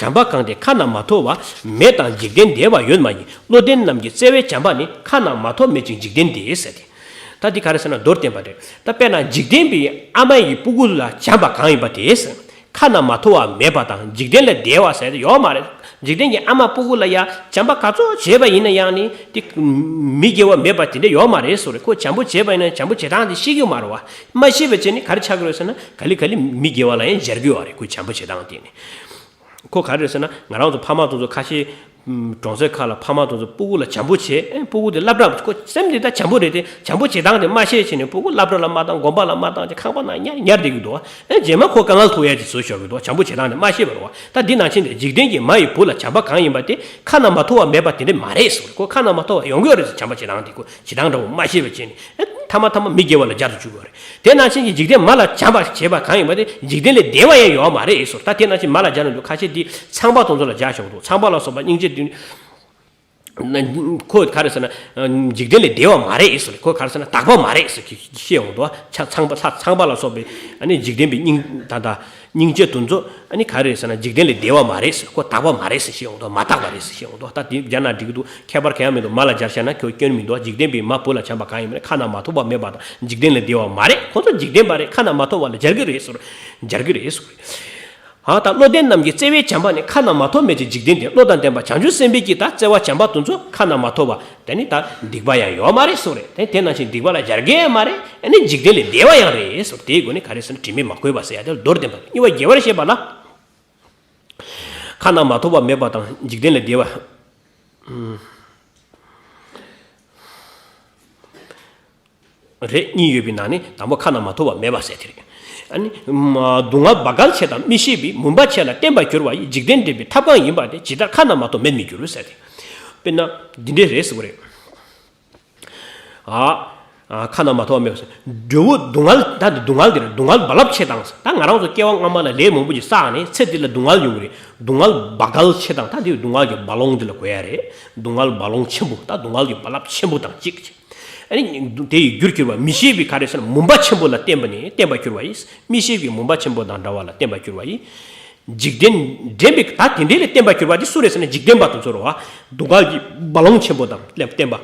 བྱམས་པ་གང་དེ་ཁ་ན་མ་ཐོ་བ། མེད་དང་འཇིག་རྟེན་འདས་པ་ཡོད་མ་ཡིན། བློ་ལྡན་རྣམས་ཀྱི་བརྩེ་བའི་བྱམས་པ་ནི། ཁ་ན་མ་ཐོ་མེད་ཅིང་འཇིག་རྟེན་འདས་ཟེར་ཏེ། ད་འདི་ག་རེ་ཟེར་ན། མདོར་བསྟན་པ་རེད། ད་དཔེར་ན་འཇིག་རྟེན་པའི་ཨ་མ་ཡི་སྤུ་གུ་ལ་བྱམས་པ་གང་ཡིན་པ་དེ། ཁ་ན་མ་ཐོ་བ་མེད་པ་དང་འཇིག་རྟེན་ལས་འདས་པ་ཟེར་ཡོད་མ་རེད། འཇིག་རྟེན་གྱི་ཨ་མ་སྤུ་གུ་ལ་ཡ་བྱམས་པ་ག་ཚོད་བྱས་པ་ཡིན་ན་ཡང་ནི་དེ་མི་དགེ་བ་མེད་པ་དེ་འདྲ་ཡོད་མ་རེད་ཟེར་རེད། ཁོ་བྱམས་པོ་བྱས་པ་ཡིན་ན་བྱམས་པོ་བྱེད་སྟངས་དེ་ཤེས་ཀྱི་ཡོད་མ་རེད་བ། མ་ཤེས་པ་བྱས་ནི་ག་རེ་ཆགས་ཀྱི་རེད་ཟེར་ན་ག་ལེ་ག་ལེ་མི་དགེ་བ་ལ་ཡང་སྦྱར་གྱི་ཡོད་རེད། ཁོ་བྱམས་པོ་བྱེད་སྟངས་དེ་ནི། ཁོ་ག་རེ་རེད་ཟེར་ན་ང་རང་ཚོ་ཕ་མ་དེ་ཚོ་ཁ་ཤས་གྲོང་གསེབ་ཁག་ལ་ཕ་མ་དེ་ཚོ་སྤུ་གུ་ལ་བྱམས་པོ་བྱེད། ཨེ་སྤུ་གུ་དེ་སློབ་གྲྭ་ཁོ་སེམས་དེ་ད་བྱམས་པོ་རེད་དེ་བྱམས་པོ་བྱེད་སྟངས་དེ་མ་ཤེས་བྱས་ནས་སྤུ་གུ་སློབ་གྲྭ་ལ་མ་བཏང་དགོན་པ་ལ་མ་བཏང་ཅེས་ཁང་པ་ནང་ཉར་ཉར་བསྡད་ཀྱི་འདུག་ཨེ་རྗེས་མ་ཁོ་དཀའ་ངལ་ཐུག་ཡ་དེ་བཟོ་ཤོར་གྱི་འདུག་བྱམས་པོ་བྱེད་སྟངས་དེ་མ་ཤེས་པ་རེད་བ། ད་འདི་ནང་བཞིན་དེ་འཇིག་རྟེན་གྱི་མ་ཡི་བུ་ལ་བྱམས་པ་གང་ཡིན་པ་དེ་ཁ་ན་མ་ཐོ་བ་མེད་པ་དེ་འདྲ་མ་རེད་ཟེར། ཁོ་ཁ་ན་མ་ཐོ་བ་ཡོང་གི་ཡོད་རེད་ཟེར། བྱམས་པ་བྱེད་སྟངས་དེ་ཁོ་བྱེད་སྟངས་འདྲ་བོ་མ་ཤེས་པ་བྱས་ནས་ཨེ་ཐ་མ་ཐ་མ་མི་དགེ་བ་ལ་སྦྱར་དུ་བཅུག་གི་ཡོད་རེད། དེ་ནང་བཞིན་གྱི་འཇིག་རྟེན་མ་ལ་བྱམས་པ་བྱེད་པ་གང་ཡིན་པ་དེ་འཇིག་རྟེན་ལས་འདས་པ་ཡང་ཡོད་མ་རེད་ཟེར། ད་དེ་ནང་བཞིན་མ་ལ་སྦྱར་ན་འདུག་ཁ་ཤས་འདི་ཚངས་པ་དེ་ཚོ་ལ་སྦྱར་ཤོག་འདུག་ཚངས་པ་ལ་སོགས་པ་སྙིང་རྗེ་འདི། ཁོ་ག་རེ་ཟེར་ན་འཇིག་རྟེན་ལས་འདས་པ་མ་རེད་ཟེར། ཁོ་ག་རེ་ཟེར་ན་དག་པ་མ་རེད་ཟེར་གྱི་བཤད་ཡོང་འདུག་ཚངས་པ་ལྷ་ཚངས་པ་ལ་སོགས་པའི་ཨ་ནི་འཇིག་རྟེན་པའི་སྙིང་ད་ལྟ་སྙིང་རྗེ་དེ་ཚོ་ཨ་ནི་ག་རེ་ཟེར་ན་འཇིག་རྟེན་ལས་འདས་པ་མ་རེད་ཟེར། ཁོ་དག་པ་མ་རེད་ཟེར་བཤད་ཡོང་འདུག་མ་དག་པ་རེད་ཟེར་བཤད་ཡོང་འདུག་ད་དེ་སྦྱར་ན་འགྲིག་གི་འདུག་ཁྱད་པར་གང་ཡང་མི་འདུག་མ་ལ་སྦྱར་བཞག་ན་ཁྱོད་སྐྱོན་མི་འདུག་འཇིག་རྟེན་པའི་མ་བུ་ལ་བྱམས་པ་གང་ཡིན་མིན་ཁ་ན་མ་ཐོ་བ་མེད་པ་དང་འཇིག་རྟེན་ལས་འདས་པ་མ་རེད། ཁོ་ཚོ་འཇིག་རྟེན་པ་རེད། ཁ་ན་མ་ཐོ་བ་ལ་སྦྱར་གི་རེད་ཟེར། སྦྱར་གི་རེད་ཟེར། ཨ་ད་བློ་ལྡན་རྣམས་ཀྱི་བརྩེ་བའི་བྱམས་པ་ནི་ཁ་ན་མ་ཐོ་མེད་ཅིང་འཇིག་རྟེན་ཏེ། བློ་དང་ལྡན་པ་བྱང་ཆུབ་སེམས་དཔའི་གྱི་ད་བརྩེ་བ་བྱམས་པ་དེ་ཚོ་ཁ་ན་མ་ཐོ་བ་དེ་ནི་ད་སྡིག་པ་ཡང་ཡོད་མ་རེད་ཟེར་རེད། དེ་དེ་ནང་བཞིན་སྡིག་པ་ལ་སྦྱར་གི་ཡང་མ་རེད། ཨ་ནི་འཇིག་རྟེན་ལས་འདས་པ་ཡང་རེད་ཟེར། དེའི་སྒོ་ནས་ག་རེ་ཟེར་ན་དྲི་མས་མ་གོས་པ་ཟེར་ཡ་དེ་ལ་མདོར་བསྟན་པ་གཉིས་པ་རྒྱས་པར་བཤད་པ་ལ། ཁ་ན་མ་ཐོ་བ་མེད་པ་དང་འཇིག་རྟེན་ལས་འདས་པ། རེད། གཉིས་ཡོད་པའི་ནང་ནས་དང་པོ་ཁ་ན་མ་ཐོ་བ་མེད་པ་ཟེར་དེ་རེད། ཨ་ནི། མ་སྡུག་བསྔལ་བག་གལ་ཆེ་དང་མི་ཤེས་པའི་མུན་པ་ཆེ་ལ་བརྟེན་པར་གྱུར་པ་ཡི་འཇིག་རྟེན་འདྲེན་པའི་ཐབས་གང་ཡིན་པ་དེ་ཇི་ལྟར་ཁ་ན་མ་ཐོ་མེད་མི་འགྱུར་ཟེར་ཏེ། དཔེར་ན། འདི་འདྲས་རེད་ཟེར་བ་རེད། ཨ། ཨ་ཁ་ན་མ་ཐོ་བ་མེད་པ་ཟེར། འབྲས་བུ་སྡུག་བསྔལ་ད་འདི་སྡུག་བསྔལ་འདི་རེད། སྡུག་བསྔལ་རྦ་རླབས་ཆེ་དང་ཟེར། ད་ང་རང་ཚོ་སྐྱེ་བ་སྔ་མ་ལ་ལས་མང་པོ་ཞིག་བསགས་ནས་ཚེ་འདི་ལ་སྡུག་བསྔལ་ཡོང་གི་རེད། སྡུག་བསྔལ་བག་གལ་ཆེ་དང་ད་འདི་སྡུག་བསྔལ་གྱི་རྦ་ཀློང་འདི་ལ་གོ་ཡ་རེད། སྡུག་བསྔལ་རྦ་ཀློང་ཆེན་པོ་ད་སྡུག་བསྔལ་གྱི་རྦ་རླབས་ཆེན་པོ་དང་གཅིག་ཨ་ནི། དེ་ཡི་རྒྱུར་གྱུར་པ་མི་ཤེས་པའི་ག་རེ་ཟེར་ན་མུན་པ་ཆེན་པོ་ལ་བརྟེན་པ་ནི་བརྟེན་པར་གྱུར་པ་ཡིན། མི་ཤེས་པའི་མུན་པ་ཆེན་པོ་དང་འདྲ་བ་ལ་བརྟེན་པར་གྱུར་པ་ཡིན། འཇིག་རྟེན་འདྲེན་པའི་ད་དེ་འདྲའི་ལ་བརྟེན་པར་གྱུར་པ་དེ་སུ་རེད་ཟེར་ན་འཇིག་རྟེན་པ་དེ་ཚོ་རེད་བ། སྡུག་བསྔལ་གྱི་རྦ་ཀློང་ཆེན་པོ་དང་ལ་བརྟེན་པ།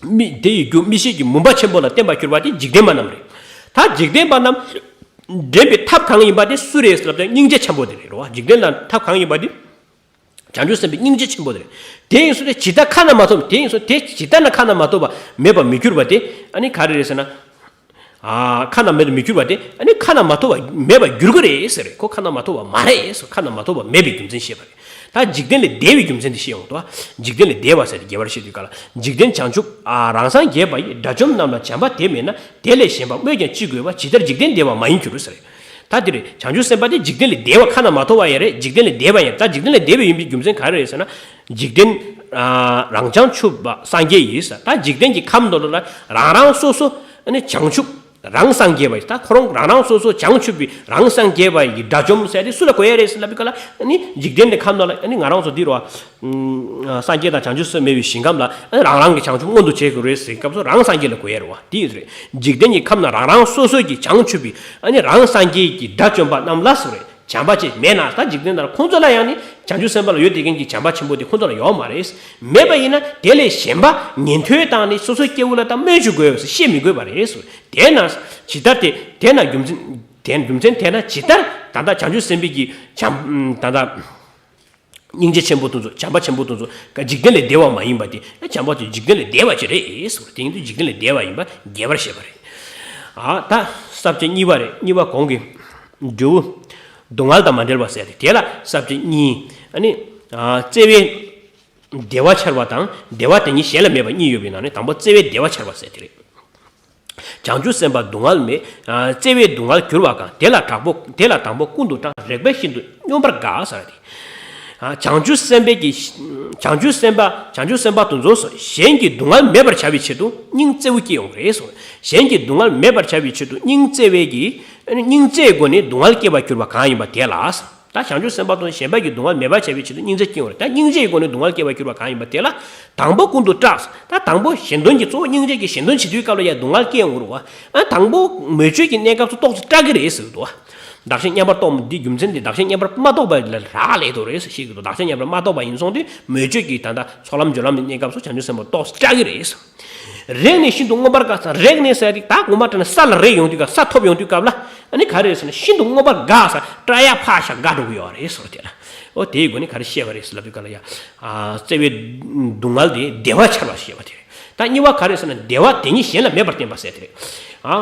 མི་དེ་ཡི་རྒྱུ་མི་ཤེས་ཀྱི་མུན་པ་ཆེན་པོ་ལ་བརྟེན་པར་གྱུར་པ་དེ་འཇིག་རྟེན་པ་རྣམས་རེད། ད་འཇིག་རྟེན་པ་རྣམས་འདྲེན་པའི་ཐབས་གང་ཡིན་པ་དེ་སུ་རེད་ཟེར་ལབ་ན་སྙིང་རྗེ་ཆེན་པོ་དེ་རེད་བ། འཇིག་རྟེན་ལ་ཐབས་གང་ཡིན་པ་དེ། བྱང་ཆུབ་སེམས་དཔའི་སྙིང་རྗེ་ཆེན་པོ་དེ་རེད། དེ་ཡིན་སོང་དེ་ཇི་ལྟར་ཁ་ན་མ་ཐོ་དེ་ཡིན་སོང་དེ་ཇི་ལྟར་ན་ཁ་ན་མ་ཐོ་བ་མེད་པར་མི་འགྱུར་བ་དེ་ཨ་ནི་ག་རེ་རེད་ཟེར་ན། ཨ་ཁ་ན་མེད་དུ་མི་འགྱུར་བ་དེ་ཨ་ནི་ཁ་ན་མ་ཐོ་བ་མེད་པར་འགྱུར་གི་རེད་ཟེར་རེད། ཁོ་ཁ་ན་མ་ཐོ་བ་མ་རེད་ཟེར། ཁ་ན་མ་ཐོ་བ་མེད་པའི་རྒྱུ་མཚན་བཤད་པ་རེད། ད་འཇིག་རྟེན་ལས་འདས་པའི་རྒྱུ་མཚན་དེ་བཤད་ཡོང་འདུག་འཇིག་རྟེན་ལས་འདས་པ་ཟེར་ཏེ་རྒྱས་པར་བཤད་དུས་ག་ལ་འཇིག་རྟེན་བྱང་ཆུབ་ཨ་རང་སངས་རྒྱས་པ་ཡི་དགྲ་བཅོམ་རྣམས་ལ་བྱམས་པ་དེ་མེད་ན་དེ་ལས་གཞན་པ་སྨོས་ཀྱང་ཅི་དགོས་པ་ཇི་ལྟར་འཇིག་རྟེན་འདས་པ་མ་ཡིན་འགྱུར་ཟེར་རེད། ད་དེ་རེད། བྱང་ཆུབ་སེམས་དཔའ་དེ་འཇིག་རྟེན་ལས་འདས་པ་ཁ་ན་མ་ཐོ་བ་ཡང་རེད། འཇིག་རྟེན་ལས་འདས་པ་ཡང་ད་འཇིག་རྟེན་ལས་འདས་པ་ཡིན་པའི་རྒྱུ་མཚན་ག་རེ་རེད་ཟེར་ན། འཇིག་རྟེན་རང་བྱང་ཆུབ་པ་སངས་རྒྱས་ཡིན་ཟེར། ད་འཇིག་རྟེན་གྱི་ཁམས་དེ་ལ་རང་རང་སོ་སོ་ནི་བྱང་ཆུབ་རང་སངས་རྒྱས་པ་ཡིན། ད་ཁོ་རང་རང་རང་སོ་སོ་བྱང་ཆུབ་པའི་རང་སངས་རྒྱས་པ་ཡི་དགྲ་བཅོམ་ཟེར་དེ་སུ་ལ་གོ་ཡ་རེད་ཟེར་ལབ་པའི་སྐབས་ལ་ནི་འཇིག་རྟེན་གྱི་ཁམས་དེ་ལ་ནི་ང་རང་ཚོ་འདི་རུ་སངས་རྒྱས་དང་བྱང་ཆུབ་སེམས་མེད་པའི་ཞིང་ཁམས་ལ་རང་རང་གི་བྱང་ཆུབ་མངོན་དུ་བྱེད་དགོས་རེད་ཟེར་སྐབས་སུ་རང་སངས་རྒྱས་ལ་གོ་ཡ་རེད་བ། དེ་ཡིན་ཟེར། འཇིག་རྟེན་གྱི་ཁམས་ན་རང་རང་སོ་སོ་གི་བྱང་ཆུབ་པའི་རང་སངས་རྒྱས་ཀྱི་དགྲ་བཅོམ་པ་རྣམས་ལ་སུ་རེད། བྱམས་པ་ཅིག་མེད་ན་ད་འཇིག་རྟེན་ནང་ཁོང་ཚོ་ལ་ཡང་ནི་བྱང་ཆུབ་སེམས་དཔའ་ལ་ཡོད་དེ་མཁན་གྱི་བྱམས་པ་ཆེན་པོ་དེ་ཁོང་ཚོ་ལ་ཡོད་མ་རེད། མེད་པ་ཡིན་ན་དེ་ལས་གཞན་པ་ཉན་ཐོས་དང་ནི་སོ་སོའི་སྐྱེ་བོ་ལ་ད་སྨོས་ཅི་དགོས་ཟེར་བཤད་མི་དགོས་པ་རེད་ཟེར། དེས་ན་ཇི་ལྟར་དེ་དེས་ན་རྒྱུ་མཚན་དེ་རྒྱུ་མཚན་དེས་ན་ཇི་ལྟར་ད་ལྟ་བྱང་ཆུབ་སེམས་དཔའི་གི་བྱམས་ད་ལྟ་སྙིང་རྗེ་ཆེན་པོ་དེ་ཚོ་བྱམས་པ་ཆེན་པོ་དེ་ཚོ་འཇིག་རྟེན་ལས་འདས་པ་མ་ཡིན་པ་དེ་བྱམས་པ་དེ་འཇིག་རྟེན་ལས་འདས་པ་ཅིག་རེད་ཟེར། དེ་ཡིན་དུས་འཇིག་རྟེན་ལས་འདས་པ་ཡིན་པ་རྒྱས་པར་བཤད་པ་རེད། ཨ་ད་ས་བཅད་གཉིས་པ་རེད། གཉིས་པ་གོང་གི་འབྲས་བུ་སྡུག་བསྔལ་དང་མ་བྲལ་བ་ཟེར་ཏེ་དེ་ལ་ས་བཅད་གཉིས། ཨ་ནི་ཨ་བརྩེ་བའི་བདེ་བ་འཆར་བ་དང་བདེ་བ་དེ་ཉིད་གཞན་ལ་མེད་པ་གཉིས་ཡོད་པའི་ནང་ནས་དང་པོ་བརྩེ་བའི་བདེ་བ་འཆར་བ་ཟེར་དེ་རེད། བྱང་ཆུབ་སེམས་དཔའ་སྡུག་བསྔལ་མེད། ཨ་བརྩེ་བས་སྡུག་བསྔལ་གྱུར་པ་གང་། དེ་ལ་དྲང་པོ་དེ་ལ་དང་པོ་ཀུན་ཏུ་སྐྲག་རེག་པའི་ཤིན་ཏུ་སྙོམས་པར་དགའ་ཟེར་ཏེ། ཨ་བྱང་ཆུབ་སེམས་དཔའི་གི་བྱང་ཆུབ་སེམས་དཔའ་བྱང་ཆུབ་སེམས་དཔའ་དེ་ཚོ་གཞན་གྱི་སྡུག་བསྔལ་མེད་པར་བྱ་བའི་ཆེད་དུ་སྙིང་བརྩེ་བོ་སྐྱེ་ཡོང་གི་རེད་གསུངས། གཞན་གྱི་སྡུག་བསྔལ་མེད་པར་བྱ་བའི་ཆེད་དུ་སྙིང་བརྩེ་བའི་གི་སྙིང་བརྩེའི་སྒོ་ནས་སྡུག་བསྔལ་སྐྱེ་བར་གྱུར་པ་གང་ཡིན་པ་དེ་ལ། ད་བྱང་ཆུབ་སེམས་དཔའ་དང་གཞན་པ་གི་སྡུག་བསྔལ་མེད་པར་བྱ་བའི་ཆེད་དུ་སྙིང་རྗེ་སྐྱེ་ཡོང་རེད། ད་སྙིང་རྗེའི་སྒོ་ནས་སྡུག་བསྔལ་སྐྱེ་བར་གྱུར་པ་གང་ཡིན་པ་དེ་ལ་དང་པོ་ཀུན་ཏུ་སྐྲག་ད་དང་པོ་གཞན་དོན་གྱི་གཙོ་བོ་སྙིང་རྗེ་གི་གཞན་དོན་བྱེད་དུས་སྐབས་ལ་ཡང་སྡུག་བསྔལ་སྐྱེ་ཡོང་རུང་བ། ཨ་དང་པོ་མོས་སྤྱོད་ཀྱི་གནས་སྐབས་སུ་ཏོག་ཙམ་སྐྲག་གི་རེད་ཟེར་གི་འདུག་བ། བདག་གཞན་མཉམ་པར་རྟོགས་འདི་རྒྱུ་མཚན་འདི་བདག་གཞན་མཉམ་པར་མ་རྟོགས་པ་ལ་རག་ལས་དོ་རེད་ཟེར་ཤེས་ཀྱི་འདུག་བདག་གཞན་མཉམ་པར་མ་རྟོགས་པ་ཡིན་སོང་དུས་མོས་སྤྱོད་ཀྱི་ད་ལྟ་ཚོགས་ལམ་སྦྱོར་ལམ་གྱི་གནས་སྐབས་སུ་བྱང་ཆུབ་སེམས་དཔའ་ཏོག་ཙམ་སྐྲག་གི་རེད་ཟེར། རེག་ནས་ཤིན་ཏུ་མངོན་པར་དགའ་ཟེར། རེག་ནས་ཟེར་ཏེ་ད་དགོངས་པ་དྲན་ན་ས་ལ་རེག་ཡོང་དུས་སྐབས་ས་ཐོབ་ཡོང་དུས་སྐབས་ལ་ ཨ་ནི་ག་རེ་རེད་ཟེར་ན་ཤིན་ཏུ་མངོན་པར་དགའ་ས་སྐྲ་ཡག་ཕག་ཤ་དགའ་འགྲོ་གི་ཡོད་རེད་ཟེར་བ་དེ་ལ། ཨོ་དེའི་སྒོ་ནས་ག་རེ་བཤད་པ་རེད་ཟེར་ལབ་དུས་ག་ལ་ཡ། ཨ་བརྩེ་བའི་སྡུག་བསྔལ་དེ་བདེ་བ་འཆར་བར་བཤད་པ་དེ་རེད། ད་གཉིས་པ་ག་རེ་ཟེར་ན་བདེ་བ་དེ་ཉིད་གཞན་ལ་མེད་པར་བསྟན་པ་ཟེར་དེ་རེད། ཨ་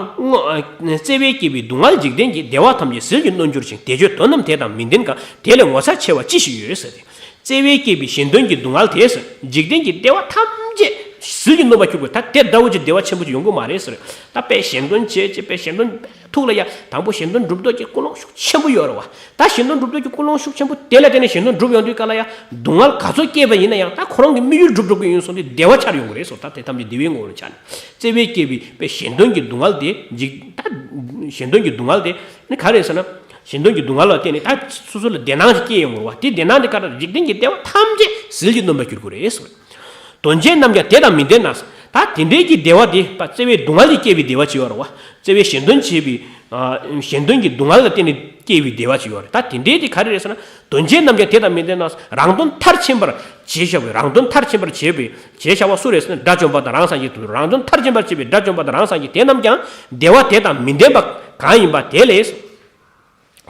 བརྩེ་བས་བསྐྱེད་པའི་སྡུག་བསྔལ་འཇིག་རྟེན་གྱི་བདེ་བ་ཐམས་ཅད་ཟིལ་གྱིས་གནོན་གྱུར་ཅིང་། བདེ་སྤྱོད་དོན་རྣམས་དེ་དང་མི་ལྡན་གང་། དེ་ལས་ངོ་མཚར་ཆེ་བ་ཅི་ཞིག་ཡོད་ཟེར་ཏེ། བརྩེ་བས་བསྐྱེད་པའི་གཞན་དོན་གྱི་སྡུག་བསྔལ་དེས་འཇིག་རྟེན་གྱི་བདེ་བ་ཐམས་ཅད་ཟིལ་གྱིས་གནོན་པར་གྱུར་པས། ད་དེ་འདྲ་བོ་ཅིག་བདེ་བ་ཆེན་པོ་ཅིག་ཡོང་གི་མ་རེད་ཟེར། ད་དཔེ་གཞན་དོན་བྱེད་ཅེས་དཔེ་གཞན་དོན་ཐུགས་ལ་ཡ་དང་པོ་གཞན་དོན་སྒྲུབ་འདོད་ཀྱི་ཀུན་སློང་ཤུགས་ཆེན་པོ་ཡོད་རེད་བ། ད་གཞན་དོན་སྒྲུབ་འདོད་ཀྱི་ཀུན་སློང་ཤུགས་ཆེན་པོ་དེ་ལ་བརྟེན་ནས་གཞན་དོན་སྒྲུབ་ཡོང་དུས་ག་ལ་ཡ་སྡུག་བསྔལ་ག་ཚོད་བསྐྱེད་པ་ཡིན་ན་ཡང་ད་ཁོ་རང་གི་དམིགས་ཡུལ་འགྲུབ་འགྲོ་གི་ཡིན་སོང་དུས་བདེ་བ་འཆར་ཡོང་གི་རེད་ཟེར། ད་དེ་ཐམས་ཅད་བདེ་བའི་ངོ་བོ་ལ་འཆར་ནས་བརྩེ་བས་བསྐྱེད་པའི་དཔེ་གཞན་དོན་གྱི་སྡུག་བསྔལ་དེ་འཇིག་ད་གཞན་དོན་གྱི་སྡུག་བསྔལ་དེ་ནི་ག་རེ་ཟེར་ན། གཞན་དོན་གྱི་སྡུག་བསྔལ་ལ་བརྟེན་ནས་ད་སོ་སོ་ལ་བདེ་སྣང་ཞིག་སྐྱེས་ཡོང་བ་རེད་བ། དེ་བདེ་སྣང་དེ་ག་རེ་འཇིག་རྟེན་གྱི་བདེ་བ་ཐམས་ཅད་ཟིལ་གྱིས་གནོན་པར་འགྱུར་དགོས་རེད་ཟེར། དོན་ཆེན་རྣམས་ཀྱང་དེ་དང་མི་ལྡན་ན། ད་དེ་འདྲའི་གི་བདེ་བ་དེ་བརྩེ་བའི་སྡུག་བསྔལ་གྱིས་བསྐྱེད་པའི་བདེ་བ་ཅིག་ཡོད་རེད་བ། བརྩེ་བའི་གཞན་དོན་བྱེད་པའི་གཞན་དོན་གྱི་སྡུག་བསྔལ་ལ་བརྟེན་ནས་སྐྱེས་པའི་བདེ་བ་ཅིག་ཡོད་རེད། ད་དེ་འདྲའི་དེ་ག་རེ་རེད་ཟེར་ན། དོན་ཆེན་རྣམས་ཀྱང་དེ་དང་མི་ལྡན་ན། རང་དོན་མཐར་ཕྱིན་པར་བྱས་བཞག་པའི་རང་དོན་མཐར་ཕྱིན་པར་བྱས་པའི་བྱས་བཞག་པ་སུ་རེད་ཟེར་ན་དགྲ་བཅོམ་པ་དང་རང་སངས་རྒྱས་དེ་རང་དོན་མཐར་ཕྱིན་པར་བྱས་པའི་དགྲ་བཅོམ་པ་དང་རང་སངས་རྒྱས་དེ་རྣམས་ཀྱང་བདེ་བ་དེ་དང་མི་ལྡན་པ་གང་ཡིན་པ་དེ་ལས།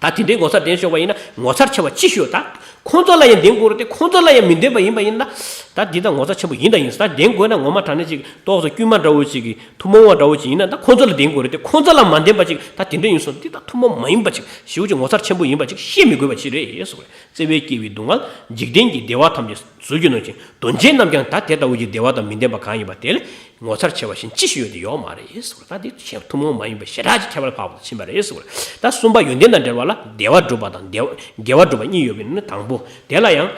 ད་དེ་འདྲའི་ངོ་མཚར་ལྡན་ཤོག་པ་ཡིན་ན་ངོ་མཚར་ཆེ་བ་ཅི་ཞིག་ཡོད། ད་ཁོང་ཚོ་ལ་ཡང་ལྡན་དགོས་རེད་དེ་ཁོང་ཚོ་ལ་ཡང་མི་ལྡན་པ་ཡིན་པ་ཡིན་ན། ད་འདི་ད་ངོ་མཚར་ཆེན་པོ་ཡིན་དང་ཡིན་ད་ལྡན་དགོས་ན་ངོ་མ་དྲང་གནས་ཅིག་ཏོག་ཙམ་དཀྱུས་མ་འདྲ་བོ་ཅིག་གི་ཐུན་མོང་བ་འདྲ་བོ་ཅིག་ཡིན་ན་ད་ཁོང་ཚོ་ལ་ལྡན་དགོས་རེད་དེ་ཁོང་ཚོ་ལ་མ་ལྡན་པ་ཅིག་ད་དེ་འདྲ་ཡིན་སོང་འདི་ད་ཐུན་མོང་མ་ཡིན་པ་ཅིག་ཞེ་པོ་ཅིག་ངོ་མཚར་ཆེན་པོ་ཡིན་པ་ཅིག་བཤད་མི་དགོས་པ་ཅིག་རེད་ཟེར་བ་རེད། བརྩེ་བས་བསྐྱེད་པའི་སྡུག་བསྔལ་འཇིག་རྟེན་གྱི་བདེ་བ་ཐམས་ཅད་ཟིལ་གྱིས་གནོན་ཅིང་དོན་ཆེན་རྣམས་ཀྱང་ད་དེ་ལྟ་བུ་ཡི་བདེ་བ་དང་མི་ལྡན་པ་གང་ཡིན་པ་དེ་ལས་ངོ་མཚར་ཆེ་བ་གཞན་ཅི་ཞིག་ཡོད་དེ་ཡོད་མ་རེད་ཟེར་བ་རེད། ད་དེ་ཆེས་ཐུན་མོང་མ་ཡིན་པའི་ཞེ་དྲག་ཅིག་ཁྱད་པར་འཕགས་པ་དང་ཕྱིན་པ་རེད་ཟེར་བ་རེད། ད་གསུམ་པ་ཡོན་ཏན་དང་འབྲེལ་བ་ལ་བདེ་བ་སྒྲུབ་པ་དང་བདེ་བ་དགེ་བ་སྒྲུབ་པ་གཉིས་ཡོད་པའི་ནི་དང་པོ་དེ་ལ་ཡང་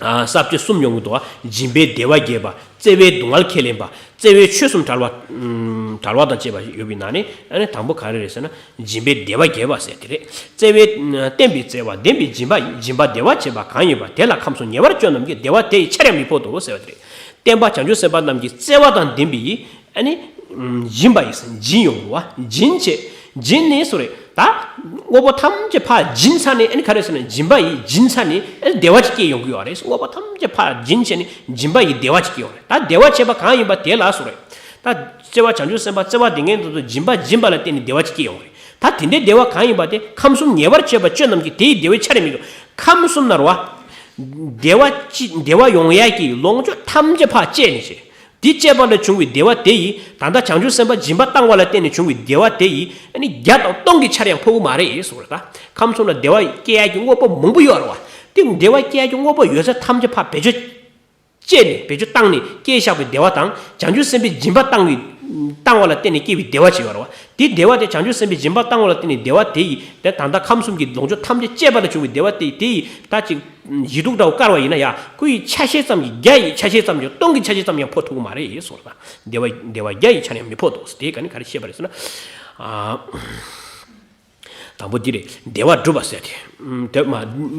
ས་བཅད་གསུམ་ཡོང་གི་འདུག་སྦྱིན་པས་བདེ་བ་རྒྱས་པ། བརྩེ་བས་སྡུག་བསྔལ་ཁས་ལེན་པ། བརྩེ་བས་ཆོས་གསུམ་བྲལ་བ། བྲལ་བ་དང་བཅས་པ་ཡོད་པའི་ནང་ནས་ཨ་ནི་དང་པོ་ག་རེ་རེད་ཟེར་ན། སྦྱིན་པས་བདེ་བ་རྒྱས་པ་ཟེར་དེ་རེད། བརྩེ་བས་བསྟན་པའི་བརྩེ་བ་ལྡན་པའི་སྦྱིན་པ་ཡིས། སྦྱིན་པ་བདེ་བ་བྱེད་པ་གང་ཡིན་པ། དེ་ལ་ཁམས་གསུམ་ཉེ་བར་སྤྱོད་རྣམས་ཀྱིས། བདེ་བ་དེ་ཡི་ཆར་ཡང་མི་ཕོག་དོ་ཟེར་བ་དེ་རེད། བསྟན་པ་བྱང་ཆུབ་སེམས་དཔའ་རྣམས་ཀྱི་བརྩེ་བ་དང་ལྡན་པའི་ཡིས་ཨ་ནི། སྦྱིན་པ་ཡིས་སྦྱིན་ཡོང་བ་སྦྱིན་བྱེད། སྦྱིན་ནི་སུ་རེད་ད། དངོས་པོ་ཐམས་ཅད་ཕར་སྦྱིན་ཚར་ནས་ཨ་ནི་ག་རེ་ཟེར་ན་སྦྱིན་པ་ཡིས་སྦྱིན་ཚར་ནས་ཨ་ནི་བདེ་བ་ཅིག་སྐྱེ་ཡོང་གི་ཡོད་རེད། དངོས་པོ་ཐམས་ཅད་ཕར་སྦྱིན་བྱས་ནས་སྦྱིན་པ་ཡིས་བདེ་བ་ཅིག་སྐྱེ་ཡོང་རེད། ད་བདེ་བ་བྱེད་པ་གང་ཡིན་པ་དེ་ལ་སུ་རེད། ད། བརྩེ་བ་བྱང་ཆུབ་སེམས་དཔའ་བརྩེ་བ་སྡུག་བསྔལ་དེ་ཚོ་སྦྱིན་པ་སྦྱིན་པ་ལ་བརྟེན་ནས་བདེ་བ་ཅིག་སྐྱེ་ཡོང་བ་རེད། ད་དེ་འདྲའི་བདེ་བ་གང་ཡིན་པ་དེ་ཁམས་གསུམ་ཉེ་བར་སྤྱོད་པ་སྤྱོད་རྣམས་ཀྱིས་དེ་ཡི་བདེ་བའི་ཆ་རེ་མི་འདུག་ཁམས་གསུམ་ན་རེད་བ། བདེ་བ་ཅི་བདེ་བ་ཡོང་ཡ་གི་ལོངས་སྤྱོད་ཐམས་ཅད་ཕར་སྤྱད་ནས་བྱས། དེ་སྤྱད་པ་ལས་བྱུང་བའི་བདེ་བ་དེ་ཡིས་ད་ལྟ་བྱང་ཆུབ་སེམས་དཔའ་སྦྱིན་པ་བཏང་བ་ལ་བརྟེན་ནས་བྱུང་བའི་བདེ་བ་དེ་ཡིས་ཨ་ནི་བརྒྱ་དང་སྟོང་གི་ཆར་ཡང་ཕོག་གི་མ་རེད་ཟེར་བ་རེད། ད་ཁམས་གསུམ་ལ་བདེ་བ་སྐྱེ་ཡ་གི་དངོས་པོ་མང་པོ་ཡོད་རེད་བ། དེ་བདེ་བ་སྐྱེ་ཡ་གི་དངོས་པོ་ཡོད་ཚད་ཐམས་ཅད་ཕར་བེད་སྤྱོད། བཅད་ནས་བེད་སྤྱོད་བཏང་ནས་སྐྱེས་བཞག་པའི་བདེ་བ་དང་བྱང་ཆུབ་སེམས་དཔའི་སྦྱིན་པ་བཏང་བའི་བཏང་བ་ལ་བརྟེན་ནས་སྐྱེས་པའི་བདེ་བ་ཅིག་ཡོད་རེད་བ། དེ་བདེ་བ་དེ་བྱང་ཆུབ་སེམས་དཔའི་སྦྱིན་པ་བཏང་བ་ལ་བརྟེན་ནས་བདེ་བ་དེ་ཡིས་དེ་ད་ལྟ་ཁམས་གསུམ་གྱི་ལོངས་སྤྱོད་ཐམས་ཅད་སྤྱད་པ་ལ་བྱུང་བའི་བདེ་བ་དེ་དེ་ཡིས་ད་ཅིག་ཡིག་གདུགས་འདྲ་བོ་བཀར་བ་ཡིན་ན་ཡ་ཁོ་ཡི་ཆ་ཤས་ཙམ་གྱིས་བརྒྱ་ཡི་ཆ་ཤས་ཙམ་གྱིས་སྟོང་གི་ཆ་ཤས་ཙམ་ཡང་ཕོག་ཐུབ་ཀྱི་མ་རེད་ཟེར་བ་དང་བདེ་བ་བདེ་བ་བརྒྱ་ཡི་ཆ་ནས་མི་ཕོག་འདུག་དེ་ག་ནི་ག་རེ་བཤད་པ་རེད་ཟེར་ན། དང་པོ་འདི་རེད། བདེ་བ་སྒྲུབ་པ་ཟེར་ཏེ། དེ་མ་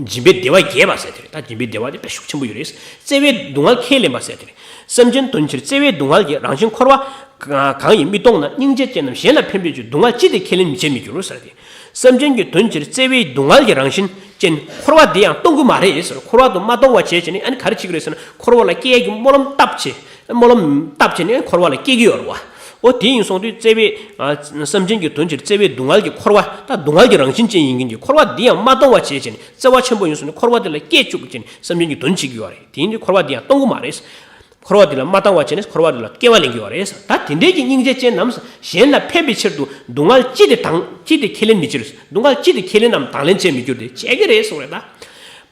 སྦྱིན་པས་བདེ་བ་རྒྱས་པ་ཟེར་ཏེ་རེད། ད་སྦྱིན་པའི་བདེ་བ་དེ་དཔེ་ཤུགས་ཆེན་པོ་ཡོད་རེད། བརྩེ་བས་སྡུག་བསྔལ་ཁས་ལེན་པ་ཟེར་ཏེ་རེད། སེམས་ཅན་དོན་ཕྱིར་བརྩེ་བའི་སྡུག་བསྔལ་གྱིས། རང་བཞིན་འཁོར་བ་གང་ཡིན་མི་གཏོང་ན། སྙིང་རྗེ་ཅན་རྣམས་གཞན་ལ་ཕན་པའི་ཕྱིར། སྡུག་བསྔལ་ཅི་སྟེ་ཁས་ལེན་མི་བྱེད་མི་འགྱུར་ཟེར་ཏེ། སེམས་ཅན་གྱི་དོན་ཕྱིར་བརྩེ་བའི་སྡུག་བསྔལ་གྱིས་རང་བཞིན་ཅན་འཁོར་བ་འདི་ཡང་གཏོང་གི་མ་རེད་ཟེར། འཁོར་བ་དུ་མ་གཏོང་བ་བྱས་བྱས་ནས་ཨ་ནི་ག་རེ་བྱེད་ཀྱི་རེད་ཟེར་ན་འཁོར་བ་ལ་སྐྱེ་ཡས་ཀྱི་སྨོན་ལམ་བཏབ་བྱས། སྨོན་ལམ་བཏབ་བྱས་ནས་འཁོར་བ་ལ་སྐྱེ་གི་ཡོད་རེད་བ། འོ་དེ་ཡིན་སོང་དུས་བརྩེ་བའི་ཨ་སེམས་ཅན་གྱི་དོན་ཕྱིར་བརྩེ་བའི་སྡུག་བསྔལ་གྱི་འཁོར་བ་ད་སྡུག་བསྔལ་གྱི་རང་བཞིན་ཅན་ཡིན་མཁན་གྱི་འཁོར་བ་འདི་ཡང་མ་གཏོང་བ་བྱས་བྱས་ནས་བརྩེ་བ་ཆེན་པོ་ཡིན་སོང་ནས་འཁོར་བ་དེ་ལ་སྐྱེ་བཅུག་བྱས་ནས་སེམས་ཅན་གྱི་དོན་བྱེད་ཀྱི་ཡོད་རེད། དེ་ཡིན་དུས་འཁོར་བ་འདི་ཡང་གཏོང་གི་མ་རེད། འཁོར་བ་འདི་ལ་མ་བཏང་བ་བྱས་ནས་འཁོར་བ་འདི་ལ་སྐྱེ་བ་ལེན་གྱི་ཡོད་རེད། ད་དེ་འདྲའི་གི་སྙིང་རྗེ་ཅན་རྣམས་གཞན་ལ་ཕན་པའི་ཕྱིར་དུ་སྡུག་བསྔལ་ཅི་སྟེ་དང་ཅི་སྟེ་ཁས་ལེན་མི་བྱེད། སྡུག་བསྔལ་ཅི་སྟེ་ཁས་ལེན་ནམ་དང་ལེན་བྱེད་མི་འགྱུར་ཏེ་བྱེད་ཀྱི་རེད་གསུངས་རེད་ད།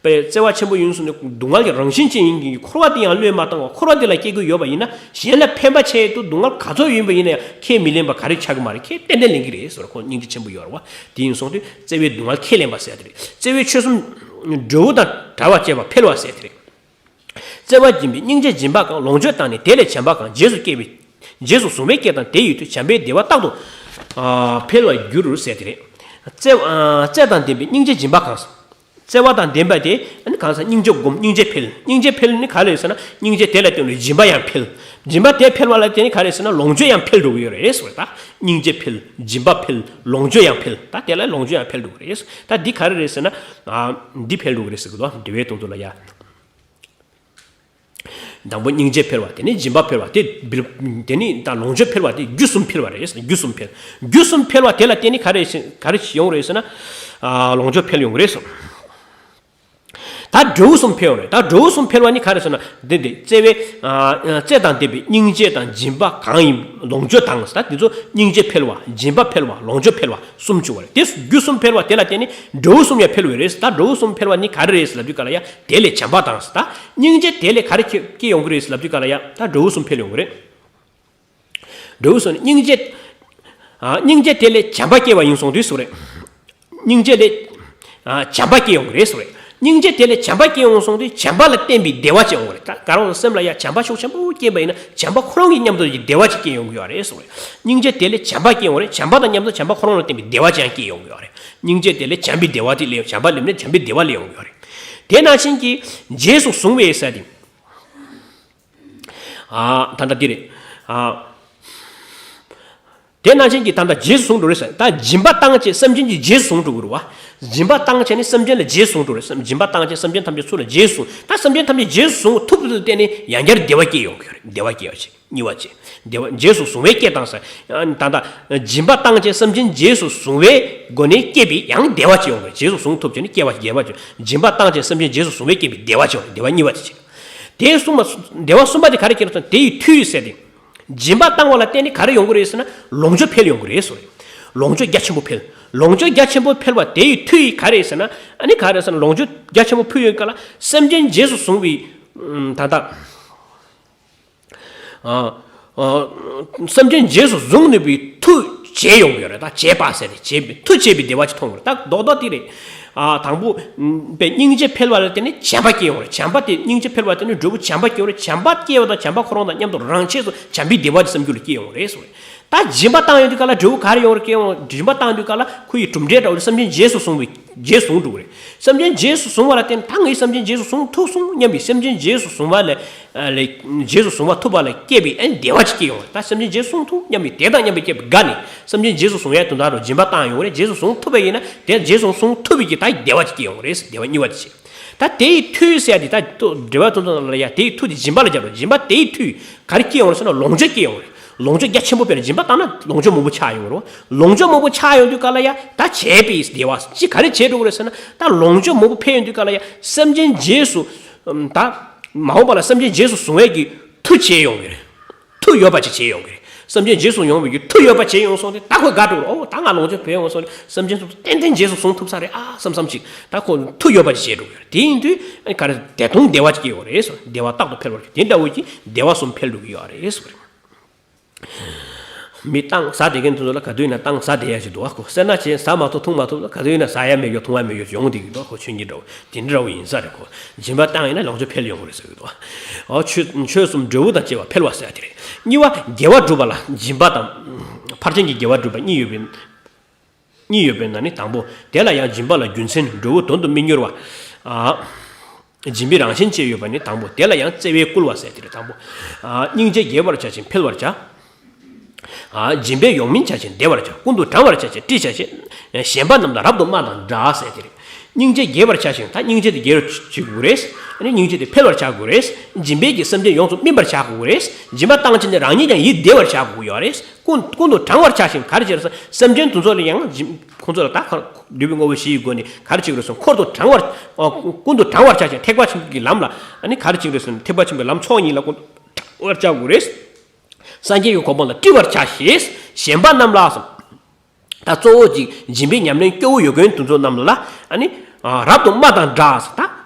པའི་བརྩེ་བ་ཆེན་པོ་ཡིན་སོང་ནས་སྡུག་བསྔལ་གྱི་རང་བཞིན་ཅན་ཡིན་གྱི་འཁོར་བ་དེ་ཡང་བློས་མ་བཏང་བ་འཁོར་བ་དེ་ལ་སྐྱེ་དགོས་ཡོད་པ་ཡིན་ན་གཞན་ལ་ཕན་པ་ཆེད་དུ་སྡུག་བསྔལ་ག་ཚོད་ཡིན་པ་ཡིན་ན་ཡང་ཁས་མི་ལེན་པ་ག་རེ་ཆགས་ཀྱི་མ་རེད། ཁས་ཏན་ཏན་ལེན་གྱི་རེད་ཟེར་བ་ཁོ་སྙིང་རྗེ་ཆེན་པོ་ཡོད་རེད་བ། དེ་ཡིན་སོང་དུས་བརྩེ་བའི་སྡུག་བསྔལ་ཁས་ལེན་པ་ཟེར་ཡ་དེ་རེད། བརྩེ་བའི་ཆོས་གསུམ་འབྲས་བུ་དང་བྲལ་བར་བྱེད་པ་འཕེལ་བ་ཟེར་ཡ་དེ་རེད། བརྩེ་བ་སྦྱིན་པས་སྙིང་རྗེ་སྦྱིན་པ་གང་། ལོངས་སྤྱོད་དང་ནི་དེ་ལས་བྱམས་པ་གང་། རྗེས་སུ་སྐྱེ་བའི་རྗེས་སུ་བཟུང་བས་སྐྱེ་དང་དེ་ཡི་མཐུས། བྱམས་པས་བདེ་བ་རྟག་ཏུ་འཕེལ་བར་འགྱུར་ཟེར་དེ་རེད། བརྩེ་བ་བརྩེ་དང་ལྡན་པས་སྙིང་རྗེ་སྦྱིན་པ་གང་། བརྩེ་བ་དང་ལྡན་པ་དེ་ཨ་ནི་གང་ཟག་སྙིང་རྗེ་སྒོམ་སྙིང་རྗེ་འཕེལ། སྙིང་རྗེ་འཕེལ་ནི་ག་ལས་ཟེར་ན་སྙིང་རྗེ་དེ་ལ་བརྟེན་ནས་སྦྱིན་པ་ཡང་འཕེལ། སྦྱིན་པ་དེ་འཕེལ་བ་ལ་བརྟེན་ནས་ག་རེ་ཟེར་ན་ལོངས་སྤྱོད་ཡང་འཕེལ་འགྲོ་གི་ཡོད་རེད་ཟེར་བ་ད། སྙིང་རྗེ་འཕེལ། སྦྱིན་པ་འཕེལ། ལོངས་སྤྱོད་ཡང་འཕེལ། ད་དེ་ལ་ལོངས་སྤྱོད་ཡང་འཕེལ་འགྲོ་གི་རེད། ད་འདི་ག་རེ་རེད་ཟེར་ན་ཨ་འདི་འཕེལ་འགྲོ་གི་རེད་ཟེར་གི་འདུག་འབྲེལ་བའི་དོན་དུ་ལ་ཡ། དང་པོ་སྙིང་རྗེ་འཕེལ་བ། དེ་ནས་སྦྱིན་པ་འཕེལ་བ། དེ་བིར་དེ་ནས་ད་ལོངས་སྤྱོད་འཕེལ་བ། དེ་རྒྱུ་གསུམ་འཕེལ་བ་རེད། རྒྱུ་གསུམ་འཕེལ། རྒྱུ་གསུམ་འཕེལ་བ་དེ་ལ་བརྟེན་ནས་ག་རེ་ག་རེ་ཡོང་རེད་ཟེར་ན། ཨ། ལོངས་སྤྱོད་འཕེལ་ཡོང་གི་རེད་ཟེར། ད་འབྲས་བུ་གསུམ་འཕེལ་ཡོང་རེད། ད་འབྲས་བུ་གསུམ་འཕེལ་བ་ནི་ག་རེ་ཟེར་ན། འདི་འདི་བརྩེ་བའི། ཨ། བརྩེ་དང་ལྡན་པའི་སྙིང་རྗེ་དང་སྦྱིན་པ་གང་ཡིན། ལོངས་སྤྱོད་དང་ཟེར། ད་འདི་ཚོ་སྙིང་རྗེ་འཕེལ་བ། སྦྱིན་པ་འཕེལ་བ། ལོངས་སྤྱོད་འཕེལ་བ་གསུམ་བྱུང་བ་རེད། དེ་རྒྱུ་གསུམ་འཕེལ་བ་དེ་ལ་བརྟེན་ནས་འབྲས་བུ་གསུམ་ཡང་འཕེལ་བ་རེད། ད་འབྲས་བུ་གསུམ་འཕེལ་བ་ནི་ག་རེ་རེད་ཟེར་ལབ་དུས་ག་ལ་ཡ། དེ་ལས་བྱམས་པ་དང་ཟེར། ད་སྙིང་རྗེ་དེ་ལས་ག་རེ་སྐྱེ་སྐྱེ་ཡོང་གི་རེད་ཟེར་ལབ་དུས་ག་ལ་ཡ། ད་འབྲས་བུ་གསུམ་འཕེལ་ཡོང་གི་རེད། འབྲས་བུ་གསུམ་ནི་སྙིང་རྗེ། ཨ། སྙིང་རྗེ་དེ་ལས་བྱམས་པ་སྐྱེ་བ་ཡིན་གསུངས་དུས་སུ་རེད། སྙིང་རྗེ་ལས། ཨ། བྱམས་པ་སྐྱེ་ཡོང་གི་རེད་གསུངས་རེད། སྙིང་རྗེ་དེ་ལས་བྱམས་པ་སྐྱེ་ཡོང་གསུངས་དུས་བྱམས་པ་ལ་བརྟེན་པའི་བདེ་བ་ཅིག་ཡོང་གི་རེད། ད་ག་རང་སེམས་ལ་ཡ་བྱམས་པ་ཤུགས་ཆེན་པོ་སྐྱེས་པ་ཡིན་ན་བྱམས་པ་ཁོ་རང་གི་མཉམ་དུ་ཀྱི་བདེ་བ་ཅིག་སྐྱེ་ཡོང་གི་ཡོད་རེད་གསུངས་རེད། སྙིང་རྗེ་དེ་ལས་བྱམས་པ་སྐྱེ་ཡོང་རེད། བྱམས་པ་དང་མཉམ་དུ་བྱམས་པ་ཁོ་རང་ལ་བརྟེན་པའི་བདེ་བ་ཅིག་ཡང་སྐྱེ་ཡོང་གི་ཡོད་རེད། སྙིང་རྗེ་དེ་ལས་བྱམས་པའི་བདེ་བ་དེ་སླེབས། བྱམས་པ་སླེབས་ནས་བྱམས་པའི་བདེ་བ་སླེབས་ཡོང་གི་ཡོད་རེད། དེ་ནང་བཞིན་གྱི་རྗེས་སུ་བཟུང་བའི་ཟེར་དེ། ཨ། ད་ལྟ་འདི་རེད། ཨ། དེ་ནང་བཞིན་གྱི་ད་ལྟ་རྗེས་སུ་བཟུང་འགྲོ་རེད་ཟེར། ད་སྦྱིན་པ་བཏང་བྱས་སེམས་ཅན་གྱི་རྗེས་སུ་བཟུང་འགྲོ་དགོས་རེད་བ། སྦྱིན་པ་བཏང་བྱས་ནས་སེམས་ཅན་ལ་རྗེས་སུ་བཟུང་འགྲོ་རེད་ཟེར། སྦྱིན་པ་བཏང་བྱས་སེམས་ཅན་ཐམས་ཅད་ཚུར་ལ་རྗེས་སུ་བཟུང་། ད་སེམས་ཅན་ཐམས་ཅད་རྗེས་སུ་བཟུང་ཐུབ་ཐུབ་ཏུ་བརྟེན་ནས་ཡང་བསྐྱར་བདེ་བ་སྐྱེ་ཡོང་གི་རེད། བདེ་བ་སྐྱེ་བ་བྱེད། གཉིས་པ་བྱེད། བདེ་བ། རྗེས་སུ་བཟུང་བས་སྐྱེ་དང་ཟེར། ད་ལྟ་སྦྱིན་པ་བཏང་བྱས་སེམས་ཅན་རྗེས་སུ་བཟུང་བའི་སྒོ་ནས་སྐྱེས་པའི་ཡང་བདེ་བ་སྐྱེ་ཡོང་གི་རེད། རྗེས་སུ་བཟུང་ཐུབ་བྱས་ནས་སྐྱེ་བ་བདེ་བ་སྐྱེ། སྦྱིན་པ་བཏང་བྱས་སེམས་ཅན་རྗེས་སུ་བཟུང་བས་སྐྱེས་པའི་བདེ་བ་སྐྱེ་ཡོང་གི་རེད། བདེ་བ་གཉིས་པ་དེ་བྱེད། དེ་གསུངས་པ། བདེ་བ་གསུམ་པ་དེ་ག་རེ་སྐྱེ་རུང་དེ་ཡི་མཐུ་ཡིས་ཟེར་ཏེ། སྦྱིན་པ་བཏང་བ་ལ་བརྟེན་ནས་ག་རེ་ཡོང་གི་རེད་ཟེར་ན། ལོངས་སྤྱོད་འཕེལ་ཡོང་གི་རེད་ཟེར། ལོངས་སྤྱོད་རྒྱ་ཆེན་པོ་འཕེལ། ལོངས་སྤྱོད་རྒྱ་ཆེན་པོ་འཕེལ་བ་དེ་ཡི་མཐུ་ཡིས་ག་རེ་ཟེར་ན། ཨ་ནི་ག་རེ་ཟེར་ན། ལོངས་སྤྱོད་རྒྱ་ཆེན་པོ་འཕེལ་ཡོང་གི་ལ་སེམས་ཅན་རྗེས་སུ་བཟུང་བའི། ཨ། ད་ལྟ། ཨ། ཨ། སེམས་ཅན་རྗེས་སུ་བཟུང་ནུས་པའི་མཐུ་བྱས་ཡོང་གི་ཡོད་རེད། ད་བྱས་པ་ཟེར་ཏེ་བྱས་པའི་མཐུ་བྱས་པའི་བདེ་བ་ཅིག་མཐོང་གི་རེད། ད་རྡོག་རྡོག་དེ་རེད། ཨ། དང་པོ་པའི་སྙིང་རྗེ་འཕེལ་བ་ལ་བརྟེན་ནས་བྱམས་པ་སྐྱེ་ཡོང་རེད། བྱམས་པ་དེ། སྙིང་རྗེ་འཕེལ་བ་དེ་ནི་འབྲས་བུ་བྱམས་པ་སྐྱེ་ཡོང་རེད། བྱམས་པ་སྐྱེ་བ་དང་བྱམས་པ་ཁོ་རང་དང་མཉམ་དུ་རང་ཆས་སུ་བྱམས་པའི་བདེ་བ་དེ་སེམས་རྒྱུད་ལ་སྐྱེ་ཡོང་རེད་གསུངས་རེད། ད་སྦྱིན་པ་བཏང་ཡོང་དུས་ག་ལ་འབྲས་བུ་ག་རེ་ཡོང་རེད། སྐྱེ་ཡོང་། སྦྱིན་པ་བཏང་དུས་ག་ལ་ཁོ་ཡི་གྲུབ་འབྲས་འདྲ་བོ་རེད། སེམས་ཅན་རྗེས་སུ་བཟུང་བའི་རྗེས་སུ་བཟུང་འགྲོ་གི་རེད། སེམས་ཅན་རྗེས་སུ་བཟུང་བ་ལ་བརྟེན་ད་ངས་སེམས་ཅན་རྗེས་སུ་བཟུང་ཐུབ་སོང་སྙམ་པའི་སེམས་ཅན་རྗེས་སུ་བཟུང་བ་ལས། ཨ། ལས་རྗེས་སུ་བཟུང་བ་ཐུབ་པ་ལ་སྐྱེས་པའི་ཨ་ནི་བདེ་བ་ཅིག་སྐྱེ་ཡོང་བ། ད་སེམས་ཅན་རྗེས་སུ་བཟུང་ཐུབ་སྙམ་པའི་དེ་དང་མཉམ་པའི་སྐྱེས་པའི་དགའ་ནི་སེམས་ཅན་རྗེས་སུ་བཟུང་ཡ་དོན་དག་རུ་སྦྱིན་པ་བཏང་ཡོང་རེད། རྗེས་སུ་བཟུང་ཐུབ་པ་ཡིན་ན་དེ་རྗེས་སུ་བཟུང་ཐུབ་པའི་གི་ད་བདེ་བ་ཅིག་སྐྱེ་ཡོང་རེད། བདེ་བ་གཉིས་པ་དེ་བྱེད། ད་དེ་ཡི་མཐུ་ཟེར་ཡ་དེ་ད་འགྲེལ་པ་དེ་ཚོ་ལ་ཡ་དེ་ཡི་མཐུ་དེ་སྦྱིན་པ་ལ་སྦྱར་རོགས། སྦྱིན་པ་དེ་ཡི་མཐུ་ག་རེ་སྐྱེ་ཡོང་རེད་ཟེར་ན་ལོངས་སྤྱོད་སྐྱེ་ཡོང་རེད། ལོངས་སྤྱོད་རྒྱ་ཆེན་པོ་དཔེར་ན་སྦྱིན་པ་བཏང་ན་ལོངས་སྤྱོད་མང་པོ་ཆགས་ཡོང་རེད། ལོངས་སྤྱོད་མང་པོ་ཆགས་ཡོང་དུས་ག་ལ་ཡ་ད་བྱས་པའི་བདེ་བ་ཅིག་ག་རེ་བྱས་འགྲོ་གི་རེད་ཟེར་ན། ད་ལོངས་སྤྱོད་མང་པོ་འཕེལ་ཡོང་དུས་ག་ལ་ཡ་སེམས་ཅན་རྗེས་སུ། ད་མ་འོངས་པ་ལ་སེམས་ཅན་རྗེས་སུ་བཟུང་བའི་གི་མཐུ་བྱས་ཡོང་གི་རེད། མཐུ་ཡོད་པ་ཅིག་བྱས་ཡོང་གི་རེད། སེམས་ཅན་རྗེས་སུ་ཡོང་བའི་གི་མཐུ་ཡོད་པ་བྱས་ཡོང་སོང་སྟེ་ད་ཁོས་དགའ་འགྲོ་གི་རེད། ཨོ་ད་ང་ལོངས་སྤྱོད་འཕེལ་ཡོང་སོང་སྟེ་སེམས་ཅན་སོ་སོ་ཏན་ཏན་རྗེས་སུ་བཟུང་ཐུབ་ས་རེད་ཨ་བསམ་བསམ་ཅིག་ད་ཁོ་མཐུ་ཡོད་པ་ཅིག་བྱས་འགྲོ་གི་རེད། དེ་ཡིན་དུས་ཨ་ག་རེ་བདེ་སྟོང་བདེ་བ་ཅིག་སྐྱེ་ཡོང་རེད། བདེ་བ་རྟག་ཏུ་འཕེལ་བར་གྱུར། དེ་འདྲ་བོ་ཅིག་བདེ་བ་གསུམ་འཕེལ་འགྲོ་གི་ཡོད་རེད། མི་བཏང་ཟ་བསྡད་མཁན་དེ་ཚོ་ལ་ག་དུས་ཡིན་ན་བཏང་ཟ་བསྡད་ཡ་ཞིག་འདུག་ཨ། ཁོ་སེར་སྣ་བྱས་ཟ་མ་ཐུབ་འཐུང་མ་ཐུབ་ལ་ག་དུས་ཡིན་ན་ཟ་ཡ་མེད་རྒྱུ་འཐུང་ཡ་མེད་རྒྱུ་ཡོང་བསྡད་ཀྱི་འདུག་ཨ། ཁོ་ཆོས་ཉིད་འདྲ་བོ་དེ་འདྲ་བོ་ཡིན་ས་རེད། ཁོ་སྦྱིན་པ་བཏང་ཡིན་ན་ལོངས་སྤྱོད་འཕེལ་ཡོང་གི་རེད་ཟེར་གྱི་འདུག་ཨ། ཆོས་ཆོས་གསུམ་འབྲས་བུ་དང་བཅས་པ་འཕེལ་བ་ཟེར་ཡ་དེ་རེད། གཉིས་པ་དགེ་བ་སྒྲུབ་པ་ལ་སྦྱིན་པ་དང་། ཕར་ཕྱིན་གྱི་དགེ་བ་སྒྲུབ་པ་གཉིས་ཡོད་པའི་གཉིས་ཡོད་པའི་ནང་ནས་དང་པོ། དེ་ལ་ཡང་སྦྱིན་པ་ལ་རྒྱུ་མཚན་འབྲས་བུ་དོན་དུ་མི་འགྱུར་བ། ཨ། སྦྱིན་པའི་རང་བཞིན་བཅས་ཡོད་པ་ནི་དང་པོ། དེ་ལ་ཡང་བརྩེ་བས་བསྐུལ་བ་ཟེར་དེ་རེད། དང་པོ། ཨ། སྙིང་རྗེ་རྒྱས་པར་བྱ་ཞིང་འཕེལ་བར་བྱ། ཨ། སྦྱིན་པས་ཡོངས་སྨིན་བྱ་ཞིང་བདེ་བར་བྱ། ཀུན་ཏུ་དྲང་བར་བྱ་ཞིང་བཀྲི་བྱ་ཞིང་། གཞན་པ་རྣམས་ལ་རབ་ཏུ་སྨྲ་དང་བསྒྲགས་ཟེར་དེ་རེད། སྙིང་རྗེ་རྒྱས་པར་བྱ་ཞིང་། ད་སྙིང་རྗེ་དེ་རྒྱས་པར་བྱེད་དགོས་རེད། ཨ་ནི་སྙིང་རྗེ་དེ་འཕེལ་བར་བྱ་དགོས་རེད། སྦྱིན་པས་ཀྱི་སེམས་ཅན་ཡོངས་སུ་སྨིན་པར་བྱ་དགོས་རེད། སྦྱིན་པ་བཏང་བྱས་ནས་རང་ཉིད་ཀྱང་ཡིད་བདེ་བར་བྱ་དགོས་ཡོད་རེད། ཀུན་ཀུན་ཏུ་དྲང་བར་བྱ་ཞིང་། ག་རེ་བྱས་རེད་ཟེར་ན་སེམས་ཅན་དེ་ཚོ་ལ་ཡང་སྦྱིན་ཁོང་ཚོ་ལ་ད་ག་འདུས་པའི་དངོས་པོ་བཞི་ཡི་སྒོ་ནས་ག་རེ་བྱེད་ཀྱི་རེད་ཟེར་ན་ཀུན་ཏུ་དྲང་བར། ཨ། ཀུན་ཏུ་དྲང་བར་བྱ་ཞིང་། ཐེག་པ་ཆེན་པོའི་ལམ་ལ། ཨ་ནི་ག་རེ་བྱེད་ཀྱི་རེད་ཟེར་ན་ཐེག་པ་ཆེན་པོའི་ལམ་ཕྱོགས་གཉིས་ལ་ཀུན་ཏུ་དྲང་བར་བྱ་དགོས་རེད། སངས་རྒྱས་ཀྱི་གོ་འཕང་ལ་བཀྲི་བར་བྱ་ཞེས་གཞན་པ་རྣམས་ལ་གསུངས། ད་གཙོ་བོ་གཅིག་སྦྱིན་པའི་ཉམས་ལེན་སྐྱོ་བོ་ཡོད་མཁན་དེ་ཚོ་རྣམས་ལ། ཨ་ནི། ཨ། རབ་ཏུ་སྨྲ་དང་བསྒྲགས་ཟེར་ད།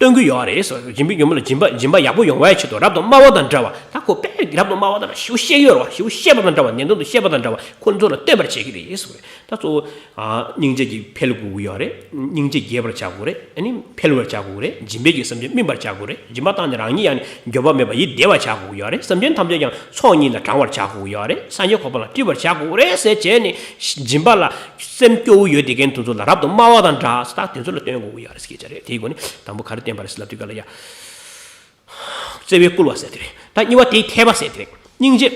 སྟོན་གྱི་ཡོད་རེད་ཟེར། སྦྱིན་པའི་ཉམས་ལེན་སྦྱིན་པ་སྦྱིན་པ་ཡག་པོ་ཡོང་བའི་ཆེད་དུ་རབ་ཏུ་སྨྲ་བ་དང་བསྒྲགས་པ། ད་ཁོ་དཔེ་རབ་ཏུ་སྨྲ་བ་དང་ཞེ་པོ་བཤད་ཡོད་རེད་བ། ཞེ་པོ་བཤད་པ་དང་བསྒྲགས་པ། ནན་ཏན་དུ་བཤད་པ་དང་བསྒྲགས་པ། ཁོ་ཚོ་ལ་སྟོན་པར་བྱེད་ཀྱི་རེད་ཟེར། ད་གཙོ་བོ། ཨ། སྙིང་རྗེ་གིས་འཕེལ་དགོས་ཀྱི་ཡོད་རེད། སྙིང་རྗེ་རྒྱས་པར་བྱ་དགོས་རེད། ཨ་ནི་འཕེལ་བར་བྱ་དགོས་རེད། སྦྱིན་པས་ཀྱི་སེམས་ཅན་སྨིན་པར་བྱ་དགོས་རེད། སྦྱིན་པ་བཏང་ནས་རང་ཉིད་ཡང་ནི་འགྱོད་པ་མེད་པར་ཡིད་བདེ་བར་བྱ་དགོས་ཀྱི་ཡོད་རེད། སེམས་ཅན་ཐམས་ཅད་ཀྱང་ཕྱོགས་གཉིས་ལ་དྲང་བར་བྱ་དགོས་ཀྱི་ཡོད་རེད། སངས་རྒྱས་གོ་འཕང་ལ་བཀྲི་བར་བྱ་དགོས་རེད་ཟེར་བྱས་ནས་སྦྱིན་པ་ལ་སེམས་སྐྱོ་བོ་ཡོད་བསྡད་མཁན་དེ་ཚོ་ལ་རབ་ཏུ་སྨྲ་བ་དང་བསྒྲགས་ཟེར་ད་དེ་ཚོ་ལ་སྟོན་དགོས་ཀྱི་ཡོད་རེད་ཟེར་གྱི་རེད། དེའི་སྒོ་ནས་དང་པོ་ག་རེ་བསྟན་པ་རེད་ཟེར་ལབ་དུས་ག་ལ་ཡ། བརྩེ་བས་བསྐུལ་བ་ཟེར་དེ་རེད། ད་གཉིས་པ་དེའི་འཐད་པ་ཟེར་དེ་རེད། སྙིང་རྗེ།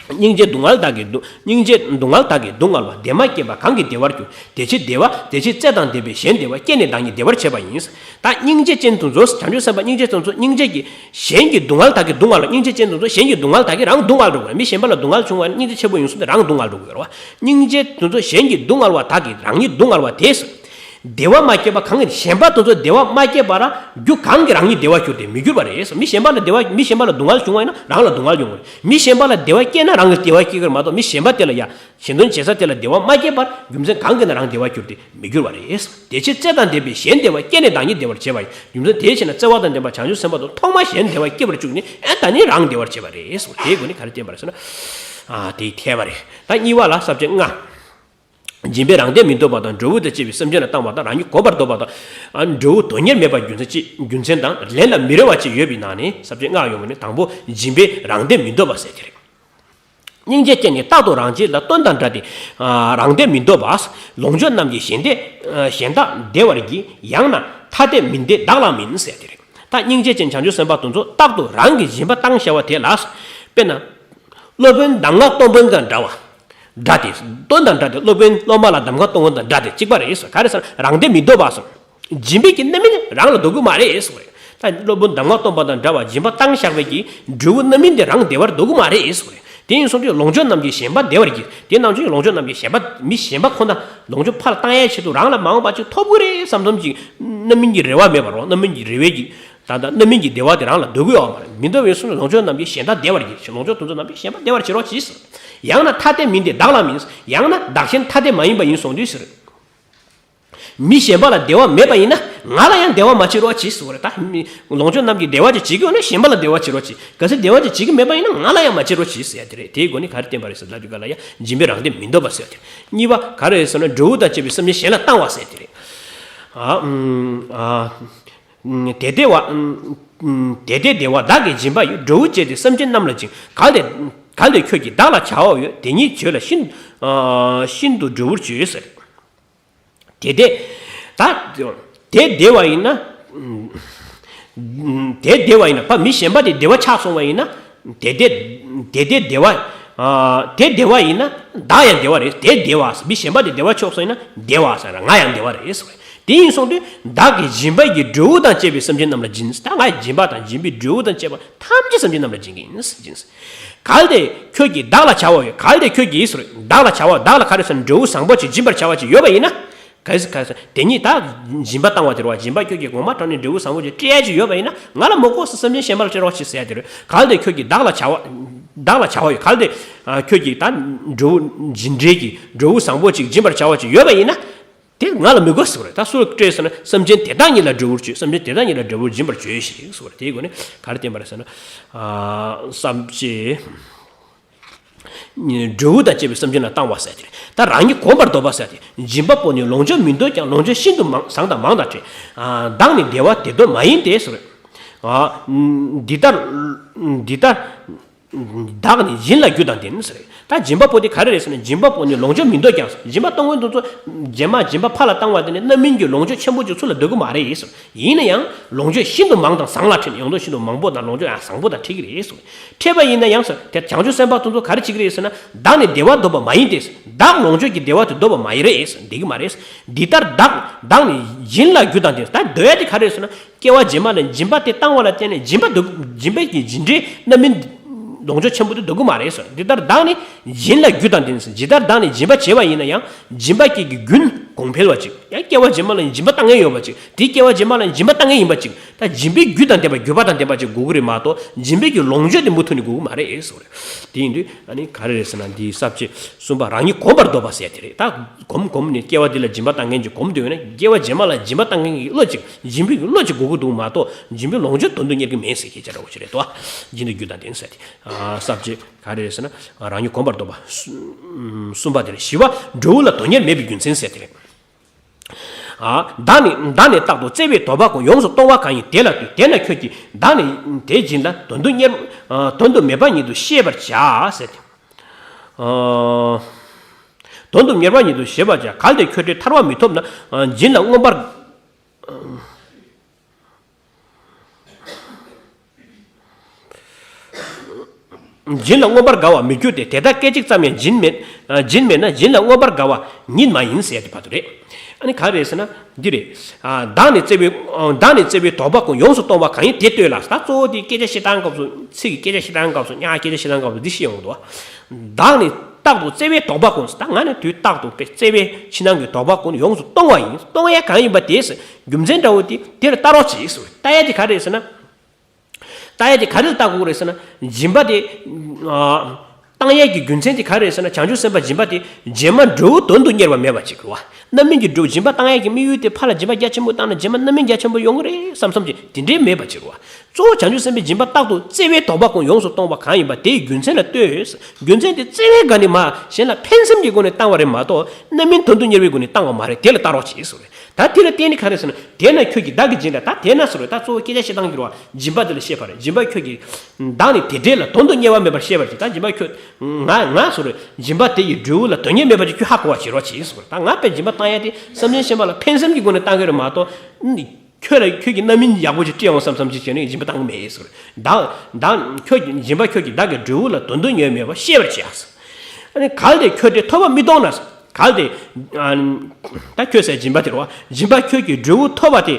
སྙིང་རྗེ་སྡུག་བསྔལ་དག་གིས་སྡུག་སྙིང་རྗེ་སྡུག་བསྔལ་དག་གིས་སྡུག་བསྔལ་བ། བདེ་མ་སྐྱེས་པ་གང་གིས་བདེ་བར་འགྱུར། དེ་ཕྱིར་བདེ་བ་དེ་ཕྱིར་བརྩེ་དང་ལྡན་པས་གཞན་བདེ་བ་སྐྱེས་ནས་བདག་ཉིད་བདེ་བར་བྱེད་པ་ཡིན། ད་སྙིང་རྗེ་ཅན་དེ་ཚོ་བྱང་ཆུབ་སེམས་དཔའ་སྙིང་རྗེ་ཅན་དེ་ཚོ་སྙིང་རྗེ་གིས་གཞན་གྱི་སྡུག་བསྔལ་དག་གིས་སྡུག་བསྔལ་བ། སྙིང་རྗེ་ཅན་དེ་ཚོ་གཞན་གྱི་སྡུག་བསྔལ་དག་གིས་རང་སྡུག་བསྔལ་འགྲོ་དགོས། མི་གཞན་པ་ལ་སྡུག་བསྔལ་བྱུང་བ་ནི་སྙིང་རྗེ་ཆེན་པོ་ཡིན་སོང་སྟེ་རང་སྡུག་བསྔལ་འགྲོ་དགོས་རེད་བ། སྙིང་རྗེ་དེ་ཚོ་གཞན་གྱི་སྡུག་བསྔལ་བ་དག་གིས་རང་ཉིད་སྡུག་བསྔལ་བ་དེས། བདེ་བ་མ་སྐྱེས་པ་གང་གིས། གཞན་པ་དེ་ཚོ་བདེ་བ་མ་སྐྱེས་པར་རྒྱུ་གང་གིས་རང་ཉིད་བདེ་བར་གྱུར་ཏེ་མི་འགྱུར་བ་རེད། མི་གཞན་པ་ལ་བདེ་བ་མི་གཞན་པ་ལ་སྡུག་བསྔལ་བྱུང་བ་ཡིན་ན་རང་ལ་སྡུག་བསྔལ་ཡོང་བ་རེད། མི་གཞན་པ་ལ་བདེ་བ་སྐྱེས་ན་རང་གི་བདེ་བ་སྐྱེ་གི་རེད་མ་གཏོགས་མི་གཞན་པ་དེ་ལ་ཡ་གཞན་དོན་བྱེད་ས་དེ་ལ་བདེ་བ་མ་སྐྱེས་པར་རྒྱུ་མཚན་གང་གིས་ན་རང་བདེ་བར་གྱུར་ཏེ་མི་འགྱུར་བ་རེད། དེ་ཕྱིར་བརྩེ་དང་ལྡན་པས་གཞན་བདེ་བ་སྐྱེས་ནས་བདག་ཉིད་བདེ་བར་བྱེད་པ་ཡིན། རྒྱུ་མཚན་དེ་བྱས་ན་བརྩེ་བ་དང་ལྡན་པ་བྱང་ཆུབ་སེམས་དཔའ་དང་ཐོག་མར་གཞན་བདེ་བར་སྐྱེ་བར་བཅུག་ནས་ཨེ་ད་ནི་རང་བདེ་བར་བྱེད་པ་རེད། དེའི་སྒོ་ནས་ག་རེ་བསྟན་པ་རེད་ཟེར་ན། ཨ་དེའི་ཐལ་བ་རེད། ད་གཉིས་པ་ལ་ས་བཅད་ལྔ། སྦྱིན་པས་རང་བདེ་མི་འདོད་པ་དང་། འབྲས་བུ་དང་བཅས་པའི་སེམས་ཅན་ལ་བཏང་བ་དང་། རང་ཉིད་གོམས་པར་འདོད་པ་དང་། ཨ་འབྲས་བུ་དོན་གཉེར་མེད་པའི་རྒྱུ་མཚན་ཅིག་རྒྱུ་མཚན་དང་། ལན་ལ་མི་རེ་བ་ཅིག་ཡོད་པའི་ནང་ནས་ས་བཅད་ལྔ་ཡོང་བ་ནི། དང་པོ་སྦྱིན་པས་རང་བདེ་མི་འདོད་པ་ཟེར་དེ་རེད། སྙིང་རྗེ་ཅན་ནི་རྟག་ཏུ་རང་བྱེད་ལ། དོན་དང་འདྲ་སྟེ་ཨ་རང་བདེ་མི་འདོད་པ། ལོངས་སྤྱོད་རྣམས་ཀྱིས་གཞན་བདེ་ཨ་གཞན་བདག་བདེ་བར་བགྱི། ཡང་ན་ཐ་དད་མིན་ཏེ་བདག་ལའང་མིན་ཟེར་དེ་རེད། ད་སྙིང་རྗེ་ཅན་བྱང་ཆུབ་སེམས་དཔའ་དེ་ཚོ་རྟག་ཏུ་རང་གི་སྦྱིན་པ་བཏང་བྱ་བ་དེ་ལ། དཔེར་ན། སློབ་དཔོན་གདམས་ངག་སྟོན་མཁན་དང་འདྲ་བ། འདྲ་སྟེ། དོན་དང་འདྲ་སྟེ། སློབ་དཔོན་སློབ་མ་ལ་གདམས་ངག་སྟོན་མཁན་དང་འདྲ་སྟེ་གཅིག་པ་རེད་ཟེར། ག་རེ་ཟེར་ན་རང་བདེ་མི་འདོད་པ་ཟེར། སྦྱིན་པའི་གི་རྣམ་སྨིན་རང་ལ་འདོད་གི་མ་རེད་ཟེར་བ་རེད། ད་སློབ་དཔོན་གདམས་ངག་སྟོན་པ་དང་འདྲ་བ་སྦྱིན་པ་བཏང་བཞག་པའི་གི་འབྲས་བུ་རྣམ་སྨིན་དེ་རང་བདེ་བར་འདོད་གི་མ་རེད་ཟེར་བ་རེད། དེ་ཡིན་སོང་དུས་ལོངས་སྤྱོད་རྣམས་ཀྱིས་གཞན་པ་བདེ་བར་བགྱི། དེ་ནང་བཞིན་ལོངས་སྤྱོད་རྣམས་ཀྱིས་གཞན་པ་མི་གཞན་པ་ཁོ་ན་ལོངས་སྤྱོད་ཕར་བཏང་ཡས་ཆེད་དུ་རང་ལ་མ་འོངས་པ་ཅིག་ཐོབ་གི་རེད་བསམ་བསམ་ཅིག་རྣམ་སྨིན་གྱི་རེ་བ་མེད་པ་རོ། རྣམ་སྨིན་གྱི་རེ་བའི་གི་ད་ལྟ་རྣམ་སྨིན་གྱི་བདེ་བ་དེ་རང་ལ་འདོད་ཀྱི་ཡོད་མ་རེད། མི་འདོད་པའི་སོང་ན་ལོངས་སྤྱོད་རྣམས་ཀྱིས་གཞན་དག་བདེ་བར་བགྱི། ལོངས་སྤྱོད་དེ་ཚོ་རྣམས་ཀྱིས་གཞན་པ་བདེ་བར་བྱེད་རོགས་གྱིས་ཟེར། ཡང་ན་ཐ་དད་མིན་ཏེ་བདག་ལའང་མིན། ཡང་ན་བདག་གཞན་ཐ་དད་མ་ཡིན་པ་ཡིན་སོང་དུས་ཟེར། མི་གཞན་པ་ལ་བདེ་བ་མེད་པ་ཡིན་ན་ང་ལ་ཡང་བདེ་བ་མ་བྱེད་རོགས་གྱིས་ཟེར་བ་རེད། ད་མི་ལོངས་སྤྱོད་རྣམས་ཀྱིས་བདེ་བ་ཅིག་བྱེད་ཀྱི་ཡོད་ན་གཞན་པ་ལ་བདེ་བ་བྱེད་རོགས་གྱིས། གལ་སྲིད་བདེ་བ་ཅིག་བྱེད་ཀྱི་མེད་པ་ཡིན་ན་ང་ལ་ཡང་མ་བྱེད་རོགས་གྱིས་ཟེར་ཡ་དེ་རེད། དེའི་སྒོ་ནས་ག་རེ་བསྟན་པ་རེད་ཟེར་ལབ་དུས་ག་ལ་ཡང་སྦྱིན་པས་རང་བདེ་མི་འདོད་པ་ཟེར་ཡ་དེ་རེད། གཉིས་པ་ག་རེ་རེད་ཟེར་ན་འབྲས་བུ་དང་བཅས་པའི་སེམས་ཅན་གཞན་ལ་བཏང་བ་ཟེར་ཡ་དེ་རེད། ཨ་ཨ། དེ་བདེ་བ། དེ་དེ་བདེ་བ་བདག་གིས་སྦྱིན་པ་ཡི། འབྲས་བུ་བཅས་ཏེ་སེམས་ཅན་རྣམས་ལ་སྦྱིན། གལ་ཏེ་གལ་ཏེ་ཁྱོད་ཀྱིས་བདག་ལ་བྱ་བ་ཡོད། དེ་ཉིད་བྱོས་ལ་ཤིན་ཤིན་ཏུ་འབྲས་བུར་བྱོས་ཟེར། དེ་དེ་ད་དེ་བདེ་བ་ཡིན་ན། དེ་བདེ་བ་ཡིན་ན་ཕ་མི་གཞན་པ་དེ་བདེ་བ་ཆགས་སོང་བ་ཡིན་ན། དེ་དེ་དེ་དེ་བདེ་བ། དེ་བདེ་བ་ཡིན་ན་བདག་ཡང་བདེ་བ་རེད། དེ་བདེ་བ་མི་གཞན་པ་དེ་བདེ་བ་ཆགས་སོང་ཡིན་ན་བདེ་བ་ཟེར་ང་ཡང་བདེ་བ་རེད་ཟེར་བ་རེད། དེ་ཡིན་སོང་དུས་བདག་གིས་སྦྱིན་པ་ཡི་འབྲས་བུ་དང་བཅས་པའི་སེམས་ཅན་རྣམས་ལ་སྦྱིན། ད་ང་ཡི་སྦྱིན་པ་དང་སྦྱིན་པའི་འབྲས་བུ་དང་བཅས་པ་ཐམས་ཅད་སེམས་ཅན་རྣམས་ལ་སྦྱིན་གྱི་ཡིན་ཟེར་སྦྱིན། གལ་ཏེ་ཁྱོད་ཀྱིས་བདག་ལ་བྱ་བ་ཡོད། གལ་ཏེ་ཁྱོད་ཀྱིས་ཟེར་བདག་ལ་བྱ་བ་བདག་ལ་ག་རེ་ཟེར་ན་འབྲས་བུ་བཟང་པོ་ཅིག་སྦྱིན་པར་བྱ་བ་ཅིག་ཡོད་པ་ཡིན་ན། གལ་སྲིད་གལ་སྲིད་དེ་ཉིད་ད་སྦྱིན་པ་བཏང་བ་དེ་རེད་བ། སྦྱིན་པ་ཁྱོད་ཀྱིས་གོང་མ་དྲངས་ནས་འབྲས་བུ་བཟང་པོ་ཅིག་སྤྲད་ཡ་ཅིག་ཡོད་པ་ཡིན་ན་ང་ལ་མི་དགོས་ཟེར་སེམས་ཅན་གཞན་པ་ལ་སྤྲད་རོགས་གྱིས་ཟེར་ཡ་དེ་རེད། གལ་ཏེ་ཁྱོད་ཀྱིས་བདག་ལ་བྱ་བ་བདག་ལ་བྱ་བ་ཡོད། གལ་ཏེ་ཁྱོད་ཀྱིས་ད་འབྲས་བུ་སྦྱིན་འབྲས་ཀྱི་འབྲས་བུ་བཟང་པོ་ཅིག་སྦྱིན་པར་བྱ་བ་ཅིག་ཡོད་པ་ཡིན་ན། དེ་ང་ལ་མི་དགོས་ཟེར་བ་རེད། ད་སུ་ལ་སྤྲད་ཟེར་ན་སེམས་ཅན་དེ་དག་ཉིད་ལ་འབྲས་བུར་བྱོས། སེམས་ཅན་དེ་དག་ཉིད་ལ་འབྲས་བུར་སྦྱིན་པར་བྱོས་ཤིག་ཟེར་བ་རེད། དེའི་སྒོ་ནས་ག་རེ་བསྟན་པ་རེད་ཟེར་ན། ཨ་བསམ་བྱེད། འབྲས་བུ་དང་བཅས་པའི་སེམས་ཅན་ལ་བཏང་བ་ཟེར་ཏེ། ད་རང་ཉིད་གོམས་པར་འདོད་པ་ཟེར་ཏེ། སྦྱིན་པ་པོ་ནི་ལོངས་སྤྱོད་མི་འདོད་ཀྱང་། ལོངས་སྤྱོད་ཤིན་ཏུ་མང་བཟང་དང་མང་དང་འཕྲད། ཨ་བདག་ནི་བདེ་བ་དེ་འདོད་མ་ཡིན་ཏེ་ཟེར། ཨ་འདི་ལྟར་འདི་ལྟར། བདག་ནི་སྦྱིན་ལ་རྒྱུ་དང་ལྡན་ཟེར། ད་སྦྱིན་པ་པོ་དེ་ག་རེ་རེད་ཟེར་ན་སྦྱིན་པ་པོ་ནི་ལོངས་སྤྱོད་མི་འདོད་ཀྱང་ཟེར། སྦྱིན་པ་གཏོང་མཁན་དེ་ཚོ་རྗེས་མ་སྦྱིན་པ་ཕར་ལ་བཏང་བ་དེ་ནི་རྣམ་སྨིན་གྱི་ལོངས་སྤྱོད་ཆེན་པོ་ཅིག་ཚུར་ལ་འདོད་ཀྱི་མ་རེད་ཟེར། ཡིན་ན་ཡང་ལོངས་སྤྱོད་ཤིན་ཏུ་མང་དང་བཟང་ལ་འཕྲད་ནས་ཡོང་དོ་ཤིན་ཏུ་མང་པོ་དང་ལོངས་སྤྱོད་ཡང་བཟང་པོ་དང་འཕྲད་ཀྱི་རེད་ཟེར། འཕྲད་པ་ཡིན་ན་ཡང་ཟེར་དེ་བྱང་ཆུབ་སེམས་དཔའ་དེ་ཚོ་ག་རེ་བྱེད་ཀྱི་རེད་ཟེར་ན་བདག་ནི་བདེ་བ་འདོད་པ་མ་ཡིན་ཏེ་ཟེར། བདག་ལོངས་སྤྱོད་ཀྱི་བདེ་བ་དེ་འདོད་པ་མ་ཡིན་རེད་ཟེར། འདོད་ཀྱི་མ་རེད་ཟེར། འདི་ལྟར་བདག་བདག་ནི་སྦྱིན་ལ་རྒྱུ་དང་ལྡན་ཟེར། ད་འདོད་ཡ་དེ་ག་རེ་རེད་ཟེར་ན། སྐྱེ་བ་རྗེས་མ་ལ་སྦྱིན་པ་དེ་བཏང་བ་ལ་བརྟེན་ནས་སྦྱིན་པ་འདོད། སྦྱིན་པའི་གི་སྦྱིན་འབྲས་རྣམ་སྨིན་ལོངས་སྤྱོད་ཆེན་པོ་དེ་འདོད་ཀྱི་མ་རེད་ཟེར། འདི་ལྟར་བདག་ནི་སྦྱིན་ལ་རྒྱུ་དང་ལྡན་ཟེར། ཇི་ལྟར་བདག་ནི་སྦྱིན་པ་བྱས་པ་ཡིན་ན་ཡང་སྦྱིན་པ་སྐྱེས་ཀྱི་རྒྱུན་གོང་འཕེལ་བ་ཅིག་ཡང་སྐྱེ་བ་རྗེས་མ་ལ་ཡང་སྦྱིན་པ་བཏང་མཁན་ཡོད་པ་ཅིག་དེ་སྐྱེ་བ་རྗེས་མ་ལ་ཡང་སྦྱིན་པ་བཏང་མཁན་ཡིན་པ་ཅིག་ད་སྦྱིན་པའི་རྒྱུ་དང་ལྡན་པ་རྒྱུ་བ་དང་ལྡན་པ་ཅིག་དགོས་ཀྱི་རེད་མ་གཏོགས་སྦྱིན་པའི་གི་ལོངས་སྤྱོད་དེ་མུ་མཐུད་ནས་དགོས་ཀྱི་མ་རེད་ཟེར་བ་རེད། དེ་ཡིན་དུས་ཨ་ནི་ག་རེ་རེད་ཟེར་ན་འདིའི་ས་བཅད་གསུམ་པ་རང་ཉིད་གོམས་པར་འདོད་པ་ཟེར་དེ་རེད། ད་གོམས་གོམས་ནས་སྐྱེ་བ་འདི་ལ་སྦྱིན་པ་བཏང་མཁན་གྱི་གོམས་འདོད་ཡོད་ན་སྐྱེ་བ་རྗེས་མ་ལ་སྦྱིན་པ་བཏང་མཁན་གྱི་བློ་ཅིག་སྦྱིན་པའི་གི་བློ་ཅིག་དགོས་ཀྱི་འདུག་མ་གཏོགས་སྦྱིན་པའི་ལོངས་སྤྱོད་དོན་དུ་གཉེར་གྱི་མེད་ཟེར་སྐད་ཆ་འདྲ་བོ་ཞིག་རེད་དོ། སྦྱིན་དང་རྒྱུ་དང་ལྡན་ཟེར་དེ། ས་བཅད་ག་རེ་རེད་ཟེར་ན་རང་ཉིད་གོམས་པར་འདོད་པ། གསུམ་པ་དེ་རེད། བཞི་པ་འབྲས་བུ་ལ་དོན་གཉེར་མེད་པའི་རྒྱུ་མཚན་ཟེར་དེ་རེད། བདག་ནི་བདག་ནི་རྟག་ཏུ་བརྩེ་བས་འདོད་པ་ཀུན། ཡོངས་སུ་གཏོང་བ་གང་ཡིན་དེ་ལ་ལྟོས། དེས་ན་ཁྱོད་ཀྱིས་བདག་ནི་དེ་སྦྱིན་ལ། དོན་དུ་གཉེར་དོན་དུ་མེད་པ་ཉིད་དུ་ཤེས་པར་བྱ་ཟེར་ཏེ། དོན་དུ་གཉེར་བ་ཉིད་དུ་ཤེས་པར་བྱ། གལ་ཏེ་ཁྱོད་འདྲའི་ཐར་བ་མི་ཐོབ་ན། སྦྱིན་ལ་མངོན་པར། སྦྱིན་ལ་མངོན་པར་དགའ་བར་མི་འགྱུར་ཏེ། དེ་ལྟར་སྐད་ཅིག་ཙམ་ཡང་སྦྱིན་མེད། ཨ། སྦྱིན་མེད་ན་སྦྱིན་ལ་མངོན་པར་དགའ་བ་ཉིད་མ་ཡིན་ཟེར་ཡ་དེ་བར་དུ་རེད། ཨ་ནི་ག་རེ་ཟེར་ན་འདི་རེད། ཨ། བདག་ནི་བརྩེ་བའི། ཨ། བདག་ནི་བརྩེ་བའི་དོགས་པ་ཀུན། ཡོངས་སུ་གཏོང་བ་གང་ཡིན་དེ་ལྟོས་ལ། ད་གཙོ་བོ་དེ་སྐད་ཆ་བཤད་སྟངས་སྐབས་སུ། ཚིག་གི་སྐད་ཆ་བཤད་སྟངས་སྐབས་སུ། ཉག་སྐད་ཆ་བཤད་སྟངས་སྐབས་སུ་འདི་བཤད་ཡོང་གི་འདུག་བདག་ནི་རྟག་ཏུ་བརྩེ་བའི་དོགས་པ་ཀུན། ད་ང་ནི་དུས་རྟག་ཏུ་བརྩེ་བའི་ཕྱི་ནང་གི་དོགས་པ་ཀུན་ཡོངས་སུ་གཏོང་བ་ཡིན། གཏོང་ཡ་གང་ཡིན་པ་དེས་རྒྱུ་མཚན་འདྲ་བོ་དེ་དེ་ལ་ལྟ་རོགས་གྱིས་ཟེར། ལྟ་ཡ་དེ་ག་རེ་རེད་ཟེར་ན། ལྟ་ཡ་དེ་ག་རེ་ལ་ལྟ་དགོས་རེད་ཟེར་ན། སྦྱིན་པ་དེ། ཨ། བཏང་ཡས་ཀྱི་རྒྱུ་མཚན་དེ་ག་རེ་རེད་ཟེར་ན། བྱང་ཆུབ་སེམས་དཔའ་སྦྱིན་པ་དེ་རྗེས་མ་འབྲས་བུ་དོན་དུ་གཉེར་བ་མེད་པ་ཅིག་རེད་བ། རྣམ་སྨིན་གྱི་འབྲས་བུ། སྦྱིན་པ་བཏང་ཡས་ཀྱི་དམིགས་ཡུལ་དེ་ཕར་ལ་སྦྱིན་པ་རྒྱ་ཆེན་པོ་བཏང་ན་རྗེས་མ་རྣམ་སྨིན་རྒྱ་ཆེན་པོ་ཡོང་གི་རེད་བསམ་བསམ་གྱི་དེ་འདྲའི་མེད་པ་ཅིག་རེད་བ། གཙོ་བོ་བྱང་ཆུབ་སེམས་དཔའི་སྦྱིན་པ་རྟག་ཏུ་བརྩེ་བའི་དོགས་པ་ཀུན་ཡོངས་སུ་གཏོང་བ་གང་ཡིན་པ་དེའི་རྒྱུ་མཚན་ལ་ལྟོས། རྒྱུ་མཚན་དེ་བརྩེ་བའི་སྒོ་ནས་མ་གཞན་ལ་ཕན་སེམས་ཀྱི་སྒོ་ནས་བཏང་བ་རེད་མ་གཏོགས། རྣམ་སྨིན་དོན་དུ་གཉེར་བའི་སྒོ་ནས་བཏང་བ་མ་རེད། དེ་ལ་ལྟ་རོགས་གྱིས་ཟེར་བ་རེད། ད་དེ་ལ་བརྟེན་ནས་ག་རེ་ཟེར་ན། དེས་ན་ཁྱོད་ཀྱིས་བདག་གི་སྦྱིན་ལ། ད་དེས་ན་ཟེར་བ་རེད། ད་གཙོ་བོ་སྐད་ཆ་བཤད་སྟངས་ཀྱི་རེད་བ། སྦྱིན་པ་དེ་ལ་བཤད་པ་རེད། སྦྱིན་པ་ཁྱོད་ཀྱིས། བདག་ནི་དེ་འདྲས་ལ་དོན་དུ་གཉེར་བ་མེད་པར་བཤད་པར་གྱིས། ད་སྦྱིན་པ་ཁྱོད། ང་ང་ཟེར་བ་རེད། སྦྱིན་པ་དེ་ཡི་འབྲས་བུ་ལ་དོན་གཉེར་མེད་པ་ཅིག་ཁྱོད་ཧ་གོ་བ་བྱེད་རོགས་གྱིས་ཟེར་བ་རེད། ད་ང་དཔེ་སྦྱིན་པ་བཏང་ཡ་དེ་བསམ་གཏན་གཞན་པ་ལ་ཕན་སེམས་ཀྱི་སྒོ་ནས་བཏང་གི་རེད་མ་གཏོགས། ཁྱོད་ལ། ཁྱོད་ཀྱི་རྣམ་སྨིན་ཡག་པོ་ཅིག་སྤྲད་ཡོང་བསམ་བསམ་ཅིག་བྱས་ནས་སྦྱིན་པ་བཏང་གི་མེད་ཟེར་བ་རེད། བདག་བདག་ཁྱོད་ཀྱི་སྦྱིན་པ་ཁྱོད་ཀྱིས་བདག་གི་འབྲས་བུ་ལ་དོན་དུ་གཉེར་མེད་པར་ཤེས་པར་བྱ། ཨ་ནི་གལ་ཏེ་ཁྱོད་དེ་ཐོབ་པ་མི་གཏོང་ན། གལ་ཏེ། ཨ། ད་ཁྱོད་ཟེར་སྦྱིན་པ་དེ་རེད་བ། སྦྱིན་པ་ཁྱོད་ཀྱི་འབྲས་བུ་ཐོབ་པ་དེ།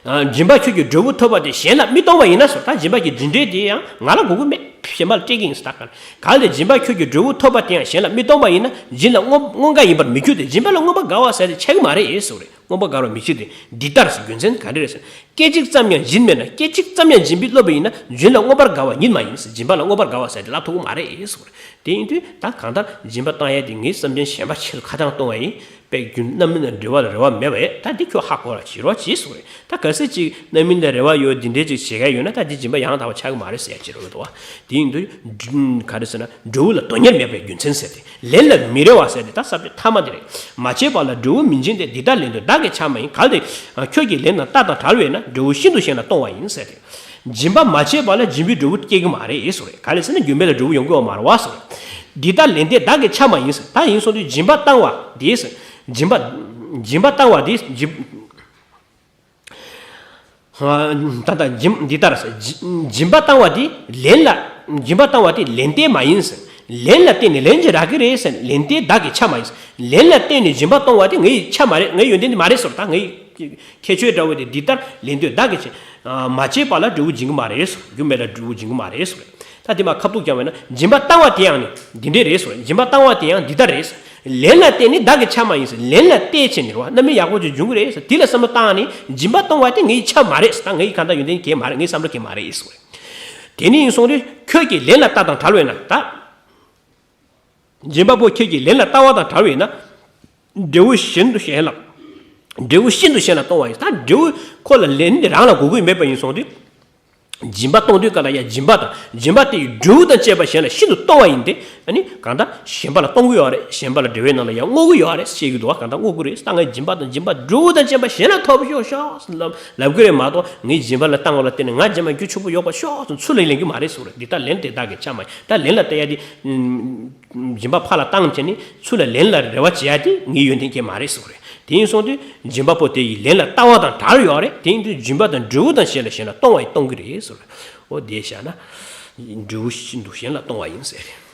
ཨ། སྦྱིན་པ་ཁྱོད་ཀྱི་འབྲས་བུ་ཐོབ་པ་དེ་གཞན་ལ་མི་གཏོང་བ་ཡིན་ན་ཟེར། ད་སྦྱིན་པ་གི་སྦྱིན་འབྲས་དེ་ཡང་ང་ལ་དགོས་ཀྱི་མེད། གཞན་པ་ལ་སྤྲད་ཀྱི་ཡིན་ཟེར། ད་གལ་ཏེ་སྦྱིན་པ་ཁྱོད་ཀྱི་འབྲས་བུ་ཐོབ་པ་དེ་ཡང་གཞན་ལ་མི་གཏོང་བ་ཡིན་ན། སྦྱིན་ལ་མངོན་མངོན་དགའ་ཡིན་པར་མི་འགྱུར་ཏེ། སྦྱིན་པ་ལ་མངོན་པར་དགའ་བ་ཟེར་དེ་ཆགས་ཀྱི་མ་རེད་ཟེར་བ་རེད། མངོན་པར་དགའ་བར་མི་བྱེད་དེ། འདི་ལྟར་ཟེར། རྒྱུ་མཚན་ག་འདྲ་རེད་ཟེར། སྐད་ཅིག་ཙམ་ཡང་སྦྱིན་མེད་ན། སྐད་ཅིག་ཙམ་ཡང་སྦྱིན་པའི་སློབ་པ་ཡིན་ན། སྦྱིན་ལ་མངོན་པར་དགའ་བ་ཉིད་མ་ཡིན་ཟེར། སྦྱིན་པ་ལ་མངོན་པར་དགའ་བ་ཟེར་དེ་ལབ་ཐུབ་ཀྱི་མ་རེད་ཟེར་བ་རེད། དེ་ཡིན་དུས་ད་གང་ལྟར་སྦྱིན་པ་བཏང་ཡས་དེ་ངའི་བསམ་གཏན་གཞན་པ་ཕྱིར་ཁ་བཏང་གཏོང་བ་ཡིན། པའི་རྒྱུ་རྣམ་སྨིན་ལ་འབྲེལ་བ་ལ་རེ་བ་མེད་པས། ད་འདི་ཁྱོད་ཧ་གོ་ར་བྱེད་རོགས་གྱིས་ཟེར་བ་རེད། ད་གལ་སྲིད་ཅིག་རྣམ་སྨིན་ལ་རེ་བ་ཡོད། འདི་འདྲའི་ཅིག་བྱེད་མཁན་ཡོད་ན། ད་འདི་སྦྱིན་པ་ཡང་དག་པ་ཆགས་ཀྱི་མ་རེད་ཟེར་ཡ་ཅིག་རེད་འདུག་བ། དེ་ཡིན་དུས་ག་རེ་ཟེར་ན། འབྲས་བུ་ལ་དོན་གཉེར་མེད་པའི་རྒྱུ་མཚན་ཟེར་ཏེ། ལན་ལ་མི་རེ་བ་ཟེར་ཏེ། ད་ས་བཅད་ཐ་མ་དེ་རེད། མ་བྱས་པ་ལ་འབྲས་བུ་མི་འབྱིན་ཏེ། འདི་ལྟར་ལན་དུ་བདག་གིས་ཆ་མ་ཡིན། གལ་ཏེ་ཁྱོད་ཀྱི་ལན་དང་རྟགས་དང་བྲལ་བས་ན། འབྲས་བུ་ཤིན་ཏུ་གཞན་ལ་གཏོང་བ་ཡིན་ཟེར་ཏེ། སྦྱིན་པ་མ་བྱས་པ་ལ་སྦྱིན་པའི་འབྲས་བུ་སྐྱེ་གི་མ་རེད་ཟེར་བ་རེད། ག་རེ་ཟེར་ན་སྦྱིན་པ་ལ་འབྲས་བུ་ཡོང་གི་ཡོད་མ་རེད་བ་ཟེར་བ་རེད། འདི་ལྟར་ལན་དེ་བདག་གིས་ཆ་མ་ཡིན་ཟེར། ད་ཡིན་སོང་དུས་སྦྱིན་པ་བཏང་བ་དེས། སྦྱིན་པ། སྦྱིན་པ་བཏང་བ་དེས། སྦྱིན། ད་ལྟ་སྦྱིན། འདི་ལྟར་ཟེར། སྦྱིན། སྦྱིན་པ་བཏང་བ་དེ་ལན་ལ། སྦྱིན་པ་བཏང་བ་དེ་ལན་དེ་མ་ཡིན་ཟེར། ལན་ལ་བརྟེན་ནས་ལན་ཅིག་རག་གི་རེད་ཟེར། ལན་དེ་བདག་གིས་ཆ་མ་ཡིན་ཟེར། ལན་ལ་བརྟེན་ནས་སྦྱིན་པ་གཏོང་བ་དེ་ངའི་ཆ་མ་རེད། ངའི་ཡོན་ཏན་དེ་མ་རེད་ཟེར། ད་ངའི་ཁྱད་ཆོས་འདྲ་བོ་དེ། འདི་ལྟར་ལན་དེ་བདག་གིས་ཆ། མ་བྱས་པ་ལ་འབྲས་བུ་འབྱིན་གྱི་མ་རེད་ཟེར། རྒྱུ་མེད་ལ་འབྲས་བུ་འབྱིན་གྱི་མ་རེད་ཟེར། ད་དེ་མ་ཁ་ཐུག་ཀྱང་བས་ན། སྦྱིན་པ་བཏང་བ་དེ་ཡང་ནི་འདི་འདྲས་རེད་ཟེར། སྦྱིན་པ་བཏང་བ་དེ་ཡང་འདི་ལྟར་རེད་ཟེར། ལན་ལ་བརྟེན་ནས་བདག་གིས་ཆ་མ་ཡིན་ཟེར། ལན་ལ་བལྟས་བྱས་ནས་རེད་བ། རྣམ་སྨིན་ཡག་པོ་ཅིག་འབྱུང་གི་རེད་ཟེར། དེ་ལ་བསམ་བློ་བཏང་ནས་སྦྱིན་པ་གཏོང་བ་དེ་ངའི་ཆ་མ་རེད་ཟེར། ད་ངའི་གང་ལྟར་ཡོན་ཏན་གང་ཡང་མ་རེད། ངའི་བསམ་བློ་གང་ཡང་མ་རེད་ཟེར། དེ་ནས་ཡིན་སོང་དུས་ཁྱོད་ཀྱིས་ལན་ལ་རྟགས་དང་བྲལ་བས་ན། ད་སྦྱིན་པ་པོ་ཁྱོད་ཀྱིས་ལན་ལ་ལྟ་བ་དང་བྲལ་བས་ན། འབྲས་བུ་ཤིན་ཏུ་གཞན་ལ། འབྲས་བུ་ཤིན་ཏུ་གཞན་ལ་གཏོང་བ་ཡིན། ད་འབྲས་བུ་ཁོ་ལ་ལན་དེ་རང་ལ་དགོས་ཀྱི་མེད་པ་ཡིན་སོང་དུས། སྦྱིན་པ་གཏོང་དུས་ག་ལ་ཡང་སྦྱིན་པ་དང་། སྦྱིན་པ་དེ་ཡི་འབྲས་བུ་དང་བཅས་པ་གཞན་ལ་ཤིན་ཏུ་གཏོང་བ་ཡིན་ཏེ། ཨ་ནི་གང་ལྟར་གཞན་པ་ལ་གཏོང་གི་ཡོད་རེད། གཞན་པ་ལ་འབྲེལ་བའི་ནང་ལ་ཡང་བསྔོ་གི་ཡོད་རེད་ཟེར་གྱི་འདུག་བ། གང་ལྟར་བསྔོ་གི་རེད། ད་ངས་སྦྱིན་པ་དང་སྦྱིན་པ་འབྲས་བུ་དང་བཅས་པ་གཞན་ལ་ཐོབ་ཤོག་ཤོག་ལབ་ལབ་གི་རེད་མ་གཏོགས། ངས་སྦྱིན་པ་ལ་བཏང་བ་ལ་བརྟེན་ནས་ང་རྗེས་མ་རྒྱུ་ཕྱུག་པོ་ཡོང་བ་ཤོག་ཟེར་ཚུར་ལ་ལེན་གྱི་མ་རེད་ཟེར་བ་རེད། འདི་ལྟར་ལན་དེ་བདག་གིས་ཆ་མ་ཡིན། ད་ལན་ལ་བལྟ་ཡ་དེ། སྦྱིན་པ་ཕར་ལ་བཏང་བྱས་ནས་ཚུར་ལ་ལེན་ལ་རེ་བ་བྱེད་ཡ་དེ་ངའི་ཡོན་ཏན་གང་ཡང་མ་རེད་ཟེར་བ་རེད། དེ་ཡིན་སོང་དུས་སྦྱིན་པ་པོ་དེ་ཡི་ལན་ལ་ལྟ་བ་དང་བྲལ་ཡོད་རེད། དེ་ཡིན་དུས་སྦྱིན་པ་དང་འབྲས་བུ་དང་བཅས་པ་གཞན་ལ་གཏོང་བ་ཡིན། གཏོང་གི་རེད་ཟེར་བ་རེད། འོ་དེ་བཞག་ན། འབྲས་བུ་ཤིན་ཏུ་གཞན་ལ་གཏོང་བ་ཡིན་ཟེར་རེད།